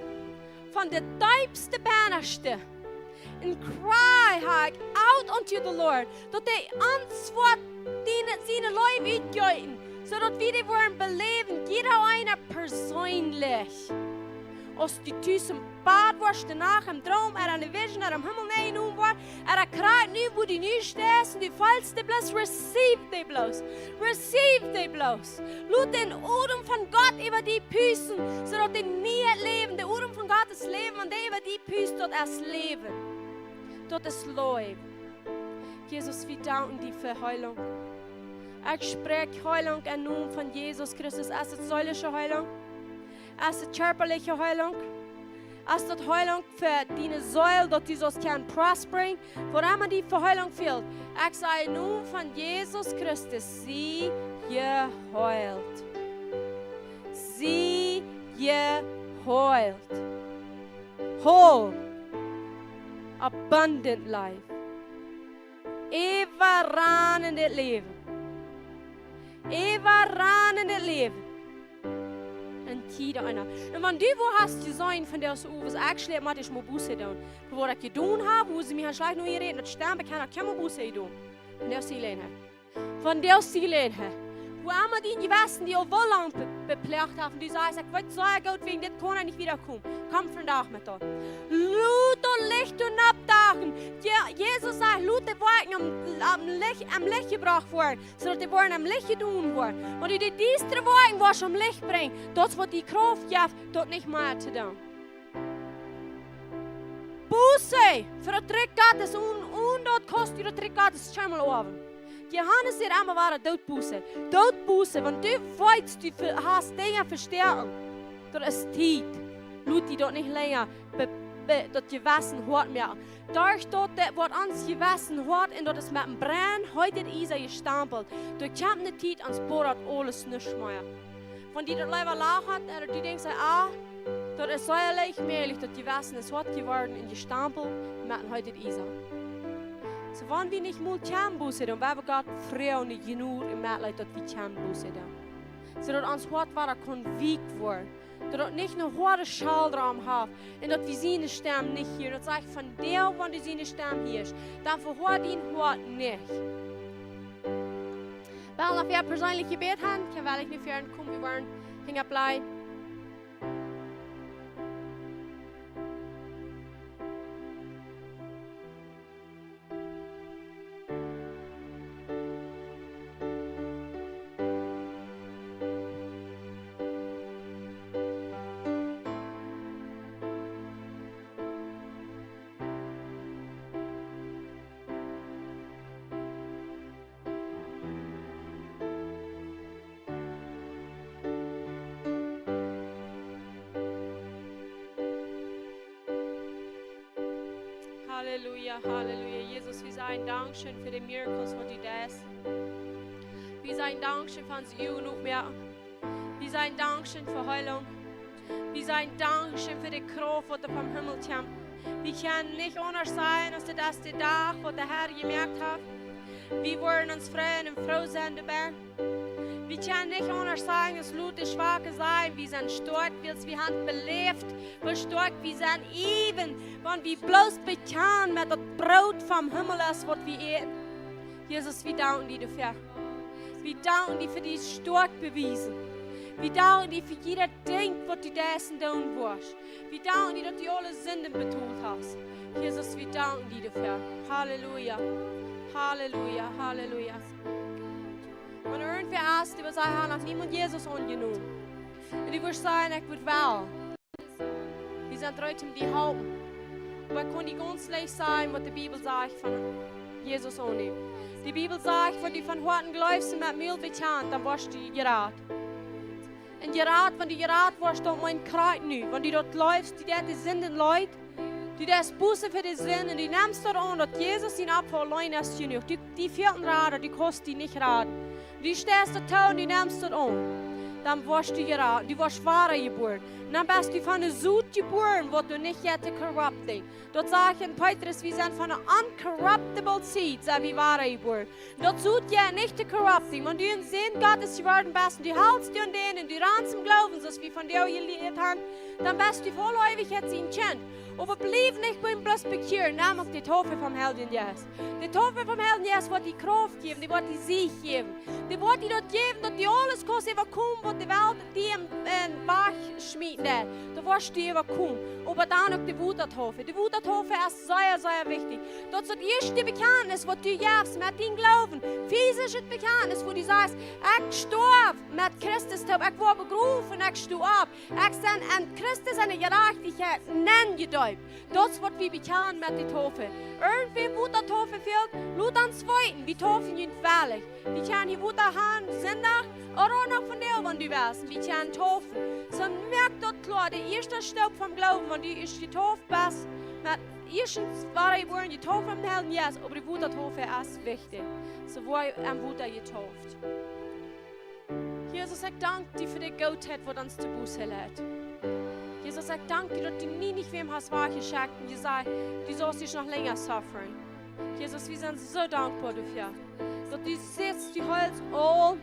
von de deepste Bennaschte. And cry high out unto the Lord, daut dee ons woat diene, siene Leew utjeeten, soo daut wie dee woaren beläwen, jieda eena perseenlich. Aus du tus em Bad woascht, de Nacht em Droom, ooda enne Vision, ooda em Himmel nenjenomen woascht, ooda krakjt nu, wua du nu steist, un du feelst dee bloos, receive dee bloos. Receive dee bloos. Lot dän Odem von Gott äwa die pusten, soo daut dee nie läwen, de Odem von Gott es Läwen, un dee äwa die pust, daut es Läwen. Daut es Leew. Jesus, wie danken die fa Heilunk. Ekj spräakj Heilunk em Nomen von Jesus Christus. Es et seelische Heilunk? Es et kjarpaliche Heilunk? Es daut Heilunk fa diene Seel, daut du saust kjennen prosperen? Wua emma die fa Heilunk fält, ekj saj em Nomen von Jesus Christus, sie jeheelt. Sie jeheelt. Whole. Abundant life. Äwaranendet Läwen. Äwaranendet Läwen. En jieda eena. Un wan du woo hast jeseenen von dee aus Uwes, ekj schlep, mott ekj mol Buße doonen. Fa waut ekj jedonen hab, woo see mie han schlajcht no jerät, daut stemmt, ekj hab noch kjeenmol Buße jedonen. Von dee Siel hia. Von dee Siel hia. Wua emma dien Jewessen die aul woo lang be-, beploagt haft, un du sajchst: "Ekj weet sea goot, wäajen dit kaun ekj nich wieda komen." Komm vondoag met daut. Lot daut Licht doa nopp dagen. Je-, Jesus sajcht: "Lot de Wolkjen aum, aum Licht, aum Licht jebrocht woaren, soo daut de Wolkjen aum Licht jedonen woaren." Wan du de diestre Wolkjen woascht aum Licht brinjen, daut woat die Krauft jäwen, daut nich mea to doonen. Buße fa daut Rikj Gottes, un, un daut kost die daut Rikj Gottes kjeenmol oawen. Johanes sajcht emma wada: "Doot Buße, doot Buße, wan du weetst, du ve-, hast Dinja vestoaken." Daut es Tiet. Lot die daut nich lenja be-, be-, daut Jewessen hoat moaken. Derch daut, daut woat ons Jewessen hoat, un daut es met een brennheetet Iesa jestampelt. Doa kjemt ne Tiet, ons boat daut aules nuscht mea. Wan die daut leewa lajcht, ooda du denkjst: "Ah, daut es sea leicht mäajlich, daut Jewessen es hoat jeworden un jestampelt met een heetet Iesa." Soo, wan wie nich mol kjennen Buße doonen, dan woa wie Gott froagen om Jnod un Metleet, daut wie kjennen Buße doonen. Soo daut ons Hoat wada kaun weekj woaren. Daut daut nich ne hoade Schal doarom haft un daut wie siene Stemm nich hieren. Daut sajcht: "Vondoag, wan du siene Stemm hieescht, dan vehoa dien Hoat nich." Well noch wäa perseenlich Jebäd haben, kaun woll no väaren komen, wie woaren hinjen bliewen. Halleluja, Halleluja. Jesus, wie sajen Dankscheen fa de Miracles, waut du deist. Wie sajen Dankscheen fa onse Uagen oppmoaken. Wie sajen Dankscheen fa Heilunk. Wie sajen Dankscheen fa de Krauft, waut doa vom Himmel kjemt. Wie kjennen nich aundasch sajen, aus dit es de Dach, waut de Herr jemoakt haft. Wie woaren ons freien un froo sennen doabie. Wie kjennen nich aundasch sajen, aus lot de Schwake sajen: "Wie sent stoakj, wiels wie haben beläft, woo stoakj wie sent, even wan wie bloos bekjanen met daut Broot vom Himmel es, waut wie äten." Jesus, wie danken die doafäa. Wie danken die fa dien stoakj Bewiesen. Wie danken die fa jieda Dinkj, waut du deist un doonen woascht. Wie danken die, daut du aule Sinden betolt hast. Jesus, wie danken die doafäa. Halleluja. Halleluja, Halleluja. Wan irjentwäa es, dee sajcht: "Ekj hab noch niemols Jesus aunjenomen." Un dee wudd sajen: "Ekj wudd well." Wie sent reed om die to halpen. Oba ekj kaun die gaunz leicht sajen, waut de Bibel sajcht von Jesus aunnämen. De Bibel sajcht: "Wan du von Hoaten jleefst un met Mul bekjanst, dan woascht du jerat." Un jerat, wan du jerat woascht, daut meent krakjt nu. Wan du daut jleefst, du deist de Sinden leet, du deist Buße fa de Sind un du nemst daut aun, daut Jesus sien Opfa auleen es jenuach. Du, die fält een Rada, du kaust die nich raden. Du steist daut too un du nemst daut aun. Dan woascht du jerat, du woascht wada jebuaren. Un dan best du von de Sot jebuaren, waut doa nich jeit to corrupting. Daut sajcht en Petrus, wie sent von de uncorruptible seed, sent wie wada jebuaren. Daut Sot jeit nich to corrupting. Wan du een Sän Gottes jeworden best, un du halst die aun dän un du ranst em Gloowen, soo aus wie vondoag jelieet haben, dan best du fa aule Eewichkjeit sien Kjint. Oba bliew nich biem bloos bekjieren, nemm uk de Taufe vom Heiljen Jeist. De Taufe vom Heiljen Jeist woat die Krauft jäwen, dee woat die Sieg jäwen. Dee woat die daut jäwen, daut du aules kaust äwakomen, waut de Welt die em, em Wajch schmieten deit. Du woascht die äwakomen. Oba dan uk de Wotataufe. De Wotataufe es sea, sea wichtich. Daut es daut ieeschte Bekjantnis, waut du jefst met dien Gloowen. Fisischet Bekjantnis, wua du sajchst: "Ekj stoaw met Christus toop, ekj woa begroft un ekj sto opp. Ekj sie en Christus siene Jerajchtichkjeit nenjedeept." Daut es, waut wie bekjanen met de Taufe. Irjentwäm Wotataufe fält, lot ons weeten, wie taufen junt wellich. Wie kjennen hia Wota haben Sindach, ooda noch vondoag, wan du west. Wie kjennen taufen. Soo moak daut kloa, de ieeschte Staup vom Gloowen, wan du ieescht jetauft best, met ieeschtens wada jebuaren, jetauft em Heiljen Jeist, oba de Wotataufe es wichtich. Soo woa em Wota jetauft. Jesus, ekj dank die fa de Gootheit, waut ons to Buße leit. Jesus, ekj dank die, daut du nie nich wäm hast wajchjeschekjt un jesajcht: "Du saust noch lenja suffern." Jesus, wie sent soo dankboa doafäa, daut du sitst, du heelst aul,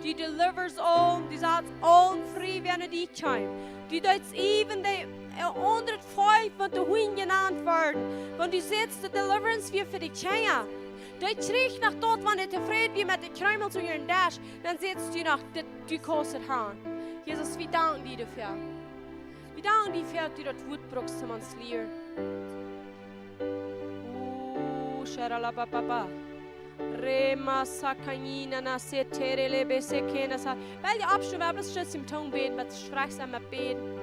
du deliverst aul, du satst aul frie, wäa no die kjemt. Du deist even de, äh, aundre Volkj, waut de Hunden jenant woaren. Wan du sitst, de Deliverance wia fa de Kjinja. Dee kjrieech noch daut, wan dee tofräd wia met de Kjreemels unja dän Desch, dan säd dee noch, dit, du kaust et han. Jesus, wie danken die doafäa. Wie danken die doafäa, daut du daut Wuat brukst, om ons to lieren. Uh, sharalabababa. Rema sakanina na setere lebe sekena sa. Well jie oppstonen, wie haben bloos Schutz em Tong bäden, waut schrakjt aun met bäden.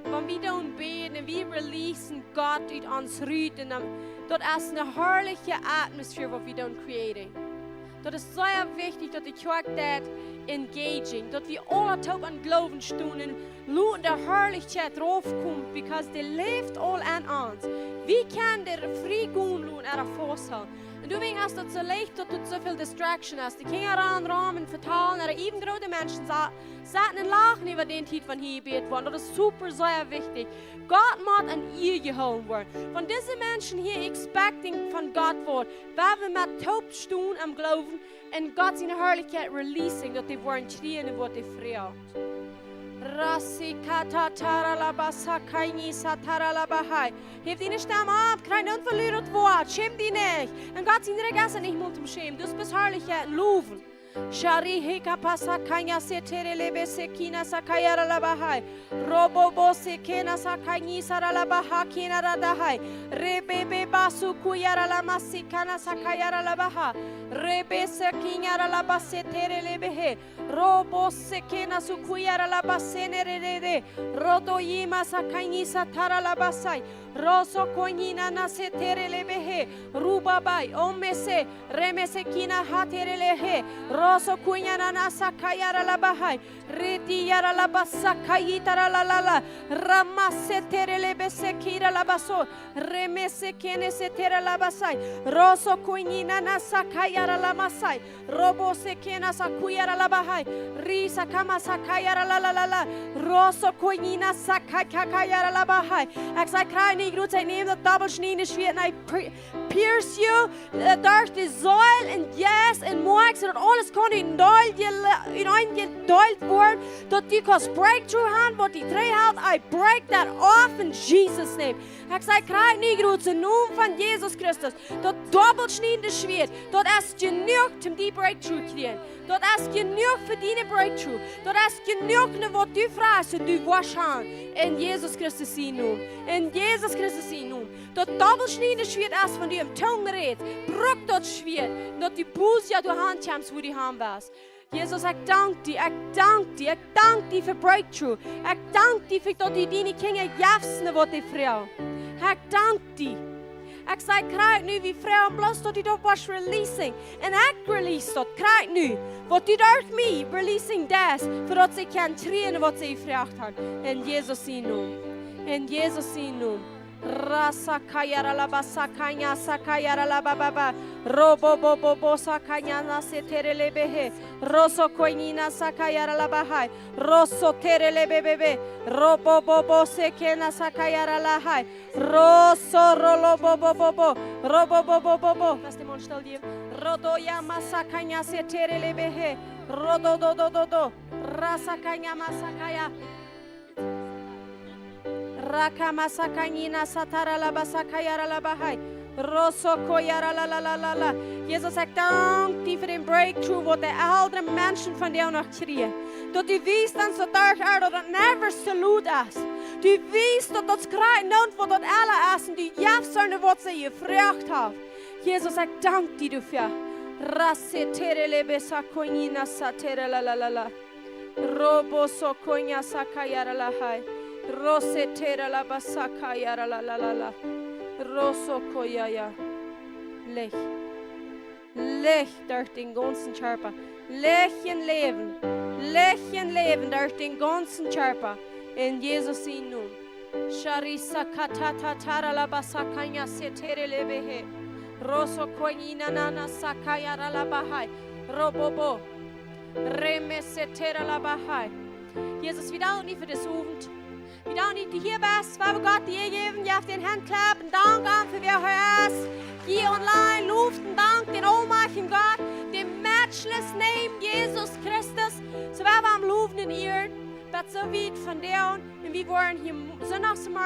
Wan wie dan bäden un wie releasen Gott ut ons rut, un dan, daut es eene harliche Atmosphäre, waut wie dan creating. Daut es sea wichtich, daut de Kjoakj daut engaging, daut wie aule toop aun Gloowen stonen, loten de Harlichkjeit raufkomen, because dee läft aul aun ons. Wie kjennen dee frie gonen loten, ooda fausthoolen. Un doawäajen es daut soo leicht, daut doa soo väl distraction es. De Kjinja rannen rom un vetalen, ooda even groote Menschen sa-, sitten un lachen äwa dän Tiet, wan hia jebät woat. Daut es super, sea wichtich. Gott mott en Ea jehoolen woaren. Wan dise Menschen hia expecting von Gott woat, wan wie met toop stonen em Gloowen un Gott siene Harlichkjeit releasing, daut dee woaren kjrieen, waut dee froagen. Rasikatataralabasakaini sataralabahai. Heft diene Stemm opp, kjrie nich veluren daut Wuat, schäm die nich. Un Gott sien Rikj es nich mol toom schämen, du best Harlichkjeit un Lowen. Shari hika pasakanya setere lebe sekina sakayara la bahai. Robo bo sekena sakani sara la baha kina ra dahai. Rebe be basu kuyara la masikana sakayara la baha. Rebe sekinyara la basetere lebe he. Robo sekena sukuyara la basene re re re. Rodo yima sakani satara la basai. Roso koinina na setere lebe he. Rubabai, omese, remese kina hatere le he. Roso kuinana na sakayara la bahai. Reti yara la basakayitara la la la. Ramase tere le besekira la baso. Remese kene se tere la basai. Roso kuinina na sakayara la masai. Robo sekena sakuyara la bahai. Risa kama sakayara la la la la. Roso kuinina sakakayara la bahai. Ekj saj, kjrie nich rut, ekj nem daut dobbelschniedende Schwieet un ekj pri-, pierce you, eh, derch de Seel un Jeist un Moakj, daut aules kaun en Deel jele-, en een jedeelt woaren, daut du kaust breakthrough han, waut die trigj helt, I break that off in Jesus' name. Ekj saj, kjrie nich rut, em Nomen von Jesus Christus, daut dobbelschniedende Schwieet, daut es jenuach om die breakthrough kjrieen. Daut es jenuach fa diene breakthrough. Daut es jenuach no waut du froagst un du woascht han. En Jesus Christus sienen Nomen. En Jesus Christus sienen Nomen. Daut dobbelschniedende Schwieet es, wan du em Tungen rätst, bruk daut Schwieet, daut du bloos jo derch han kjemst, wua du han west. Jesus, ekj dank die, ekj dank die, ekj dank die fa breakthrough. Ekj dank die fa daut du diene Kjinja jefst no waut dee froagen. Ekj dank die. Ekj saj, kjrie nu, wie froagen bloos daut du daut woascht releasing. Un ekj release daut, kjrie nu. Waut du derch mie releasing deist, fa daut see kjennen kjrieen waut see jefroacht han. En Jesus sienen Nomen. En Jesus sienen Nomen. Rasa kayara la basa kanya sa kayara la ba ba ba. Robo bo bo bo sa kanya na se tere le behe. Roso koinina sa kayara la bahai. Roso tere le be be be. Robo bo bo se kena sa kayara la hai. Roso rolo bo bo bo bo. Robo bo bo bo bo. Lass den Mund still geben. Rodo ya masakanya se tere le behe. Rodo do do do do. Rasakanya masakaya. Rakamasakanyina sataralabasakayaralabahai. Rosokoyaralalalala. Jesus, ekj dank die fa dän breakthrough, waut de eldre Menschen vondoag noch kjrieen. Daut du wiest ons daut derch, Herr, daut daut never too late es. Du wiest daut daut krakjt nu, waut daut aula es, un du jefst an waut see jefroacht haben. Jesus, ekj dank die doafäa. Raseterelebesakoyina sateralalalala. Robo sokonya sakayara lahai. Rose tera laba sakayara la la la la. Roso koyaya. Licht. Licht derch dän gaunzen Kjarpa. Licht un Läwen. Licht un Läwen derch dän gaunzen Kjarpa. En Jesus sienen Nomen. Sharisa katata tara laba sakanya setere lebehe. Roso konyina nana sakayara laba hai. Robobo. Remesetera labahai. Jesus, wie danken die fa disen Owent. Wie danken die, daut du hia best. Vader Gott, die hia jäwen, jeff dän Handclap un dank am fa wäa hia es. Hia online, loft un dank dän aulmajchtjen Gott, dän matchless name Jesus Christus. Soo woa wie am lowen un ieren, bat soo wiet vondoag. Un wie woaren hia Sindach zemorjes